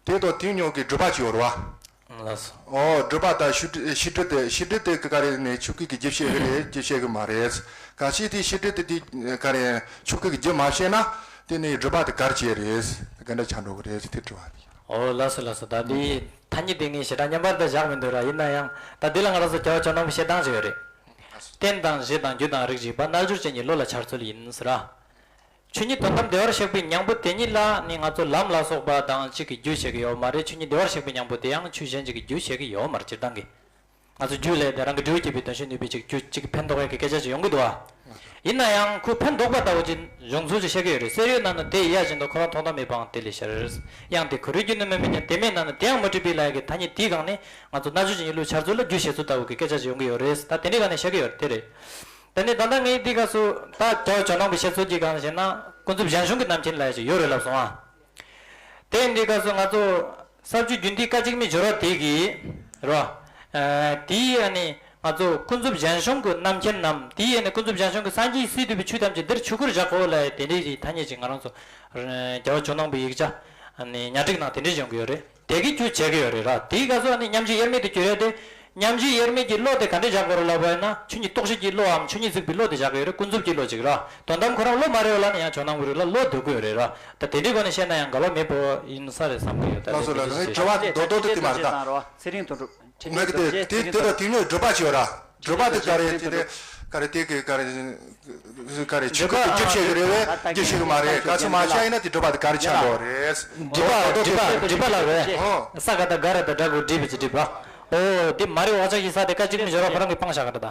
དེ་དང་དེ་མཉམ་གྱི་སྒྲུབ་པ་ཅིག་ཡོད་རེད་བ། ལགས་སོ། ཨོ། སྒྲུབ་པ་དང་ཤེས་སྒྲིབ་ཤེས་སྒྲིབ་དེ་ཤེས་སྒྲིབ་དེ་ག་རེ་ནས་ཆོས་སྐུ་གི་རྒྱུ་བཤད་གི་རེད། རྒྱུ་བཤད་གི་མ་རེད། གལ་སྲིད་དེ་ཤེས་སྒྲིབ་དེ་དེ་ག་རེ་ཆོས་སྐུ་གི་རྒྱུ་མ་བཤད་ན་དེ་ནི་སྒྲུབ་པ་དེ་ག་རེ་བྱས་རེད། དེ་ག་འདྲ་ཆགས་འགྲོ་གི་རེད་ཟེར་དེ་དྲི་བ་དེ། ཨོ་ལགས་སོ་ལགས་སོ། ད་དེ་ཐ་སྙད་དེ་ངས་ཞེ་དྲག་མཉམ་པར་དུ་བཞག་མི་འདུག་ར། ཡིན་ན་ཡང་ད་འདི་ལ་ང་རང་ཚོ་རྒྱལ་བ་ཇོ་ནང་པའི་བཤད་སྟངས་ཤིག་ཡོད་རེད། རྟེན་དང་གཞི་དང་རྒྱུ་དང་རིགས་གཅིག་པ། རྣལ་འབྱོར་ཅན་གྱི་བློ་ལ་འཆར་ཚུལ་ཡིན་ཟེར་ར། ཆོས་ཉིད་དོན་དམ་བདེ་བར་གཤེགས་པའི་སྙིང་པོ་དེ་ཉིད་ལ་ནི་ང་ཚོ་ལམ་ལ་སོགས་པ་དང་གཅིག་གིས་རྒྱུ་བྱེད་ཀྱི་ཡོད་མ་རེད། ཆོས་ཉིད་བདེ་བར་གཤེགས་པའི་སྙིང་པོ་དེ་ཡང་ཆོས་གཞན་གཅིག་གིས་རྒྱུ་བྱེད་ཀྱི་ཡོད་མ་རེད། སྤྱིར་བཏང་གི་ང་ཚོ་རྒྱུ་ལས་དེ་རང་གི་འབྲས་བུ་བསྐྱེད་པའི་དོན་ཤེས་ནུས་པའི་ཅིག་རྒྱུ་གཅིག་ཕན་འདོགས་ཡས་ཀྱི་སྐད་ཆ་ཅིག་ཡོང་གི་འདུག་བ། ཡིན་ན་ཡང་ཁོས་ཕན་འདོགས་པ་ལྟ་བུ་ཅིག་བྱུང་ཚུལ་ཅིག་བཤད་ཀྱི་ཡོད་རེད། གསེར་འོད་ནང་ན་དེ་ཡལ་བཞིན་དུ་ཁོ་རང་མཐོང་དམ་མེད་པའང་དེ་ལས་ཤར། དབྱངས་དེ་གུ་རུའི་རྒྱུད་ན་མི་དམིགས་ཀྱང་། དེ་མེད་ནང་ན་དེ་ཡང་མི་སྲིད་པའི་ལབ་ཡས་ཀྱི་ཐ་སྙད་དེའི་སྒང་ནས་ང་ཚོ་རྣལ་འབྱོར་ཅན་གྱི་བློའི་འཆར་ཚུལ་ལ་རྒྱུ་བྱེད་ཚུལ་ལྟ་བུ་གི་སྐད་ཆ་ཅིག་ཡོང་གི་ཡོད་རེད། ད་དེ་འདྲའི་སྒང་ནས་བཤད་ཀྱི་ཡོད་རེད། དེ་རེད། དེ་ནས་ད་ལྟ་ངས་འདི་སྐབས་སུ་ད་རྒྱལ་བ་ཇོ་ནང་པའི་བཤད་ཚུལ་གྱི་སྒང་ནས་བཤད་ན་ཀུན་རྫོབ་གཞན་བྱུང་གི་རྣམ་མཁྱེན་ལབ་ཡ་ཅིག་ཡོད་རེད་ལབ་སོང་ཨ། དེ་འདི་སྐབས་སུ་ང་ཚོ་ས་བཅུ་རྒྱུན་མཐའི་སྐད་ཅིག་མའི་སྦྱོར་བ་དེ་གི་རེད་བ། དེའི་ཨ་ནི་ང་ཚོ་ཀུན་རྫོབ་གཞན་བྱུང་གི་རྣམ་མཁྱེན་ནམ། དེའི་ཨ་ནི་ཀུན་རྫོབ་གཞན་བྱུང་གི་སངས་རྒྱས་སྲིད་འདུས་པའི་ཆོས་ཐམས་ཅད་འདིར་ཆོས་སྐུར་བཞག་གོ་ལབ་ཡ་དེ་འདྲའི་ཐ་སྙད་ཅིག་ང་རང་ཚོ་རྒྱལ་བ་ཇོ་ནང་པའི་ཡིག་ཆ་ཨ་ནི་ཉ་སྒྲིག་ནང་དེ་འདྲའི་ཡོང་གི་ཡོད་རེད། དེ་གི་རྒྱུ་བྱེད་ཀྱི་ཡོད་རེད་ར། དེའི་སྐབས་སུ་ཨ་ནི་མཉམ་རྗེས་དབྱེར་མེད་དུ་གྱུར་ཡ་དེ། མཉམ་རྗེས་དབྱེར་མེད་ཀྱི་བློ་དེ་ག་འདྲས་བཞག་དགོས་རེད་ལབ་པ་ཡིན་ན། ཆོས་ཉིད་རྟོགས་བྱེད་ཀྱི་བློའམ་ཆོས་ཉིད་གཟིགས་པའི་བློ་དེ་བཞག་གི་ཡོད་རེད། ཀུན་རྫོབ་ཀྱི་བློ་ཅིག་ར། དོན་དམ་ཁོ་རང་བློ་མ་རེད་པ་ལབ་ན་ཡང་ཇོ་ནང་པའི་རིགས་ལ་བློ་འདོད་ཀྱི་ཡོད་རེད་ར། ད་དེ་འདྲའི་སྒོ་ནས་བཤད་ན་ཡང་འགལ་བ་མེད་པ་ཡིན་ས་རེད་བསམ་གྱི་ཡོད། ད་ལགས་སོ་ལགས་སོ། ངའི་དྲི་བ་རྡོག་རྡོག་དེ་དེ་མ་རེད་ད། ཚེ་རིང་དོན་གྲུབ། ངས་དེ་དེ་དེ་དང་དེ་ནས་སྒྲུབ་པ་བྱེད་ཡོད་ར། སྒྲུབ་པ་དེ་ག་རེ་དེ་དེ་ག་རེ་དེ་གི་ག་རེ། ག་རེ་ཆོས་སྐུ་དེ་རྒྱུ་བྱེད་ཀྱི་རེད་པས། རྒྱུ་བྱེད་ཀྱི་མ་རེད། ག་ཚོད་མ་བྱས་ཡིན་ན་དེ་སྒྲུབ་པ་དེ་ག་རེ་ཆགས་འགྲོ་རེད། སྒྲིབ་པ་སྒྲིབ་པ་སྒྲིབ་པ་ལ་རེད། ཨོ། ས་ག་ད་ག་ར་ད་དྲག་གོ་སྒྲིབ་པའི་སྒྲིབ་པ། ཨོ་དེ་མ་རེད། འོག་ཆགས་ཀྱི་ས་དེ་སྐད་ཅིག་མའི་སྦྱོར་བ་ཁོ་རང་གིས་སྤངས་བཞག་ག་རེད་ད།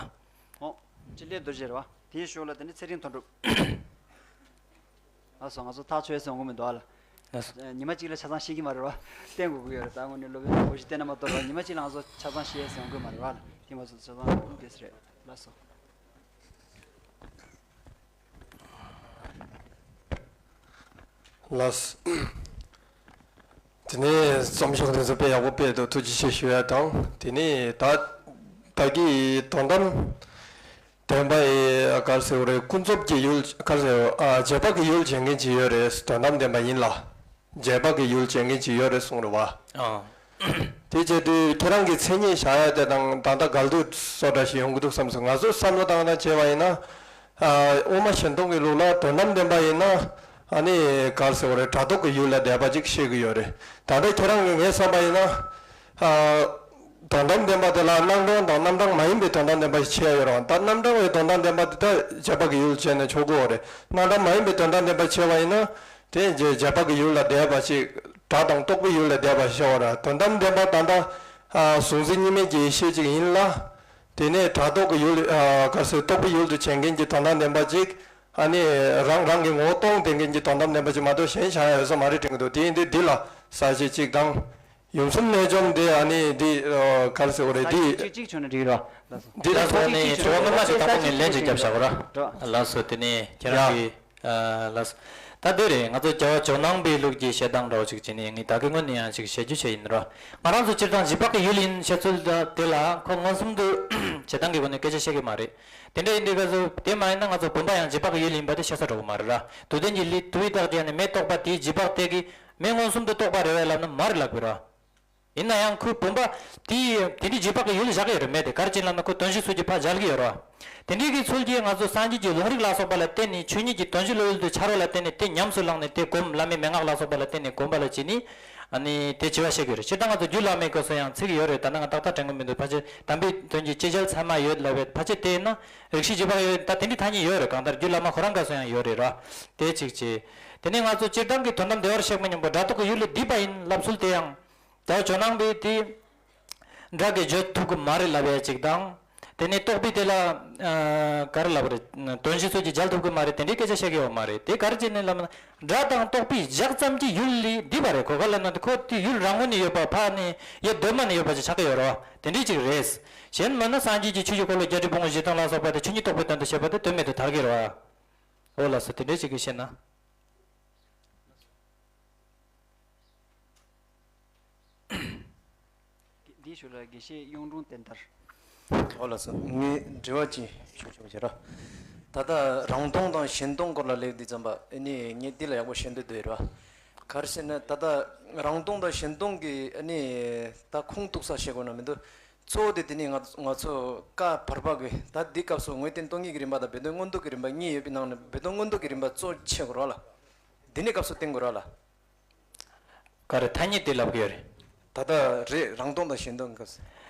ཨོ། ཅི་ལས་རྡོ་རྗེ་རེད་པ། དེའི་ཞོར་ལ་དེ་ནི་ཚེ་རིང་དོན་གྲུབ། ལགས་སོ། ང་ཚོ་ཐག་ཆོད་ཟེར་འོང་གི་མི་འདུག་ཨ་ལ། ལགས་སོ། ཉི་མ་གཅིག་ལ་ཆ་ཚང་ཤེས་ཀྱི་མ་རེད་པ། བསྟན་དགོས་ཀྱི་ཡོད་རེད། ད་དངོས་གནས་སློབ་དཔོན་གོ་ཤྲི་ཏེ་ན་མ་གཏོགས་པ་ཉི་མ་གཅིག་ལ་ང་ཚོ་ཆ་ཚང་ཤེས་ཟེར་འོང་གི་མ་རེད་པ་ལ། དེ་ང་ཚོ་ཆ་ཚང་དགོས་ཀྱི་རེད། ལགས་སོ། ལགས། དེ་ནས་རྩོམ་ཤོག་དེ་ཚོ་དཔེ་ཡག་པོ་སྤེལ་འདུག་ཐུགས་རྗེ་ཆེ་ཞུ་ཡ་དང་། དེ་ནས་ད་ད་གི་དོན་དམ་བདེན་པ་ཡི་ག་རེ་ཟེར་དགོས་རེད། ཀུན་རྫོབ་ཀྱི་ཡུལ་ག་རེ་ཟེར་དགོས། ཨ། རྗེས་དཔག་གི་ཡུལ་བྱེད་མཁན་ཅིག་ཡོད་རེད། དོན་དམ་བདེན་པ་ཡིན་ལ། རྗེས་དཔག་གི་ཡུལ་བྱེད་མཁན་ཅིག་ཡོད་རེད་གསུངས་རེད་པ། ཨ། དེ་བྱས་དུས་ཁྱེད་རང་གི་མཚན་ཉིད་བཞག་ཡ་དེ་དང་ད་ལྟ་འགལ་འདུ་བཟོ་འདྲ་ཞིག་ཡོང་གི་འདུག་བསམ་སོང་། ང་ཚོ་བསམ་བློ་བཏང་ན་བྱས་པ་ཡིན་ན། ཨ། དབུ་མ་གཞན་སྟོང་གི་ལུགས་ལ་དོན་དམ་བདེན་པ་ཡིན་ན། ཨ་ནི་ག་རེ་ཟེར་བ་རེད། སྒྲ་རྟོག་གི་ཡུལ་ལ་བསྡད་པ་ཅིག་བཤད་ཀྱི་ཡོད་རེད། ད་ལྟ་ཁྱེད་རང་གིས་ངས་བསམ་པ་ཡིན་ན། ཨ། དོན་དམ་བདེན་པ་དེ་ལ་སྣང་གྲོང་དང་རྣམ་གྲངས་མ་ཡིན་པའི་དོན་དམ་བདེན་པ་ཞིག་ཕྱེ་ཡ་ཡོད་རེད་བ། ད་རྣམ་གྲངས་པའི་དོན་དམ་བདེན་པ་དེ་ད་རྗེས་དཔག་གི་ཡུལ་བྱས་ནས་ཆོག་གི་ཡོད་རེད། རྣམ་གྲངས་མ་ཡིན་པའི་དོན་དམ་བདེན་པ་ཕྱེ་བ་ཡིན་ན། དེ་རྗེས་རྗེས་དཔག་གི་ཡུལ་ལ་བསྡད་པ་ཞིག་སྒྲ་དང་རྟོག་པའི་ཡུལ་ལ་བསྡད་པ་ཞིག་ཡོད་རེད། དོན་དམ་བདེན་པ་ད་ལྟ་ཨ་གཟུང་འཛིན་གཉིས་མེད་ཀྱི་ཡེ་ཤེས་ཅིག་ཡིན་ལ། དེ་ནས་སྒྲ་རྟོག་གི་ཡུལ། ཨ་ག་རེ་ཟེར། རྟོག་པའི་ཡུལ་དུ་བྱེད་མཁན་གྱི་དོན་དམ་བདེན་པ་ཅིག་ཨ་ནི་རང་རང་གི་ངོ་བོ་སྟོང་བསྟན་མཁན་གྱི་དོན་དམ་བདེན་པ་ཅིག་མ་གཏོགས་གཞན་གཞན་ཡང་ཡོད་ས་མ་རེད་དྲན་གྱི་འདུག་དེ་ཡིན་དུས་འདི་ལ་ས་བཅད་གཅིག་དང་། ཡུམ་གསུམ་རྣལ་འབྱོར་མ་དེ་ཨ་ནི་འདི་ཨ་ག་རེ་ཟེར་དགོས་རེད། ས་འདི་བཅད་གཅིག་གཅིག་བྱུང་ན་འགྲིག་རོ། ལགས་སོ། འདི་ད་ལྟ་ལགས་སོ། ཨ་ནི་དྲི་བ་སྔོན་མ་དེ་དང་པོ་ངས་ལན་ཅིག་བརྒྱབ་བཞག་གོ་ར། ལགས་སོ། དེ་ནས་ཁྱེད་རང་ཡ། གིས་ཨ་ལགས་སོ། ད་འདི་རེད། ང་ཚོ་རྒྱལ་བ་ཇོ་ནང་པའི་ལུགས་ཀྱི་བཤད་སྟངས་འདྲ་བོ་ཅིག་བྱས་ནས་ངས་ད་གིན་སྔོན་ནས་ཡང་ཅིག་བཤད་རྒྱུ་བྱས་ཡིན་རོ། ང་རང་ཚོ་སྤྱིར་བཏང་རྗེས་དཔག་གི་ཡུལ་ཡིན་བཤད་ཚུལ་དེ་ལ་ཁོ་མངོན་སུམ་དུ་བྱེད་སྟངས་ཀྱི་སྒོ་ནས་སྐད་ཆ་བཤད་ཀྱི་མ་རེད། དེ་འདྲ་ཡིན་དུས་སྐབས་སུ་དེ་མ་ཡིན་ན་ང་ཚོ་བུམ་པ་ཡང་རྗེས་དཔག་གི་ཡུལ་ཡིན་པ་དེ་ཤ་ཚ་འགྲོ་གི་མ་རེད་ར། དུ་ལྡན་གྱི་ལུགས་དབྱེ་བཏགས་ཀྱི་ཡང་ནི་མེ་རྟོགས་པ་དེའི་རྗེས་དཔག་དེ་གིས་མེ་མངོན་སུམ་དུ་རྟོགས་པ་རེད་བས་ལབ་ན་མ་རེད་ལབ་དགོས་ར། ཡིན་ན་ཡང་ཁོའི་བུམ་པ་དེ་དེ་འདྲའི་རྗེས་དཔག་གི་ཡུལ་བཞག་གི་ཡོད་རེད། མེ་དེ་ག་རེ་བྱས་ལབ་ན་ཁོ་དོན་གཞི་སོགས་ཀྱི་ཕར་འཇལ་གྱི་ཡོད་ར། དེ་འདྲའི་གི་ཚུལ་གྱིས་ང་ཚོ་སངས་རྒྱས་ཀྱི་ལུང་རིགས་ལ་སོགས་པ་ལ་བརྟེན་ནས་ཆོས་ཉིད་ཀྱི་དོན་གཞི་བློ་ཡུལ་དུ་འཆར་བ་ལ་བརྟེན་ནས་དེ་ཉམས་སུ་བླངས་ནས་དེ་སྒོམ། བླ་མའི་མན་ངག་ལ་སོགས་པ་ལ་བརྟེན་ནས་སྒོམ་པ་ལ་བྱས་ནས་ཨ་ནི་དེ་བྱེད་པ་བཤད་ཀྱི་ཡོད་རེད། སྤྱིར་བཏང་ང་ཚོ་རྒྱུད་བླ་མའི་སྐབས་སུ་ཡང་ཚིག་ཡོད་རེད། ད་ནང་ཏག་ཏག་དྲན་གྱི་མི་འདུག་ཕལ་ཆེར་དམ་པའི་དོན་གྱི་ཅིག་ཅར་ཚད་མ་ཡོད་ལབ་པའི་ཕལ་ཆེར་དེ་ཡིན་ན་རིགས་ཤེས་རྗེས་དཔག་ཡོད། ད་དེ་འདྲའི་ཐ་སྙད་ཡོད་རེད། གང་ལྟར་རྒྱུད་བླ་མ་ཁོ་རང་སྐབས་སུ་ཡང་ཡོད་རེད་ར། དེ་གཅིག་བྱས། དེ་ནས་ང་ཚོ་སྤྱིར་བཏང་གི་དོན་དམ་བདེ་བར་གཤེགས་པ་མཉམ་པོ་སྒྲ་རྟོག་གི་ཡུལ་ལས་འདས་པ་ཡིན་ལབ་ཚུལ་དེ་ཡང་། རྒྱལ་བ་ཇོ་ནང་པས་དེ་སྒྲ་གིས་བརྗོད་ཐུབ་ཀྱི་མ་རེད་ལབ་ཡ་གཅིག་དང་། དེ་ནས་རྟོག་པས་དེ་ལ་ཨ་ག་རེ་ལབ་རེད། དོན་གཞི་སོགས་ཀྱིས་འཇལ་ཐུབ་ཀྱི་མ་རེད། དེ་འདྲའི་སྐད་ཆ་བཤད་ཀྱི་ཡོད་མ་རེད། དེ་ག་རེ་བྱས་ནས་ལབ་ན་སྒྲ་དང་རྟོག་པས་བཞག་ཙམ་གྱིས་ཡུལ་ལས་འདས་པ་རེད། གོ་ག་ལབ་ན་དེ་ཁོ་དེ་ཡུལ་རང་ངོས་ནས་ཡོད་པ་ཕར་ནས་ཡེ་གདོད་མ་ནས་ཡོད་པ་ཅིག་ཆགས་ཀྱི་ཡོད་རེད་བ། དེ་འདྲའི་ཅིག་རེད། གཞན་མིན་ན་སངས་རྒྱས་ཀྱི་ཆོས་ཀྱི་འཁོར་ལོ་བརྒྱད་ཁྲི་ཕུང་པོ་བཞི་སྟོང་ལ་སོགས་པ་དེ་ཆོས་ཉིད་རྟོགས་པའི་དོན་དུ་བྱས་པ་དེ་དོན་མེད་དུ་ཐལ་གྱི་རེད་བ། འོ་ལགས་སོ། དེ་འདྲའི་ཅིག་གིས་བཤད་ན། འདིའི་ཤུལ་ལ་དགེ་བཤེས་གཡུང་དྲུང་བསྟན་དར། ཨོ་ལགས་སོ། ངས་དྲི་བ་ཅིག་ཞུ་ཆོག་ཅེས་ར། ད་ལྟ་རང་སྟོང་དང་གཞན་སྟོང་སྐོར་ལ་ལབ་དུས་ཙམ་པ་ཨ་ནི་ངས་འདི་ལ་ཡག་པོ་ཤེས་འདོད་འདུག་ར། ག་རེ་ཟེར་ན་ད་ལྟ་རང་སྟོང་དང་གཞན་སྟོང་གི་ཨ་ནི་ད་ཁུངས་གཏུགས་ས་བཤད་དགོས་ན་མི་འདུག་གཙོ་བོ་དེ་དེ་ནི་ང་ང་ཚོ་བཀའ་བར་པ་གི་ད་འདི་སྐབས་སུ་དངོས་བསྟན་སྟོང་ཉིད་ཀྱི་རིམ་པ་དང་སྦས་དོན་མངོན་རྟོགས་ཀྱི་རིམ་པ་གཉིས་ཡོད་པའི་ནང་ནས་སྦས་དོན་མངོན་རྟོགས་ཀྱི་རིམ་པ་གཙོ་ཆེ་དགོས་ར་ལ། འདི་ནི་སྐབས་སུ་བསྟན་དགོས་ར་ལ། ག་རེ་ཐ་སྙད་དེ་ལབ་ཀྱི་ཡོད་རེད། ད་ལྟ་རེད། རང་སྟོང་དང་གཞན་སྟོང་གི་སྐབས་སུ།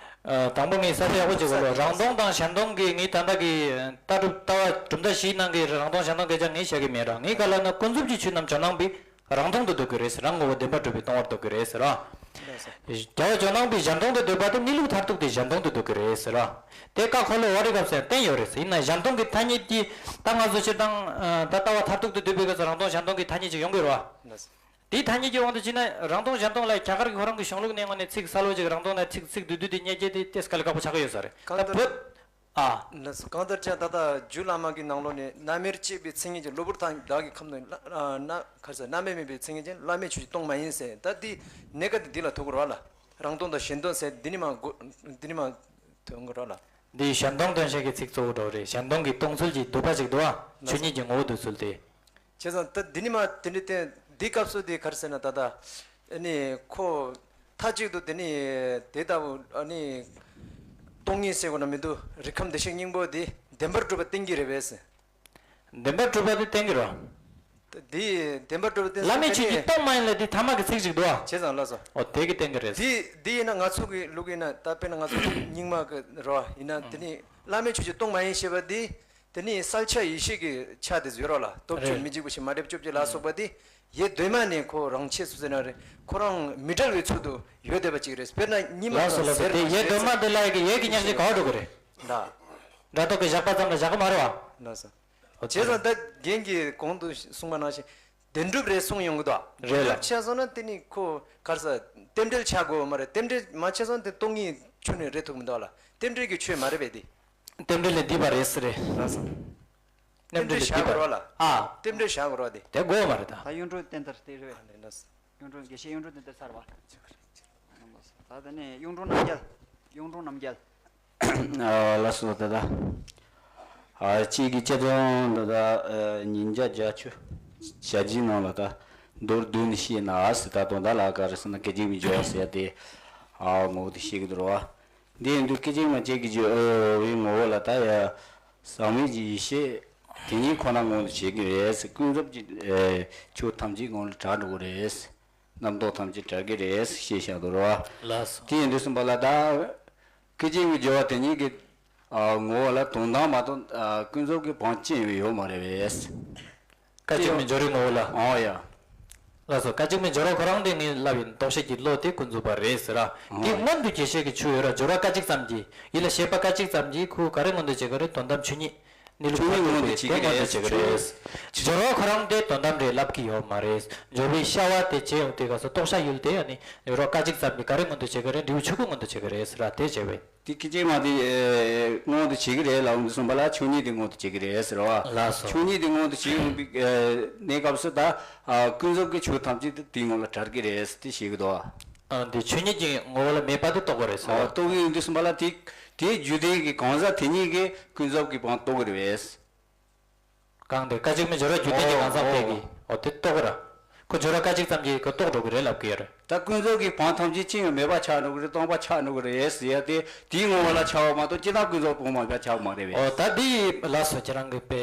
ཨ། དང་པོ་ངས་ས་ཆ་ཡག་པོ་ཅིག་གོ་ལོ། རང་སྟོང་དང་གཞན་སྟོང་གི་ངས་ད་ལྟ་གི་ལྟ་གྲུབ་ལྟ་བ་གྲུབ་མཐའ་བཞིའི་ནང་གི་རང་སྟོང་གཞན་སྟོང་སྐད་ཆ་ངས་བཤད་ཀྱི་མེད་ར། ངས་ག་ལབ་ན་ཀུན་རྫོབ་ཀྱི་ཆོས་རྣམས་ཇོ་ནང་པས་རང་སྟོང་དུ་འདོད་ཀྱི་རེད་ཟེར། རང་ངོ་བོ་བདེན་པར་གྲུབ་པས་སྟོང་པར་འདོད་ཀྱི་རེད་ཟེར་ར། རྒྱལ་བ་ཇོ་ནང་པས་གཞན་སྟོང་དུ་འདོད་པ་དེ་གནས་ལུགས་མཐར་ཐུག་དེ་གཞན་སྟོང་དུ་འདོད་ཀྱི་རེད་ཟེར་ར། དེ་བཀའ་འཁོར་ལོ་བ་རི་སྐབས་སུ་ཡང་བསྟན་ཡོད་རེད་ཟེར། ཡིན་ན་གཞན་སྟོང་གི་ཐ་སྙད་ཀྱིས་ད་ང་ཚོ་སྤྱིར་བཏང་ད་ལྟ་བ་མཐར་ཐུག་ཏུ་འདོད་པའི་སྐབས་སུ་རང་སྟོང་གཞན་སྟོང་གི་ཐ་སྙད་ཅིག་ཡོང་གི་རེད་བ། དེའི་ཐ་སྙད་ཀྱི་དབང་དུ་བྱས་ན་རང་སྟོང་གཞན་སྟོང་ལ་རྒྱ་གར་གྱི་ཁོ་རང་གི་གཞུང་ལུགས་ནས་དངོས་གནས་ཚིག་གསལ་བོ་ཅིག་རང་སྟོང་ན་ཚིག་ཚིག་བསྡུས་བསྡུས་དེ་རྙེད་རྒྱུ་དེ་ཏོག་ཙམ་དཀའ་ལས་ཁག་པོ་ཆགས་ཀྱི་ཡོད་ས་རེད། གང་ལྟར་ད་བོད། ཨ། ལགས་སོ། གང་ལྟར་ཀྱང་ད་ལྟ་རྒྱུད་བླ་མ་གི་ནང་ལོགས་ནས་བླ་མེད་ཅེས་པའི་མཚན་ཉིད་ཀྱིས་གློ་བུར་དག་གི་ཁམས་ནི་བླ་ན་ག་རེ་ཟེར་བླ་མེད་མིན་པའི་མཚན་ཉིད་ཀྱིས་བླ་མེད་ཆོས་ཅན་སྟོང་མ་ཡིན་ཟེར། ད་འདི་གནད་ཀ་འདི་འདི་ལ་ཐུག་གི་རེད་བ་ལ། རང་སྟོང་དང་གཞན་སྟོང་ཟེར་འདི་ནི་མ་གོ་འདི་ནི་མ་ཐོན་གི་རེད་བ་ལ། འདི་གཞན་སྟོང་སྟོན་བྱེད་ཀྱི་ཚིག་གཙོ་བོ་འགྲོ་རེད། གཞན་སྟོང་གི་སྟོང་ཚུལ་གྱི་སྡུད་པ་ཅིག་འདུག་བ། ཆོས་ཉིད་ཀྱི་ངོ་བོ་སྡུད་ཚུལ་དེ། བྱས་ཙང་ད་འདི་ནི་མ་དེ་འདྲའི་སྟེང་འདི་སྐབས་སུ་དེ་ག་རེ་ཟེར་ན་ད་ལྟ་ཨ་ནི་ཁོ་མཐའ་གཅིག་ཏུ་དེ་ནི་དེ་ལྟ་བུ་ཨ་ནི་སྟོང་ཉིད་ཟེར་དགོས་ན་མི་འདུག་རིགས་ཁམས་བདེ་གཤེགས་སྙིང་པོ་དེ་བདེན་པར་གྲུབ་པ་བསྟན་གྱི་རེད་པས། བདེན་པར་གྲུབ་པ་དེ་བསྟན་གྱི་རེད། དེ་བདེན་པར་གྲུབ་པ་བསྟན་བླ་མེད་ཆོས་ཅན་སྟོང་མ་ཡིན་ལ་དེ་ཐ་མ་གི་ཚིག་ཅིག་འདུག་ཨ། བྱས་ཙང་ལགས་སོ། ཨོ་དེ་གི་བསྟན་གྱི་རེད། དེ་དེ་ཡིན་ན་ང་ཚོ་གི་ལུགས་ཡིན་ན་ད་དཔེར་ན་ང་ཚོ་རྙིང་མ་གི་རེད་བ། ཡིན་ན་དེ་ནི་བླ་མེད་ཆོས་ཅན་སྟོང་མ་ཡིན་ཞེས་པ་དེ། དེ་ནི་གསལ་ཆ་ཡེ་ཤེས་ཀྱི་ཆ་དེ་ཡོད་རོགས་ལ། སྟོབས་བཅུ་རེད། མི་འཇིགས་པ་ཞིག་མ་འདྲེས་བཅོ་བརྒྱད་ལ་སོགས་པ་དེ་ཡེ་གདོད་མ་ནས་ཁོ་རང་ཆས་སུ་ཟེར་ན་རེད། ཁོ་རང་མི་འབྲལ་བའི་ཚུལ་དུ་ཡོད་བསྡད་པ་ཅིག་རེད། དཔེར་ན་ཉི་མ་ལགས་སོ་ལགས་སོ། ཟེར་དེ་ཡེ་གདོད་མ་དེ་ལ་ཡེ་གི་ཡེ་གི་ཉག་གཅིག་ག་བ་འགྲོ་གི་རེད། ད་སྒྲ་རྟོག་གི་བཞག་པ་ཙམ་ལ་བཞག་གི་མ་རེད་བ། ལགས་སོ། ཨོ་བྱས་ཙང་ད་རྒན་གྱིས་གོང་དུ་གསུངས་པ་ནང་བཞིན་བདེན་གྲུབ་རེད་གསུངས་ཡོང་གི་འདུག་རེད་ལ། བདེན་གྲུབ་ཆ་སོང་ན་དེ་ནི་ཁོ་ག་རེ་ཟེར་རྟེན་འབྲེལ་ཆགས་དགོས་མ་རེད། རྟེན་འབྲེལ་མ་ཆགས་སོང་དེ་སྟོང་ཉིད་ཆོས་ནི་རེད་ཐུབ་མི་འདུག་ལ། རྟེན་འབྲེལ་གྱི་ཆོས་མ་རེད་པས་དེ། རྟེན་འབྲེལ་ལས་འདས་པ་རེད་ཟེར་རེད། ལགས་སོ། རྟེན་འབྲེལ་བཞག་དགོས་རེད་བ་ལ། ཨ། རྟེན་འབྲེལ་བཞག་དགོས་རེད་བ་དེ། དེ་དགོས་མ་རེད་ད། ད་གཡུང་དྲུང་བསྟན་དར་དེ་རེད་བ། ལགས་སོ། གཡུང་དྲུང་དགེ་བཤེས་གཡུང་དྲུང་བསྟན་དར་ཚར་བ། ད་དེ་ནས་གཡུང་དྲུང་རྣམ་རྒྱལ། གཡུང་དྲུང་རྣམ་རྒྱལ། ཨ། ལགས་སོ། ད་ད། ཨ། གཅིག་གི་སྤྱི་དོན་ད་ད་ཉིན་བརྒྱ་བརྒྱད་ཅུ་ཞག་བཞིའི་ནང་ལ་ད་མདོར་བསྡུས་ནས་བཤད་ན་ཟེར། ད་དོན་དག་ལ་ག་རེ་ཟེར་ན་སྐད་ཅིག་མི་འགྱུར་བ་ཟེར་ཏེ། ཨ། ངོ་བོ་དེ་བཤད་ཀྱི་འདུག་རོ། འདི་ཡིན་དུས་སྐད་ཅིག་མ་གཅིག་གི་རྒྱུ་བའི་ངོ་བོ་ལ་ད་ཡ་ཟག་མེད་ཀྱི་ཡེ་ཤེས་ དེ་གཉིས་ཁོ་ན་སྔོན་དུ་བྱེད་ཀྱི་རེད། ཀུན་རྫོབ་ཀྱི་ཨེ་ཆོས་ཐམས་ཅད་སྔོན་ལ་གྲགས་འགྲོ་གི་རེད། རྣམ་རྟོག་ཐམས་ཅད་གྲགས་ཀྱི་རེད་ཞེས་བཤད་དོ་ར། ལགས་སོ། དེ་ཡིན་དུས་ཙམ་པ་ལ་ད། སྐད་ཅིག་མའི་སྦྱོར་བ་དེ་གཉིས་ཀྱི་ཨ་ངོ་བོ་ལ་དོན་དམ་མ་གཏོགས་ཨ་ཀུན་རྫོབ་ཀྱི་བང་ཅན་ཡོད་མ་རེད་པས། སྐད་ཅིག་མའི་སྦྱོར་བའི་ངོ་བོ་ལ། ཨོ་ཡ། ལགས་སོ། སྐད་ཅིག་མའི་སྦྱོར་བ་ཁོ་རང་དེ་ངས་ལབ་ཡིན། རྟོག་ཤེས་ཀྱི་བློ་དེ་ཀུན་རྫོབ་པ་རེད་ཟེར་ར། དེ་ཨོ་ཡ། སྔོན་དུ་རྒྱས་བཤད་ཀྱི་ཆོས་ཡོད་ར། སྦྱོར་བ་སྐད་ཅིག་ཙམ་གྱིས། ཡིད་ལ་བྱེད་པ་སྐད་ཅིག་ཙམ་གྱིས་ཁོས་ག་རེ་མངོན་དུ་བྱེད་ཀྱི་རེད། དོན་དམ་ཆོས་ཉིད། གནས་ལུགས་ཆོས་ཉིད་དེ་མངོན་དུ་བྱེད་ཀྱི་རེད། སྦྱོར་བ་ཁོ་རང་དེ་དོན་དམ་རེད་ལབ་ཀྱི་ཡོད་མ་རེད། སྦྱོར་བའི་བྱ་བ་དེ་བྱེད་ཡོང་དུས་སྐབས་སུ་རྟོག་བྱ་ཡུལ་དེ་ཨ་ནི་རོ་སྐད་ཅིག་ཙམ་གྱིས་ག་རེ་མངོན་དུ་བྱེད་ཀྱི་རེད། འབྲས་བུ་ཆོས་སྐུ་མངོན་དུ་བྱེད་ཀྱི་རེད་ཟེར་ར། དེ་བྱས་པས། དེ་སྐད་ཅིག་མ་དེ་ཨེ་མངོན་དུ་བྱེད་ཀྱི་རེད་ལབ་འདི་གསུངས་པ་ལ་ཆོས་ཉིད་དེ་མངོན་དུ་བྱེད་ཀྱི་རེད་ཟེར་བ། ལགས་སོ། ཆོས་ཉིད་དེ་མངོན་དུ་བྱེད་ཡོང་པའི་ཨེ་གནས་སྐབས་སུ་ད་ཨ་ཀུན་རྫོབ་ཀྱི་ཆོས་ཐམས་ཅད་དེ་དེའི་ངོ་ལ་གྲགས་ཀྱི་རེད་དེ་བཤད་ཀྱི་འདུག་བ། ཨ་འདི་ཆོས་ཉིད་ཀྱི་ངོ་བོ་ལ་མེད་པ་དེ་རྟོགས་པ་རེད་ཟེར་བ། ཨ་རྟོགས་ཀྱི་ཡོང་དུས་གསུངས་པ་ལ་དེ་དེའི་རྒྱུ་ལྡན་གྱི་གང་ཟག་དེ་ཉིད་ཀྱིས་ཀུན་རྫོབ་ཀྱི་བང་རྟོགས་ཀྱི་རེད། གང་དེ་སྐད་ཅིག་མའི་སྦྱོར་བ་རྒྱུ་ལྡན་གྱི་གང་ཟག་དེ་གིས། ཨོ་དེ་རྟོགས་ར། ཁོ་སྦྱོར་བ་སྐད་ཅིག་ཙམ་གྱིས་ཁོ་རྟོགས་འགྲོ་གི་རེད་ལབ་ཀྱི་ཡོད་རེད། ད་ཀུན་རྫོབ་ཀྱི་བང་ཐམས་ཅད་ཅི་ཡང་མེད་པ་ཆགས་འགྲོ་གི་རེད། སྟོང་པ་ཆགས་འགྲོ་གི་རེད་ཟེར་ཡ་དེ་དེའི་ངོ་བོ་ལ་ཆགས་པ་མ་གཏོགས་སྤྱིར་བཏང་ཀུན་རྫོབ་བང་མ་ཆགས་པ་མ་རེད་པས། ཨོ་ད་འདི་ལགས་སོ། ཁྱེད་རང་གི་དཔེ་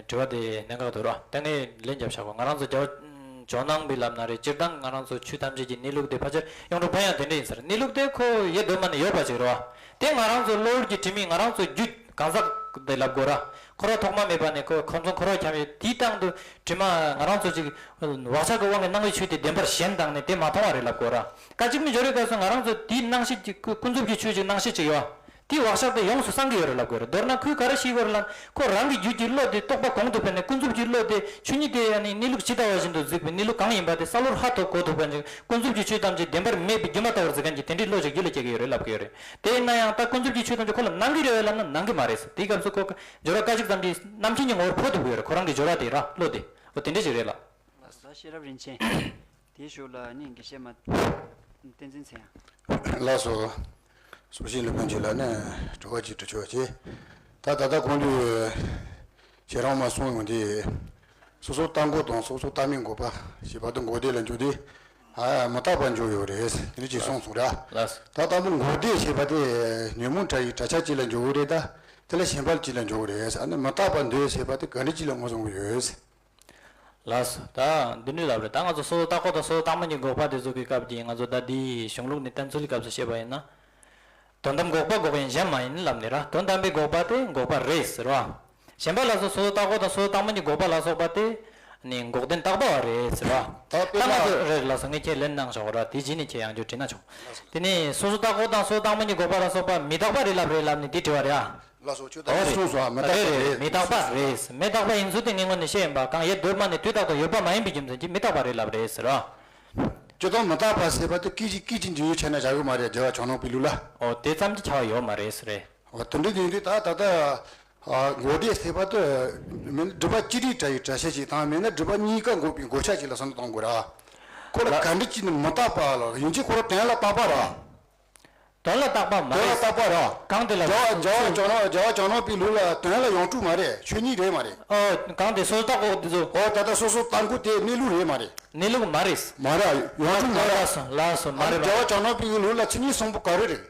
དྲི་བ་དེ་གནད་འགག་འདུག་ར། དེ་ནས་ལན་རྒྱབ་བཞག་གོ། ང་རང་ཚོ་རྒྱ་ཇོ་ནང་པའི་ལབ་ན་རེད། སྤྱིར་བཏང་ང་རང་ཚོ་ཆོས་ཐམས་ཅད་ཀྱི་གནས་ལུགས་དེ་ཕལ་ཆེར་ཡོངས་གྲུབ་ཕན་ཡང་དེ་འདྲ་ཡིན་ཟེར། གནས་ལུགས་དེ་ཁོ་ཡེ་གདོད་མ་ནས་ཡོད་པ་ཞིག་རེད་བ། དེ་ང་རང་ཚོ་གློ་བུར་གྱི་དྲི་མས་ང་རང་ཚོ་རྒྱུད་གང་ཟག་དེ་ལབ་དགོས་ར། ཁོ་ར་ཐོག་མ་མེད་པ་ནས་ཁོ་ཁོ་ཚོ་ཁོ་ར་འཁྱམས་ཡོད། དེའི་སྟེང་དུ་དྲི་མ་ང་རང་ཚོ་ཅིག་བག་ཆགས་ཀྱི་དབང་གིས་སྣང་བའི་ཆོས་དེ་བདེན་པར་ཞེན་བཏང་ནས་དེ་མ་མཐོང་བ་རེད་ལབ་དགོས་ར། སྐད་ཅིག་མའི་སྦྱོར་བའི་སྐབས་སུ་ང་རང་ཚོ་དེའི་སྣང་ཤས་ཀྱི་ཀུན་ཀུན་རྫོབ་ཀྱི་ཆོས་ཅིག་སྣང་ཤས་ཅིག་ཡོད། དེའི་བག་ཆགས་དེ་ཡོངས་སུ་སངས་ཀྱི་ཡོད་རེད་ལབ་དགོས་རེད། མདོར་ན་ཁོས་ག་རེ་ཤེས་དགོས་རེད་ལབ་ན། ཁོ་རང་གི་རྒྱུད་ཀྱི་བློ་དེ་རྟོག་པ་གོང་དུ་འཕེལ་ནས་ཀུན་རྫོབ་ཀྱི་བློ་དེ་ཆོས་ཉིད་དེ་ཡང་ནི་གནས་ལུགས་ཇི་ལྟ་བ་བཞིན་དུ་གཟིགས་པའི་གནས་ལུགས་གང་ཡིན་པ་དེ་བསམ་བློར་ཧ་ཐོབ་གོ་ཐུབ་མཁན་ཅིག་ཀུན་རྫོབ་ཀྱི་ཆོས་ཐམས་ཅད་བདེན་པར་མེད་པའི་སྒྱུ་མ་ལྟ་བུར་གཟིགས་མཁན་གྱི་དེ་འདྲའི་བློ་ཞིག་རྒྱུད་ལ་སྐྱེ་གི་ཡོད་རེད་ལབ་ཀྱི་ཡོད་རེད། དེ་ཡིན་ན་ཡང་ད་ཀུན་རྫོབ་ཀྱི་ཆོས་ཐམས་ཅད་ཁོ་ལ་སྣང་གི་རེད་ལབ་ན་སྣང་གི་མ་རེད། དེའི་སྐབས་སུ་ཁོ་སྦྱོར་བ་སྐད་ཅིག་ཙམ་གྱིས་རྣམ་མཁྱེན་གྱི་ངོ་བོར་འཕོ་ཐུབ་ཀྱི་ཡོད་རེད། ཁོ་རང་གི་སྦྱོར་བ་དེ་ར་བློ་དེ། འོ་དེ་འདྲ་ཞིག་རེད་ལ། ལགས་སོ། ཤེས་རབ་རིན་ཆེན། དེའི་ཞོར་ལ་ནི་དགེ་བཤེས་མ་བསྟན་འཛིན་ཚེ་དབང་། ལགས་སོ། སོ་ཤིང་ལུས་པན་གྱི་ལ་ནི་དྲི་བ་ཅིག་དྲི་ཆོག་ཅེས། ད་ད་ལྟ་གོང་དུ་ཁྱེད་རང་མ་གསུངས་ཡོང་དེ། སོ་སོ་ལྟ་འགོག་དང་སོ་སོ་ལྟ་མི་འགོག་པ་ཞེས་པ་དེ་འགོག་བདེན་ལ་འཇུག་དེ། ཨ་མི་རྟག་པར་འཇུག་ཡོད་རེད། དེ་འདྲ་ཅིག་གསུངས་སོང་ར། ལགས་སོ། ད་ལྟ་བུ་འགོག་བདེན་ཞེས་པ་དེ་ཉོན་མོངས་དགྲ་ཡི་དགྲ་ཆ་གཅིག་ལ་འཇུག་གི་རེད། ད་དེ་ལ་ཞེན་པ་གཅིག་ལ་འཇུག་གི་རེད། ཨ་ནི་མི་རྟག་པར་འདོད་ཞེས་པ་དེ་ག་འདྲ་ཅིག་ལ་ངོས་བཟུང་གི་ཡོད། ལགས་སོ། ད་འདི་འདྲ་ལབ་རེད། ད་ང་ཚོ་སོ་སོ་ལྟ་འགོག་དང་སོ་སོ་ལྟ་མིན་གྱི་འགོག་པ་དེ་ཚོ་གི་སྐབས་ཀྱི་ང་ཚོ་ད་འདིའི་གཞུང་ལུགས་ནས་བསྟན་ཚུལ་གྱི་སྐབས་སུ་བཤད་པ་ཡིན་ན། དོན་དམ་འགོག་པ་འགོག་ཡིན་གཞན་མ་ཡིན་ལབ་ནས་ར། དོན་དམ་པའི་འགོག་པ་དེ་འགོག་པ་རེད་ཟེར་བ། གཞན་པ་ལ་སོགས་སོ་སོ་ལྟ་འགོག་དང་སོ་སོ་ལྟ་མིན་གྱི་འགོག་པ་ལ་སོགས་པ་དེ་ནི་འགོག་བདེན་རྟག་པ་བ་རེད་ཟེར་བ། ད་དཔེར་ན། ད་ང་ཚོ་རེད་ལགས་སོ། ངས་ཁྱེད་ལན་གནང་ཆོག་ར། དེ་རྗེས་ནས་ཁྱེད་ཡང་བསྐྱར་དྲིས་ན་ཆོག་དེ་ནས་སོ་སོ་ལྟ་འགོག་དང་སོ་སོ་ལྟ་མིན་གྱི་འགོག་པ་ལ་སོགས་པ་མི་རྟག་པ་རེད་ལབ་རེད་ལབ་ནས་དེ་དྲི་བ་རེད་ཨ། ལགས་སོ། ཁྱོད་ད་ཨོ་རེད། གསུངས་སོང་ཨ། མི་རྟག་པ་རེད། རེད་རེད། མི་རྟག་པ་རེད། མི་རྟག་པ་ཡིན་ཚུལ་དེ་ངས་སྔོན་ནས་བཤད་ཡིན་པ། གང་ཡེ་གདོད་མ་ནས་དུས་རྟག་ཏུ་ཡོད་པ་མ་ཡིན་པའི་རྒྱུ་མཚན་གྱིས་མི་རྟག་པ་རེད་ལབ་རེད་ཟེར་ར། སྤྱིར་བཏང་མི་རྟག་པ་ཟེར་བ་དེ་སྐད་ཅིག་སྐད་ཅིག་འཇུག་ཡུལ་ཆ་ནས་བཞག་གི་མ་རེད། རྒྱལ་བ་བྱང་ནོར་བུའི་ལུགས་ལ། ཨོ་དེ་ཙམ་གྱིས་ཁྱབ་པ་ཡོད་མ་རེད་ཟེར་རེད། ཨོ་དེ་འདྲ་ཡིན་དུས་ད་ད་ལྟ་ཨ་འགོག་བདེན་ཟེར་བ་དེ་མིན་སྒྲིབ་པ་གཅིག་སྒྲིབ་དགྲ་ཡི་དགྲ་ཆ་ཅིག་དང་མིན་ན་སྒྲིབ་པ་གཉིས་ཀ་འགོག་པའི་འགོག་བྱ་ཅིག་ལ་བསམ་བློ་གཏོང་དགོས་ར། ཁོ་ལ་ལ་ག་འདྲ་ཅིག་ནི་མི་རྟག་པ་ལ་ཡིན་གཅིག་ཁོ་རང་དོན་ལ་རྟག་པ་ར། དོན་ལ་རྟག་པ་མ་དོན་ལ་རེད། རྟག་པ་ར། གང་དེ་ལ་རྒྱལ་བ་རྒྱལ་བ་བྱང་ནོར་རྒྱལ་བ་བྱང་ནོར་བུའི་ལུགས་ལ་དོན་ལ་ཡོངས་གྲུབ་མ་རེད། ཆོས་ཉིད་རེད་མ་རེད། ཨོ་གང་དེ་སོ་སོ་ལྟ་འགོག་དེ་ཚོ། ཨོ་ད་ལྟ་སོ་སོ་ལྟ་འགོག་དེ་གནས་ལུགས་རེད་མ་རེད། གནས་ལུགས་མ་རེད། མ་རེད། ཡོངས་གྲུབ་མ་རེད། ལགས་སོ་ལགས་སོ། མ་རེད་པ། རྒྱལ་བ་བྱང་ནོར་བུའི་ལུགས་ལ་མཚན་ཉིད་གསུམ་པོ་ག་རེ་རེད།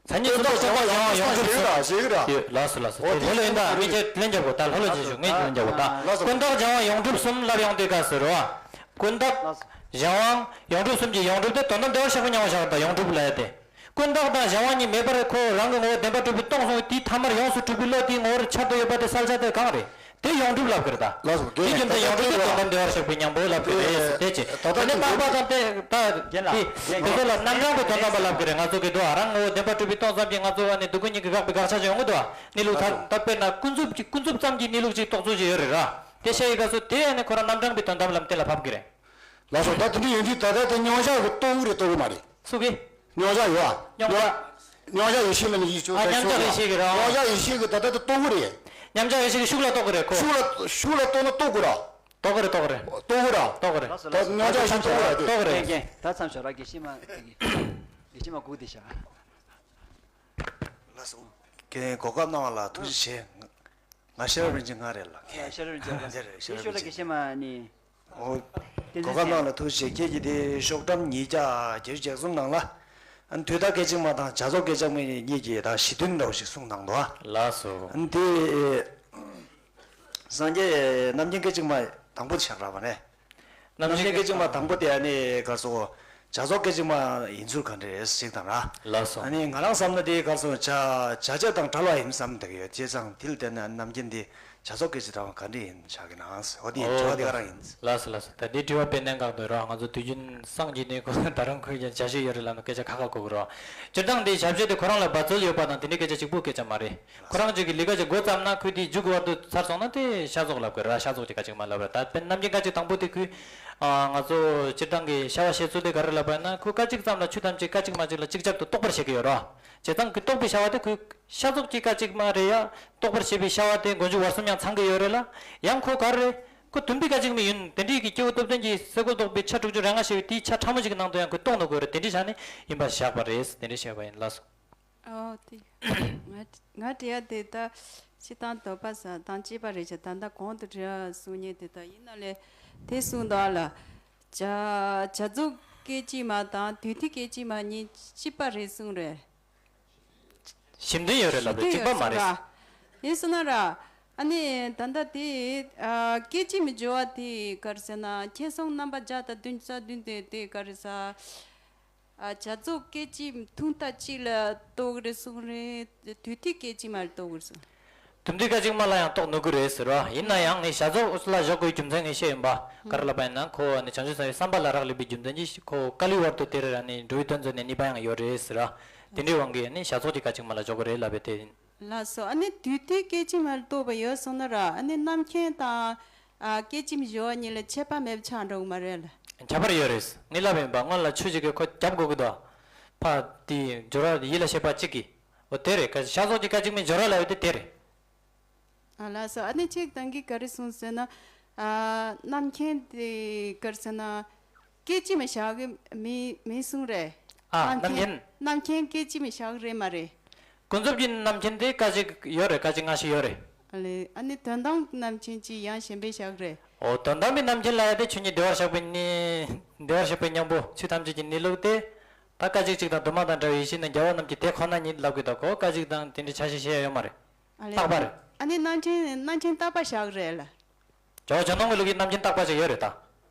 མཚན་ཉིད་གསུམ་པོ་རྒྱལ་བ་བྱང་བ་ཡོངས་གྲུབ་གསུམ་ཞེས་ཞུ་ར། ཞེས་ཞུ་ར། ལགས་སོ་ལགས་སོ། ཨོ་དེ་ལྷོད་ལྷོད་ཡིན་ད། ངས་ཁྱེད་ལན་རྒྱབ་དགོས་ད། ལྷོད་ལྷོད་ཅིག་ཞུ། ངས་ལན་རྒྱབ་དགོས་ད། ལགས་སོ། ཀུན་བརྟགས་གཞན་དབང་ཡོངས་གྲུབ་གསུམ་ལབ་ཡོང་དུས་སྐབས་སུ་རེད་པ། ཀུན་བརྟགས་གཞན་དབང་ཡོངས་གྲུབ་གསུམ་གྱི་ཡོངས་གྲུབ་དེ་དོན་དམ་བདེ་བར་གཤེགས་པའི་སྙིང་པོར་བཞག་པ་དང་ཡོངས་གྲུབ་ལབ་ཡ་དེ། ཀུན་བརྟགས་དང་གཞན་དབང་གཉིས་མེད་པར་ཁོ་རང་གི་ངོ་བོ་བདེན་པར་གྲུབ་པས་སྟོང་གསུངས་པའི་དེའི་ཐ་མར་ཡོངས་སུ་གྲུབ་པའི་བློ་དེའི་ངོ་བོར་འཆར་དུ་ཡོད་པ་དེ་གསལ་ཆ་དེ་གང་རེད། དེ་ཡོངས་གྲུབ་ལབ་ཀྱི་རེད་ད། ལགས་སོ། དེའི་རྒྱུ་མཚན་ཡོངས་གྲུབ་དེ་དོན་དམ་བདེ་བར་གཤེགས་པའི་སྙིང་པོ་ལབ་ཀྱི་རེད། དེ་བྱས་ད་ལྟ་དེ་ནས་སྤངས་པ་དང་དེ་ད་རྒན་ལགས། དེ་དེ་ཚོ་ལ་རྣམ་གྲངས་པའི་དོན་དམ་པ་ལབ་ཀྱི་རེད། ང་ཚོ་གི་དོ་རང་ངོ་བོ་བདེན་པར་གྲུབ་པས་སྟོང་ཙམ་གྱིས་ང་ཚོ་ཨ་ནི་སྡུག་ཀུན་གཉིས་ཀྱིས་དགག་པའི་དགག་བྱ་ཅིག་ཡོང་གི་འདུག་བ། གནས་ལུགས་ད་ལགས་སོ། ད་དཔེར་ན་ཀུན་རྫོབ་ཀྱི་ཀུན་རྫོབ་ཙམ་གྱི་གནས་ལུགས་ཅིག་རྟོགས་ཚུལ་ཅིག་ཡོད་རེད་ར། དེ་བཤད་ཡོད་སྐབས་སུ་དེ་ཨ་ནི་ཁོ་རང་རྣམ་གྲངས་པའི་དོན་དམ་ལམ་དེ་ལ་ཕབ་ཀྱི་རེད། ལགས་སོ། ད་དེ་འདྲ་ཡིན་དུས་ད་ལྟ་དེ་མཉམ་བཞག་གི་རྟོགས་ཀྱི་རེད་རྟོགས་ཀྱི་མ་རེད། སུ་གིས། མཉམ་བཞག་ཡོད་ཨ། མཉམ་བཞག་མཉམ་བཞག་ཡེ་ཤེས་ལ་ནི་ཡིད་ཆོས་ཨ་མཉམ་བཞག་ཡེ་ཤེས་ཀྱི་རང་། མཉམ་བཞག་ཡེ་ཤེས་ཀྱི་ད་ལྟ་དེ་རྟོགས་ཀྱི་རེད། མཉམ་བཞག་ཡེ་ཤེས་ཀྱི་ཤུགས་ལ་རྟོགས་ཀྱི་རེད་ཁོ། ཤུགས་ལ་ཤུགས་ལ་རྟོགས་ན་རྟོགས་དགོས་ར། རྟོགས་ཀྱི་རེད་རྟོགས་ཀྱི་རེད། རྟོགས་ཀྱི་ར། རྟོགས་ཀྱི་རེད། ལགས་སོ་ད་ལགས་སོ། མཉམ་བཞག་ཡེ་ཤེས་རྟོགས་ཀྱི་ར་དེ། རྟོགས་ཀྱི་རེད། རྒན་རྒན་ད་མཚམས་བཞག་ར། དགེ་བཤེས་མ་དགེ་བཤེས་མ་སྒུག་བསྡད་ཤག་ལགས་སོ། རྒན་གོ་སྐབས་གནང་བ་ལ་ཐུགས་རྗེ་ཆེ། ང་ཤེས་རབ་རིན་ཆེན་ང་རེད་ལགས། ཤེས་རབ་རིན་ཆེན་ལགས། དེ་རེད། ཤེས་རབ་རིན་ཆེན། དེ་ཤུགས་ལ་དགེ་བཤེས་མ་ནི། ཨོ། བསྟན་འཛིན་གོ་སྐབས་གནང་ལ་ཐུགས་རྗེ་ཆེ། ཁྱེད་ཀྱིས་དེ་ཤོག་གྲངས་ཉིས་བརྒྱ་བརྒྱད་ཅུ་གྱ་གསུམ་ནང་ལ། ཨ་ནི་དུས་བདག་སྐད་ཅིག་མ་དང་བྱ་རྫོགས་སྐད་ཅིག་མ་གཉིས་ཀྱི་ད་གཞི་མཐུན་འདྲ་བོ་ཞིག་གསུངས་གནང་འདུག་ཨ། ལགས་སོ། ཨ་ནི་དེ། སངས་རྒྱས་རྣམ་མཁྱེན་སྐད་ཅིག་མ་དང་པོ་དེ་ཆགས་རག་པ་ནས། རྣམ་མཁྱེན་སྐད་ཅིག་མ་དང་པོ་དེ་ཨ་ནི་ག་རེ་ཟེར། བྱ་རྫོགས་སྐད་ཅིག་མ་ཡིན་ཚུལ་ག་འདྲ་རེད་ཅིག་དང་ར། ལགས་སོ། ཨ་ནི་ང་རང་བསམ་ན་དེ་ག་རེ་ཟེར། བྱ་བྱ་བྱེད་དང་བྲལ་བ་ཡིན་བསམ་བསྡད་ཀྱི་ཡོད། བྱས་ཙང་དེ་ལ་བལྟས་ན་རྣམ་མཁྱེན་དེ་བྱ་རྫོགས་སྐད་ཅིག་དང་ག་འདྲ་ཡིན་ཆགས་ཀྱི་ན། འོ་དེ་ཡིན། དྲི་བ་དེ་ག་རང་ཡིན། ལགས་སོ་ལགས་སོ། ད་དེ་དྲི་བ་དཔེ་གནད་འགག་འདུག་ར། ང་ཚོ་དུས་རྒྱུན་སངས་རྒྱས་ནས་ཁོ་ད་རུང་ཁོས་ཀྱང་བྱ་བྱེད་ཡོད་རེད་ལབ་ན་སྐད་ཆ་ཁ་ཁ་གོ་གི་ར། སྤྱིར་བཏང་དེ་བྱ་བྱེད་དེ་ཁོ་རང་ལ་འབད་རྩོལ་ཡོད་པ་དང་དེ་འདྲའི་སྐད་ཆ་གཅིག་པུ་སྐད་ཆ་མ་རེད། ཁོ་རང་ཅིག་གི་ལས་ཀ་ཅིག་འགོ་བརྩམས་ན་ཁོས་དེའི་མཇུག་གི་བར་དུ་ཚར་སོང་ན་དེ་ཤ་ཚོགས་ལབ་དགོས་ར། ཤ་ཚོགས་ཀྱི་སྐད་ཅིག་མ་ལབ་ར། ད་དཔེར་ན་རྣམ་མཁྱེན་སྐད་ཅིག་དང་པོ་དེ་ཁོས་ཨ་ང་ཚོ་སྤྱིར་བཏང་གི་བྱ་བ་བྱེད་ཚུལ་དེ་ག་རེ་ལབ་པ་ཡིན་ན། ཁོས་སྐད་ཅིག་ཙམ་ལ་ཆོས་ཐམས་ཅད་སྐད་ཅིག་མ་གཅིག་ལ་ཅིག་ཅར་དུ་རྟོགས་པར་བྱེད་ཀྱི་ཡོད་ར། བྱས་ཙང་ཁོས་རྟོགས་པའི་བྱ་བ་དེ་ཁོས་ཤ་ཚོགས་ཀྱི་སྐད་ཅིག་མ་རེད་ཡ། རྟོགས་པར་བྱེད་པའི་བྱ་བ་དེ་མགོ་མཇུག་བར་གསུམ་ཡང་ཚང་གི་ཡོད་རེད་ལ། ཡང་ཁོ་ག་རེ་རེད། ཁོ་དུམ་བུའི་སྐད་ཅིག་མ་ཡིན། དེ་འདྲའི་གི་སྐྱེས་བུ་སྟོབས་ལྡན་གྱི་སེ་གོལ་གཏོགས་པའི་ཆ་དྲུག་ཅུ་རེ་ལྔ་ཞེས་པའི་དེའི་ཆ་ཕྲ་མོ་ཞིག་གི་ནང་དུ་ཡང་ཁོས་རྟོགས་ནུས་ཀྱི་ཡོད་རེད། དེ་འདྲའི་ཆ་ནས་ཡིན་པར་བཞག་པ་རེད། དེ་འདྲ་བཤད་པ་ཡིན། ལགས་སོ། ཨོ་དེ། ང་ང་དྲི་ཡ་དེ་ད་སྤྱིར་བཏང་དོགས་པ་ཟ་དང་བཅས་པ་རེད་ཤག་ད་ལྟ་གོང་དུ་དྲི་ཡ་གསུང་མཁན་དེ་ད་ཡིན་ན་ལས་དེ་གསུངས་འདུག་ཨ་ལ། བྱ་བྱ་རྫོགས་སྐད་ཅིག་མ་དང་དུས་མཐའི་སྐད་ཅིག་མ་གཉིས་གཅིག་པ་རེད་གསུངས་རེད། ཞིབ་འདོན་ཡོད་རེད་ལབ་རེད། གཅིག་པ་མ་རེད། ཡིན་སོང་ན་ར། ཨ་ནི་ད་ལྟ་དེ་ཨ་སྐད་ཅིག་མའི་སྦྱོར་བ་དེ་ག་རེ་ཟེར་ན་ཁྱད་གསུམ་རྣམ་པ་བརྒྱ་དང་བདུན་ཅུ་རྩ་བདུན་དེ་དེ་ག་རེ་ཟ། ཨ་བྱ་རྫོགས་སྐད་ཅིག་ཐུང་མཐའ་གཅིག་ལ་རྟོགས་རེད་གསུངས་རེད། དུས་མཐའི་སྐད་ཅིག་མ་ལ་རྟོགས་རེད་གསུངས། དུམ་མཐའི་སྐད་ཅིག་མ་ལ་ཡང་རྟོགས་ནུས་ཀྱི་རེད་ཟེར་བ། ཡིན་ན་ཡང་ངས་བྱ་རྫོགས་ལ་འཇོག་དགོས་རྒྱུ་མཚན་ངས་བཤད་ཡིན་པ། ག་རེ་ལབ་པ་ཡིན་ན་ཁོ་ནི་བྱང་ཆུབ་སེམས་དཔའི་བསམ་པ་ལ་རག་ལས་པའི་རྒྱུ་མཚན་གྱིས་ཁོ་བཀའ་ལུའི་བར་དུ་དེར་ནི་འགྲོ་བའི་དོན་མཛད་ནས་གཉིས་པ་ཡང་ཡོད་རེད་ཟེར་བ། དེ་འདྲའི་དབང་གིས་ནི་བྱ་རྫོགས་ཀྱི་སྐད་ཅིག་མ་ལ་འཇོག་གི་རེད་ལབ་པའི་དེ་ཡིན། ལགས་སོ། ཨ་ནི་དུས་མཐའི་སྐད་ཅིག་མ་ལ་རྟོགས་པ་ཡོད་སོང་ན་ར། ཨ་ནི་རྣམ་མཁྱེན་དང་ཨ་སྐད་ཅིག་མའི་སྦྱོར་བ་གཉིས་ལ་ཁྱད་པར་མེད་པ་ཆགས་འགྲོ་གི་མ་རེད་ལ། ཁྱད་པར་ཡོད་རེད། ངས་ལབ་ཡིན་པ། སྔོན་ལ་ཆོས་ཅིག་གིས་ཁོ་རྒྱབ་དགོས་ཀྱི་འདུག་ཕ་དེའི་སྦྱོར་བ་ཡིད་ལ་བྱེད་པ་གཅིག་གིས། འོ་དེ་རེད། ག་བྱ་རྫོགས་ཀྱི་སྐད་ཅིག་མའི་སྦྱོར་བ་ལབ་ཡོད་དེ་དེ་རེད། ཨ་ལགས་སོ། ཨ་ནི་ཅིག་ད་གིན་ག་རེ་གསུངས་ཟེར་ན། ཨ་རྣམ་མཁྱེན་དེ་ག་རེ་ཟེར་ན། སྐད་ཅིག་མ་བཞག་གི་མི་མི་གསུངས་རེད། ཨ་རྣམ་མཁྱེན། རྣམ་མཁྱེན་སྐད་ཅིག་མ་བཞག་གི་རེད་མ་རེད། ཀུན་རྫོབ་ཀྱི་རྣམ་མཁྱེན་དེ་སྐད་ཅིག་ཡོད་རེད། སྐད་ཅིག་སྔ་ཕྱི་ཡོད་རེད། ཨ་ལས། ཨ་ནི་དོན་དམ་རྣམ་མཁྱེན་ཅིག་ཡང་གཞན་པས་བཞག་གི་རེད། འོ་དོན་དམ་པའི་རྣམ་མཁྱེན་ལབ་ཡ་དེ་ཆོས་ཉིད་བདེ་བར་གཤེགས་པའི་ནི། བདེ་བར་གཤེགས་པའི་སྙིང་པོ་ཆོས་ཐམས་ཅད་ཀྱི་གནས་ལུགས་དེ། ད་སྐད་ཅིག་གཅིག་དང་དུ་མ་དང་བྲལ་བའི་ཡེ་ཤེས་ནི་རྒྱལ་བ་རྣམས་ཀྱི་དེ་ཁོ་ན་ཉིད་ལབ་ཀྱི་འདུག་གོ་སྐད་ཅིག་དང་དེ་འདྲའི་ཆ་ཤས་བཤད་ཡ་ཡོད་མ་རེད། ཨ་ལས། རྟག་པ་རེད། ཨ་ནི་རྣམ་མཁྱེན་རྣམ་མཁྱེན་རྟག་པ་བཞག་རེད་ལ། ཇོ་བོ་རྗེ་ཉིད་ཀྱི་ལུགས་ཀྱི་རྣམ་མཁྱེན་རྟག་པ་ཅིག་ཡོད་རེད་ད།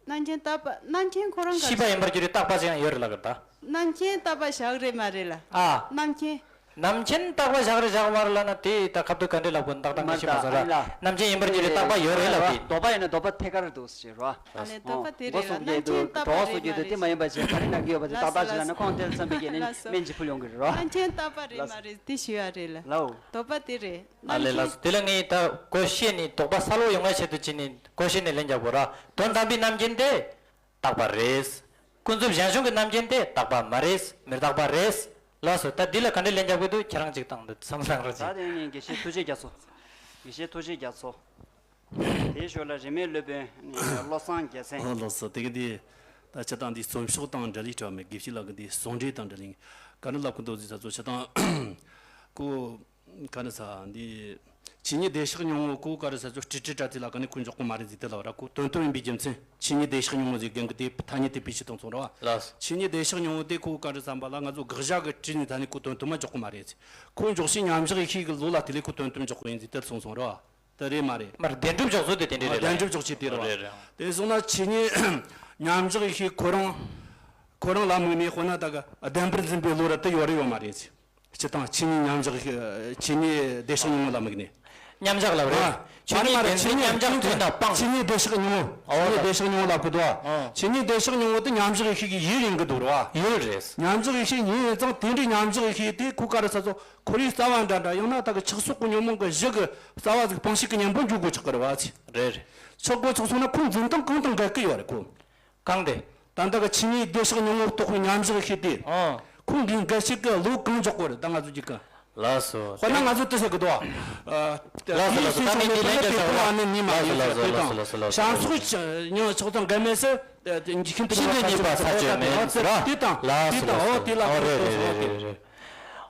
རྣམ་མཁྱེན་རྟག་པ། རྣམ་མཁྱེན་ཁོ་རང་ག་ཤེས་པ་ཡིན་པར་གྱུར་པའི་རྟག་པ་ཅིག་ཡང་ཡོད་རེད་ལབ་ཀྱི་རེད་ད། རྣམ་མཁྱེན་རྟག་པ་བཞག་རེད་མ་རེད་ལ། ཨ། རྣམ་མཁྱེན། རྣམ་མཁྱེན་རྟག་པ་བཞག་རེད་བཞག་མ་རེད་ལབ་ན་དེ་ད་ཁ་བསྡུ་ག་འདྲས་ལབ་དགོས་ཏག་ཏག་ངས་ཤེས་མ་སོང་ར། རྣམ་མཁྱེན་ཡིན་པར་གྱུར་པའི་རྟག་པ་ཡོད་རེད་ལབ་དེ། དོགས་པ་ཡིན་ན་དོགས་པ་ཐད་ཀར་འདུག་ཟེར་རོ། ཨ་ལས། དོགས་པ་དེ་རེད་ལ། རྣམ་མཁྱེན་རྟག་པ་རེད་མ་རེད་དེ་ཤེས་ཡ་ཡོད་པ་ཅིག་ད་ལྟ་ཅིག་ལབ་ན་ཁོང་དེར་བསམ་པའི་གི་ནི་སྨན་གྱི་ཕུལ་ཡོང་གི་རེད་རོ། རྣམ་མཁྱེན་རྟག་པ་རེད་མ་རེད་དེ་ཤེས་ཡ་རེད་ལ། ལའོ། དོགས་པ་དེ་རེད། ཨ་ལས། ལགས་སོ། དེ་ལ་ངས་ད་གོ་ཤེས་ནས་དོགས་པ་སལ་བོ་ཡོང་བའི་ཆེད་དུ་བྱས་ནས་གོ་ཤེས་ནས་ལན་རྒྱག་དགོས་ར། དོན་དམ་པའི་རྣམ་མཁྱེན་དེ་རྟག་པ་རེད། ཀུན་རྫོབ་གཞན་བྱུང་གི་རྣམ་མཁྱེན་དེ་རྟག་པ་མ་རེད། མི་རྟག་པ་རེད། ལགས་སོ། ད་འདི་ལ་ག་འདྲས་ལན་རྒྱག་དགོས་འདུག་ཁྱེད་རང་གཅིག་བཏང་འདུག་བསམ་བསམ་རོགས་ད་གྱིས། དེ་ངས་དགེ་བཤེས་ཐུགས་རྗེ་རྒྱ་མཚོ། དགེ་བཤེས་ཐུགས་རྗེ་རྒྱ་མཚོ། དེའི་ཞོར་ལ་རིས་མེད་སློབ་དཔོན་བློ་བཟང་རྒྱལ་མཚན། ཨོ་ལགས་སོ། དེ་གི་འདི་ད་སྤྱིར་བཏང་འདི་རྩོམ་ཤོག་དང་འབྲེལ་ལས་དྲི་བ་མེད། དགེ་བཤེས་ལགས་ཀྱི་འདི་ཟུང་འབྲེལ་དང་འབྲེལ་ལས་ག་འདྲ་ལབ་ཀྱི་འདུག་ཟེར་ས་ཚོ་སྤྱིར་བཏང་ཁོ། ག་རེ་ཟ་འདི། ཆོས་ཉིད་བདེ་གཤེགས་སྙིང་པོ་ཁོ་ག་རེ་ཟ་ཚོ་སྤྲོས་བྲལ་དྲ་ཐིག་ལ་ག་ནས་ཁོ་འཇོག་གི་མ་རེད་ཟེར་དེ་ལབ་ར། ཁོ་དོན་དམ་ཡིན་པའི་རྒྱུ་མཚན་ཆོས་ཉིད་བདེ་གཤེགས་སྙིང་པོ་ཟེར་རྒན་གི་དེ་ཐ་སྙད་དེ་བེད་སྤྱོད་བཏང་སོང་ར་བ། ལགས། ཆོས་ཉིད་བདེ་གཤེགས་སྙིང་པོ་དེ་ཁོ་ག་རེ་བསམ་པ་ལ་ང་ཚོ་དགག་བྱ་གི་བྲིས་ནས་ད་ནི་ཁོ་དོན་དམ་མ་འཇོག་གི་མ་རེད་ཟེར། ཁོ་འཇོག་བྱེད་མཉམ་བཞག་ཡེ་ཤེས་ཀྱི་ལུགས་ལ་དེ་ལས་ཁོ་དོན་དམ་འཇོག་གི་ཡིན་ཟེར་དེར་སོང་སོང་ར་བ། དེ་རེད་མ་རེད། མར་བདེན་གྲུབ་འཇོག་ཚུལ་དེ་དེ་འདྲས་རེད་ལ། བདེན་གྲུབ་འཇོག་བྱེད་དེ་རེད་བ། རེད་རེད། དེ་སོང་ན་ཆོས་ཉིད་མཉམ་བཞག་ཡེ་ཤེས་ཁོ་རང་ཁོ་རང་ལ་དམིགས་ནས་དཔེར་ན་ད་ག་བདེན་པར་འཛིན་པའི་བློ་ར་དེ་ཡོད་རེད་ཡོད་མ་རེད། སྤྱིར་བཏང་ཆོས་ཉིད་མཉམ་བཞག་ཡེ་ཤེས་ཆོས་ཉིད་བདེ་གཤེགས་སྙིང་པོ་ལ་དམིགས་ནས། མཉམ་བཞག་ལབ་རེད། ཨ། ཆོས་མ་རེད་མ་རེད། བདེན་ཆོས་ཉིད་འཛིན་མཉམ་བཞག་དོན་དང་སྤངས། ཆོས་ཉིད་བདེ་གཤེགས་སྙིང་པོ། ཨོ་ཆོས་ཉིད་བདེ་གཤེགས་སྙིང་པོ་ལབ་གི་འདུག་ཨ། ཨ། ཆོས་ཉིད་བདེ་གཤེགས་སྙིང་པོ་དེ་མཉམ་བཞག་ཡེ་ཤེས་ཀྱི་ཡུལ་ཡིན་གི་འདུག་རེད་བ། ཡུལ་རེད། མཉམ་བཞག་ཡེ་ཤེས་ཡིན་ཙང་དེ་འདྲའི་མཉམ་བཞག་ཡེ་ཤེས་དེ་ཁོ་ག་རེ་ཟ་ཚོ་ཁོ་རའི་རྩ་བ་འདྲ་འདྲ་ཡང་ན་ད་གི་ཆགས་སོགས་ཀྱི་ཉོན་མོངས་ཀྱི་གཞི་གི་རྩ་བ་ཟིག་སྤངས་ཤིང་གི་གཉེན་པོ་འཇུག་དགོས་ཆགས་གི་རེད་བ་ཚེ། རེད་རེད། ཆགས་དགོས་ཆགས་སོང་ན་ཁོ་འཛིན་སྟངས་གང་དང་འགལ་གི་ཡོད་རེད་ཁོ། གང་དེ། ད་ལྟ་གི་ཆོས་ཉིད་བདེ་གཤེགས་སྙིང་པོ་རྟོགས་པའི་མཉམ་བཞག་ཡེ་ཤེས་དེ། ཨང་། ཁོ་འདི་འགལ་བྱེད་ཀྱི་བློ་གང་འཇོག་དགོས་རེད་ད་ང་ཚོ་གཅིག་གི། ལགས་སོ། དཔེར་ན་ང་ཚོ་དེ་ཟེར་གི་འདུག་ཨ། ལགས་སོ་ལགས་སོ། ད་ནི་འདི་ལན་འདྲ་ཟེར་བ། ལགས་སོ་ལགས་སོ་ལགས་སོ་ལགས་སོ། བྱང་ཕྱོགས་ཉོན་ཆགས་དང་འགལ་མེད་ཟེར། ཤིན་ཏུ་ཉེས་པ་ཚར་གཅོད་མིན་ཟེར་བ། དེ་དང་དེ་དང་ཨོ་དེ་ལ་ཨོ་རེད་རེད་རེད་རེད།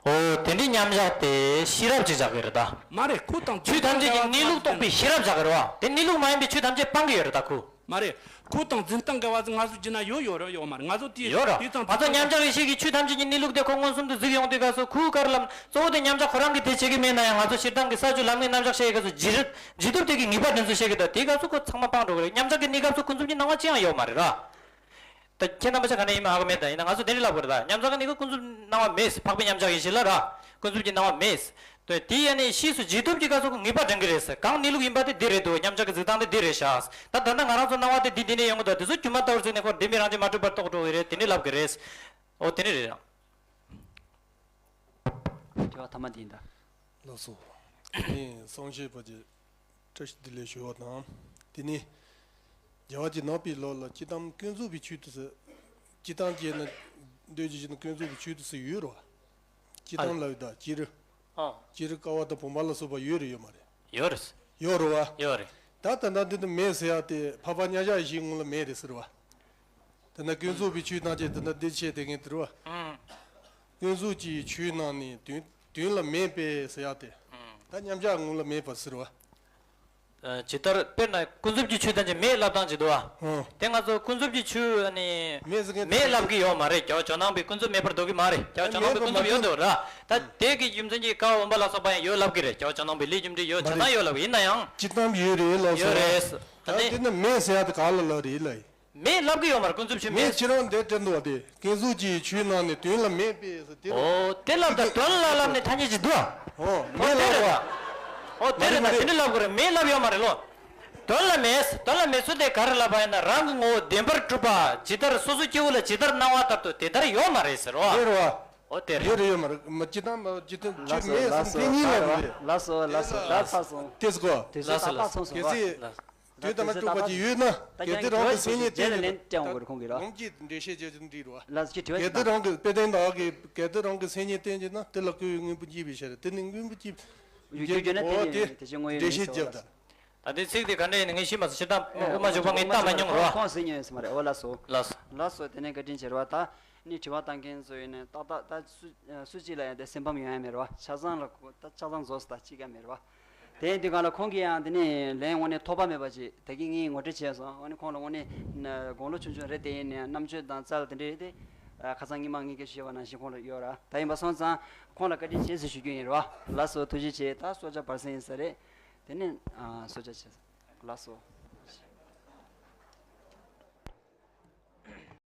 ཨོ་དེ་འདྲའི་མཉམ་བཞག་དེ་ཤེས་རབ་ཅིག་བཞག་གི་རེད་ད། མ་རེད་ཁོ་དང་ཆོས་ཐམས་ཅད་ཀྱི་གནས་ལུགས་རྟོགས་པའི་ཤེས་རབ་བཞག་གི་རེད་བ། དེ་གནས་ལུགས་མ་ཡིན་པའི་ཆོས་ཐམས་ཅད་སྤང་གི་ཡོད་རེད་ད་ཁོ། མ་རེད། ཁོ་དང་འཛིན་སྟངས་འགལ་བ་ང་ཚོ་བགྱིས་ན་ཡོད་ཡོད་རེད་ཡོད་མ་རེད། ང་ཚོ་དེ་ཡོད་ར། དེ་ཙམ་ང་ཚོ་མཉམ་བཞག་ཡེ་ཤེས་ཀྱི་ཆོས་ཐམས་ཅད་ཀྱི་གནས་ལུགས་དེ་ཁོ་མངོན་སུམ་དུ་གཟིགས་ཡོང་དུས་སྐབས་སུ་ཁོའི་བཀའ་སློབ་གཙོ་བོ་དེ་མཉམ་བཞག་ཁོ་རང་གིས་དེ་བྱེད་ཀྱི་མེད་ན་ཡང་ང་ཚོ་སྤྱིར་བཏང་གི་ས་བཅུ་ལམ་ལྔའི་རྣམ་གཞག་བཤད་ཡི་སྐབས་སུ་བགྱིས་རིགས་བགྱིས་ཐབས་དེ་གི་ངེས་པ་དེ་ཚོ་བཤད་ཀྱི་འདུག་དེའི་སྐབས་སུ་ཁོ་ཚང་མ་སྤང་འགྲོ་གི་རེད། མཉམ་བཞག་གི་གནས་སྐབས་སུ་ཀུན་རྫོབ་ཀྱི་སྣང་བ་ཅི་ཡང་ཡོད་མ་རེད་ར། ད་ཁྱེད་རྣམ་པ་ཆ་ག་ནས་ཡིན་མིན་ཧ་གོ་མེད། ད་ཡིན་ན་ང་ཚོ་དེ་འདྲ་ལབ་དགོས་རེད། ད་མཉམ་བཞག་གི་གནས་སྐབས་ཀུན་རྫོབ་སྣང་བ་མེད། འཕགས་པའི་མཉམ་བཞག་ཡེ་ཤེས་ལ་ར། ཀུན་རྫོབ་ཀྱི་སྣང་བ་མེད། དེ་དེ་ཡ་ནི་ཤེས་སུ་བགྱིས་ཐུབ་ཀྱི་སྐབས་སུ་ངེས་པ་འདྲེན་གྱི་རེད་ཟེར། གང་གནས་ལུགས་ཡིན་པ་དེ་འདི་རེད་འདུག་མཉམ་བཞག་གི་གཟིགས་སྟངས་དེ་འདི་རེད་ཤག་ད་ད་ལྟ་ང་རང་ཚོ་སྣང་བ་དེ་འདི་འདི་ནས་ཡོང་གི་འདུག་དེ་ཚོ་སྒྱུ་མ་ལྟ་བུར་བརྩིས་ནས་ཁོ་བདེན་པའི་རང་བཞིན་མ་གྲུབ་པར་རྟོགས་འགྲོ་གི་རེད། དེ་འདྲ་ལབ་ཀྱི་རེད། འོ་དེ་འདྲ་རེད། དྲི་བ་ཐ་མ་འདི་ཡིན་ད། ལགས་སོ། ངས་སངས་རྒྱས་པ་ཀྱི་བཀྲ་ཤིས་བདེ་ལེགས་ཞུ་བ་དང་། དེ་ནས་རྒྱལ་བ་རྗེ་ནག་པོའི་ལུགས་ལ་སྤྱིར་བཏང་ཀུན་རྫོབ་པའི་ཆོས་དེ་ཟེར། སྤྱིར་བཏང་བྱས་ན་འདོད་ཀྱི་ཞིག་ན་ཀུན་རྫོབ་པའི་ཆོས་དེ་ཟེར་ཡོད་རེད་བ། སྤྱིར་བཏང་ལབ་ཡོད་ད་སྤྱིར། ཨ། སྤྱིར་ཀ་བ་དང་བུམ་པ་ལ་སོགས་པ་ཡོད་རེད་ཡོད་མ་རེད། ཡོད་རེད། ཡོད་རེད་བ། ཡོད་རེད། ད་ད་ལྟ་འདི་ནི་མེད་ཟེར་ཡག་དེ་འཕགས་པ་མཉམ་བཞག་ཡེ་ཤེས་ངོ་ལ་མེད་རེད་ཟེར་བ། ད་ལྟ་ཀུན་རྫོབ་པའི་ཆོས་ཐམས་ཅད་ད་ལྟ་འདི་བཤད་བསྡད་མཁན་དེ་རེད་བ། ཨང་། ཀུན་རྫོབ་ཀྱི་ཆོས་རྣམས་ནི་དོན་དོན་ལ་མེད་པས་ཟེར་ཡག་དེ། ཨང་། ད་མཉམ་བཞག་ངོ་ལ་མེད་པ་ཟེར་བ། ཇི་ལྟར་དཔེར་ན་ཀུན་རྫོབ་ཀྱི་ཆོས་ཐམས་ཅད་མེད་ལབ་སྟངས་ཅིག་འདུག་བ། ཨང་། དེ་ང་ཚོ་ཀུན་རྫོབ་ཀྱི་ཆོས་ནི་མེད་ཟེར་མཁན་དེ་མེད་ལབ་ཀྱི་ཡོད་མ་རེད། རྒྱལ་བ་ཇོ་ནང་པས་ཀུན་རྫོབ་མེད་པར་འདོད་ཀྱི་མ་རེད། རྒྱལ་བ་ཇོ་ནང་པས་ཀུན་རྫོབ་ཡོད་འདུག་ར། ད་དེ་གི་རྒྱུ་མཚན་གྱིས་ཀ་བ་བུམ་པ་ལ་སོགས་པ་ཡང་ཡོད་ལབ་ཀྱི་རེད། རྒྱལ་བ་ཇོ་ནང་པས་ལས་རྒྱུ་འབྲས་ཡོད་བྱས་ཙང་ཡོད་ལབ་ཀྱི་ཡིན་ན་ཡང་། སྤྱིར་བཏང་ཡོད་རེད་ལབ་ཡོད་སོང་། རེད། ད་ད་དེ་དེ་ནི་མེད་ཟེར་ཡག་དེ་ག་ལ་ལབ་རེད་ལབ་ཡིན། མེད་ལབ་ཀྱི་ཡོད་མ་རེད། ཀུན་རྫོབ་ཆོས་མེད། མེད་ཁྱེད་རང་འདིར་དྲན་འདུག་བ། དེ་ཀུན་རྫོབ་ཀྱི་ཆོས་རྣམས་ནི་དོན་ལ་མེད་པས་ཟེར་དེ་རེད། ཨོ་དེ་ལབ་ད་དོན་ལ་ལབ་ནས་ཐ་སྙད་ཅིག་འདུག་ཨ། ཨོ་མེད་ལབ་བ། ཨོ་དེ་རེད། ད་དེ་འདྲ་ལབ་དགོས་རེད། མེད་ལབ་ཡོད་མ་རེད་ལོ། དོན་ལ་མེད། དོན་ལ་མེད་ཚུལ་དེ་ག་རེ་ལབ་པ་ཡིན་ན། རང་གི་ངོ་བོ་བདེན་པར་གྲུབ་པ་ཇི་ལྟར་སོ་སོའི་སྐྱེ་བོ་ལ་ཇི་ལྟར་སྣང་བ་ལྟར་དུ་དེ་ལྟར་ཡོད་མ་རེད་ཟེར་བ། དེ་རེད་བ། ཨོ་དེ་རེད། ཡོད་རེད་ཡོད་མ་རེད། མ་ཅི་ལྟར་མ་ཅི་ལྟར་ཆོས་མེད་ཟེར་དེ་གཉིས་ལ་རེད། ལགས་སོ་ལགས་སོ། ད་ཚར་སོང་། དེ་སྐོར། དེ་ཚོ་ད་ལྟ་ཚར་སོང་། གལ་སྲིད་དོན་དམ་པར་གྲུབ་པ་ཅིག་ཡོད་ན་གལ་ཏེ་རང་གི་སེམས་ཉིད་བསྟན་ན་ད་ལན་སྤྲད་འོང་གི་རེད་ཁོང་གིས་ར། ལུང་གིས་འགྲེལ་བཤད་བྱེད་ཀྱི་འདྲི་རོ། ལགས་སོ་ཁྱེད་དྲི་བ་གལ་ཏེ་ཞིག་རང་གི་དཔེ་དོན་དག་གི་གལ་ཏེ་རང་གི་སེམས་ཉིད་བསྟན་བྱས་ན་དེ་ལ་སྐུའི་དངོས་པོ་འཇིག་པའི་ཕྱིར། དེ་ནི་དངོས་པོ་འཇིག་ཡོད་རྒྱུ་ན་དེ་ཨོ་དེ་དེ་དེ་ཆོས་དངོས་ཡོད་འགྲེལ་མིན་བཤད་ཟེར་བ་ལ། ད་དེ་ཚིག་དེ་ག་འདྲ་ཡིན་ནི་ངས་ཤེས་མ་སོང་། སྤྱིར་བཏང་དབུ་མ་འཇུག་པ་ངས་བལྟ་མ་མྱོང་རོ། ཁོང་ཟེར་མྱོང་ཡོད་ས་མ་རེད། ཨོ་ལགས་སོ། ལགས་སོ། ལགས་སོ། དེ་ནས་བཀའ་དྲིན་ཆེ་རེད་བ། ད་ནི་དྲི་བ་བཏང་མཁན་ཚོ་ཡིན་ནས་ཏག་ཏག་ད་སུ་སུ་གཅིག་ལ་ཡང་དེ་སེམས་ཕམ་ཡོང་ཡ་མེད་རེད་བ། ཆ་ཚང་ལ་ད་ཆ་ཚང་རྫོགས་སོང་། ད་གཅིག་ཀྱང་མེད་རེད་བ། དེ་ཡིན་དུས་གང་ལ་ཁོང་གིས་ཡང་དེ་ནས་ལན་དངོས་གནས་ཐོགས་པ་མེད་པ་ཅིག་ད་གིན་ངས་ངོ་སྤྲོད་བྱས་སོང་། དངོས་གནས་ཁོང་ལ་དངོས་གནས་དགུང་ལོ་ཆུང་ཆུང་རེད། དེ་ཡིན་ནའང་རྣམ་དཔྱོད་དང་རྩལ་དེ་འདྲ་རེད་དེ། ཁ་སང་ཉི་མ་ངས་སྐད་ཆ་བཤད་པ་ནང་བཞིན་ཁོང་ལ་ཡོད་ར། ད་ཡིན་པ་སོང་ཙང་ཁོང་ལ་བཀའ་དྲིན་ཆེ་ཟེར་ཞུ་རྒྱུ་ཡིན་རེད་བ། ལགས་སོ། ཐུགས་རྗེ་ཆེ། ད་སོ་བརྒྱ་བར་གསེང་ཡིན་ས་རེད། དེ་ནས་ཨ་སོ་བརྒྱ་བྱས། ལགས་སོ།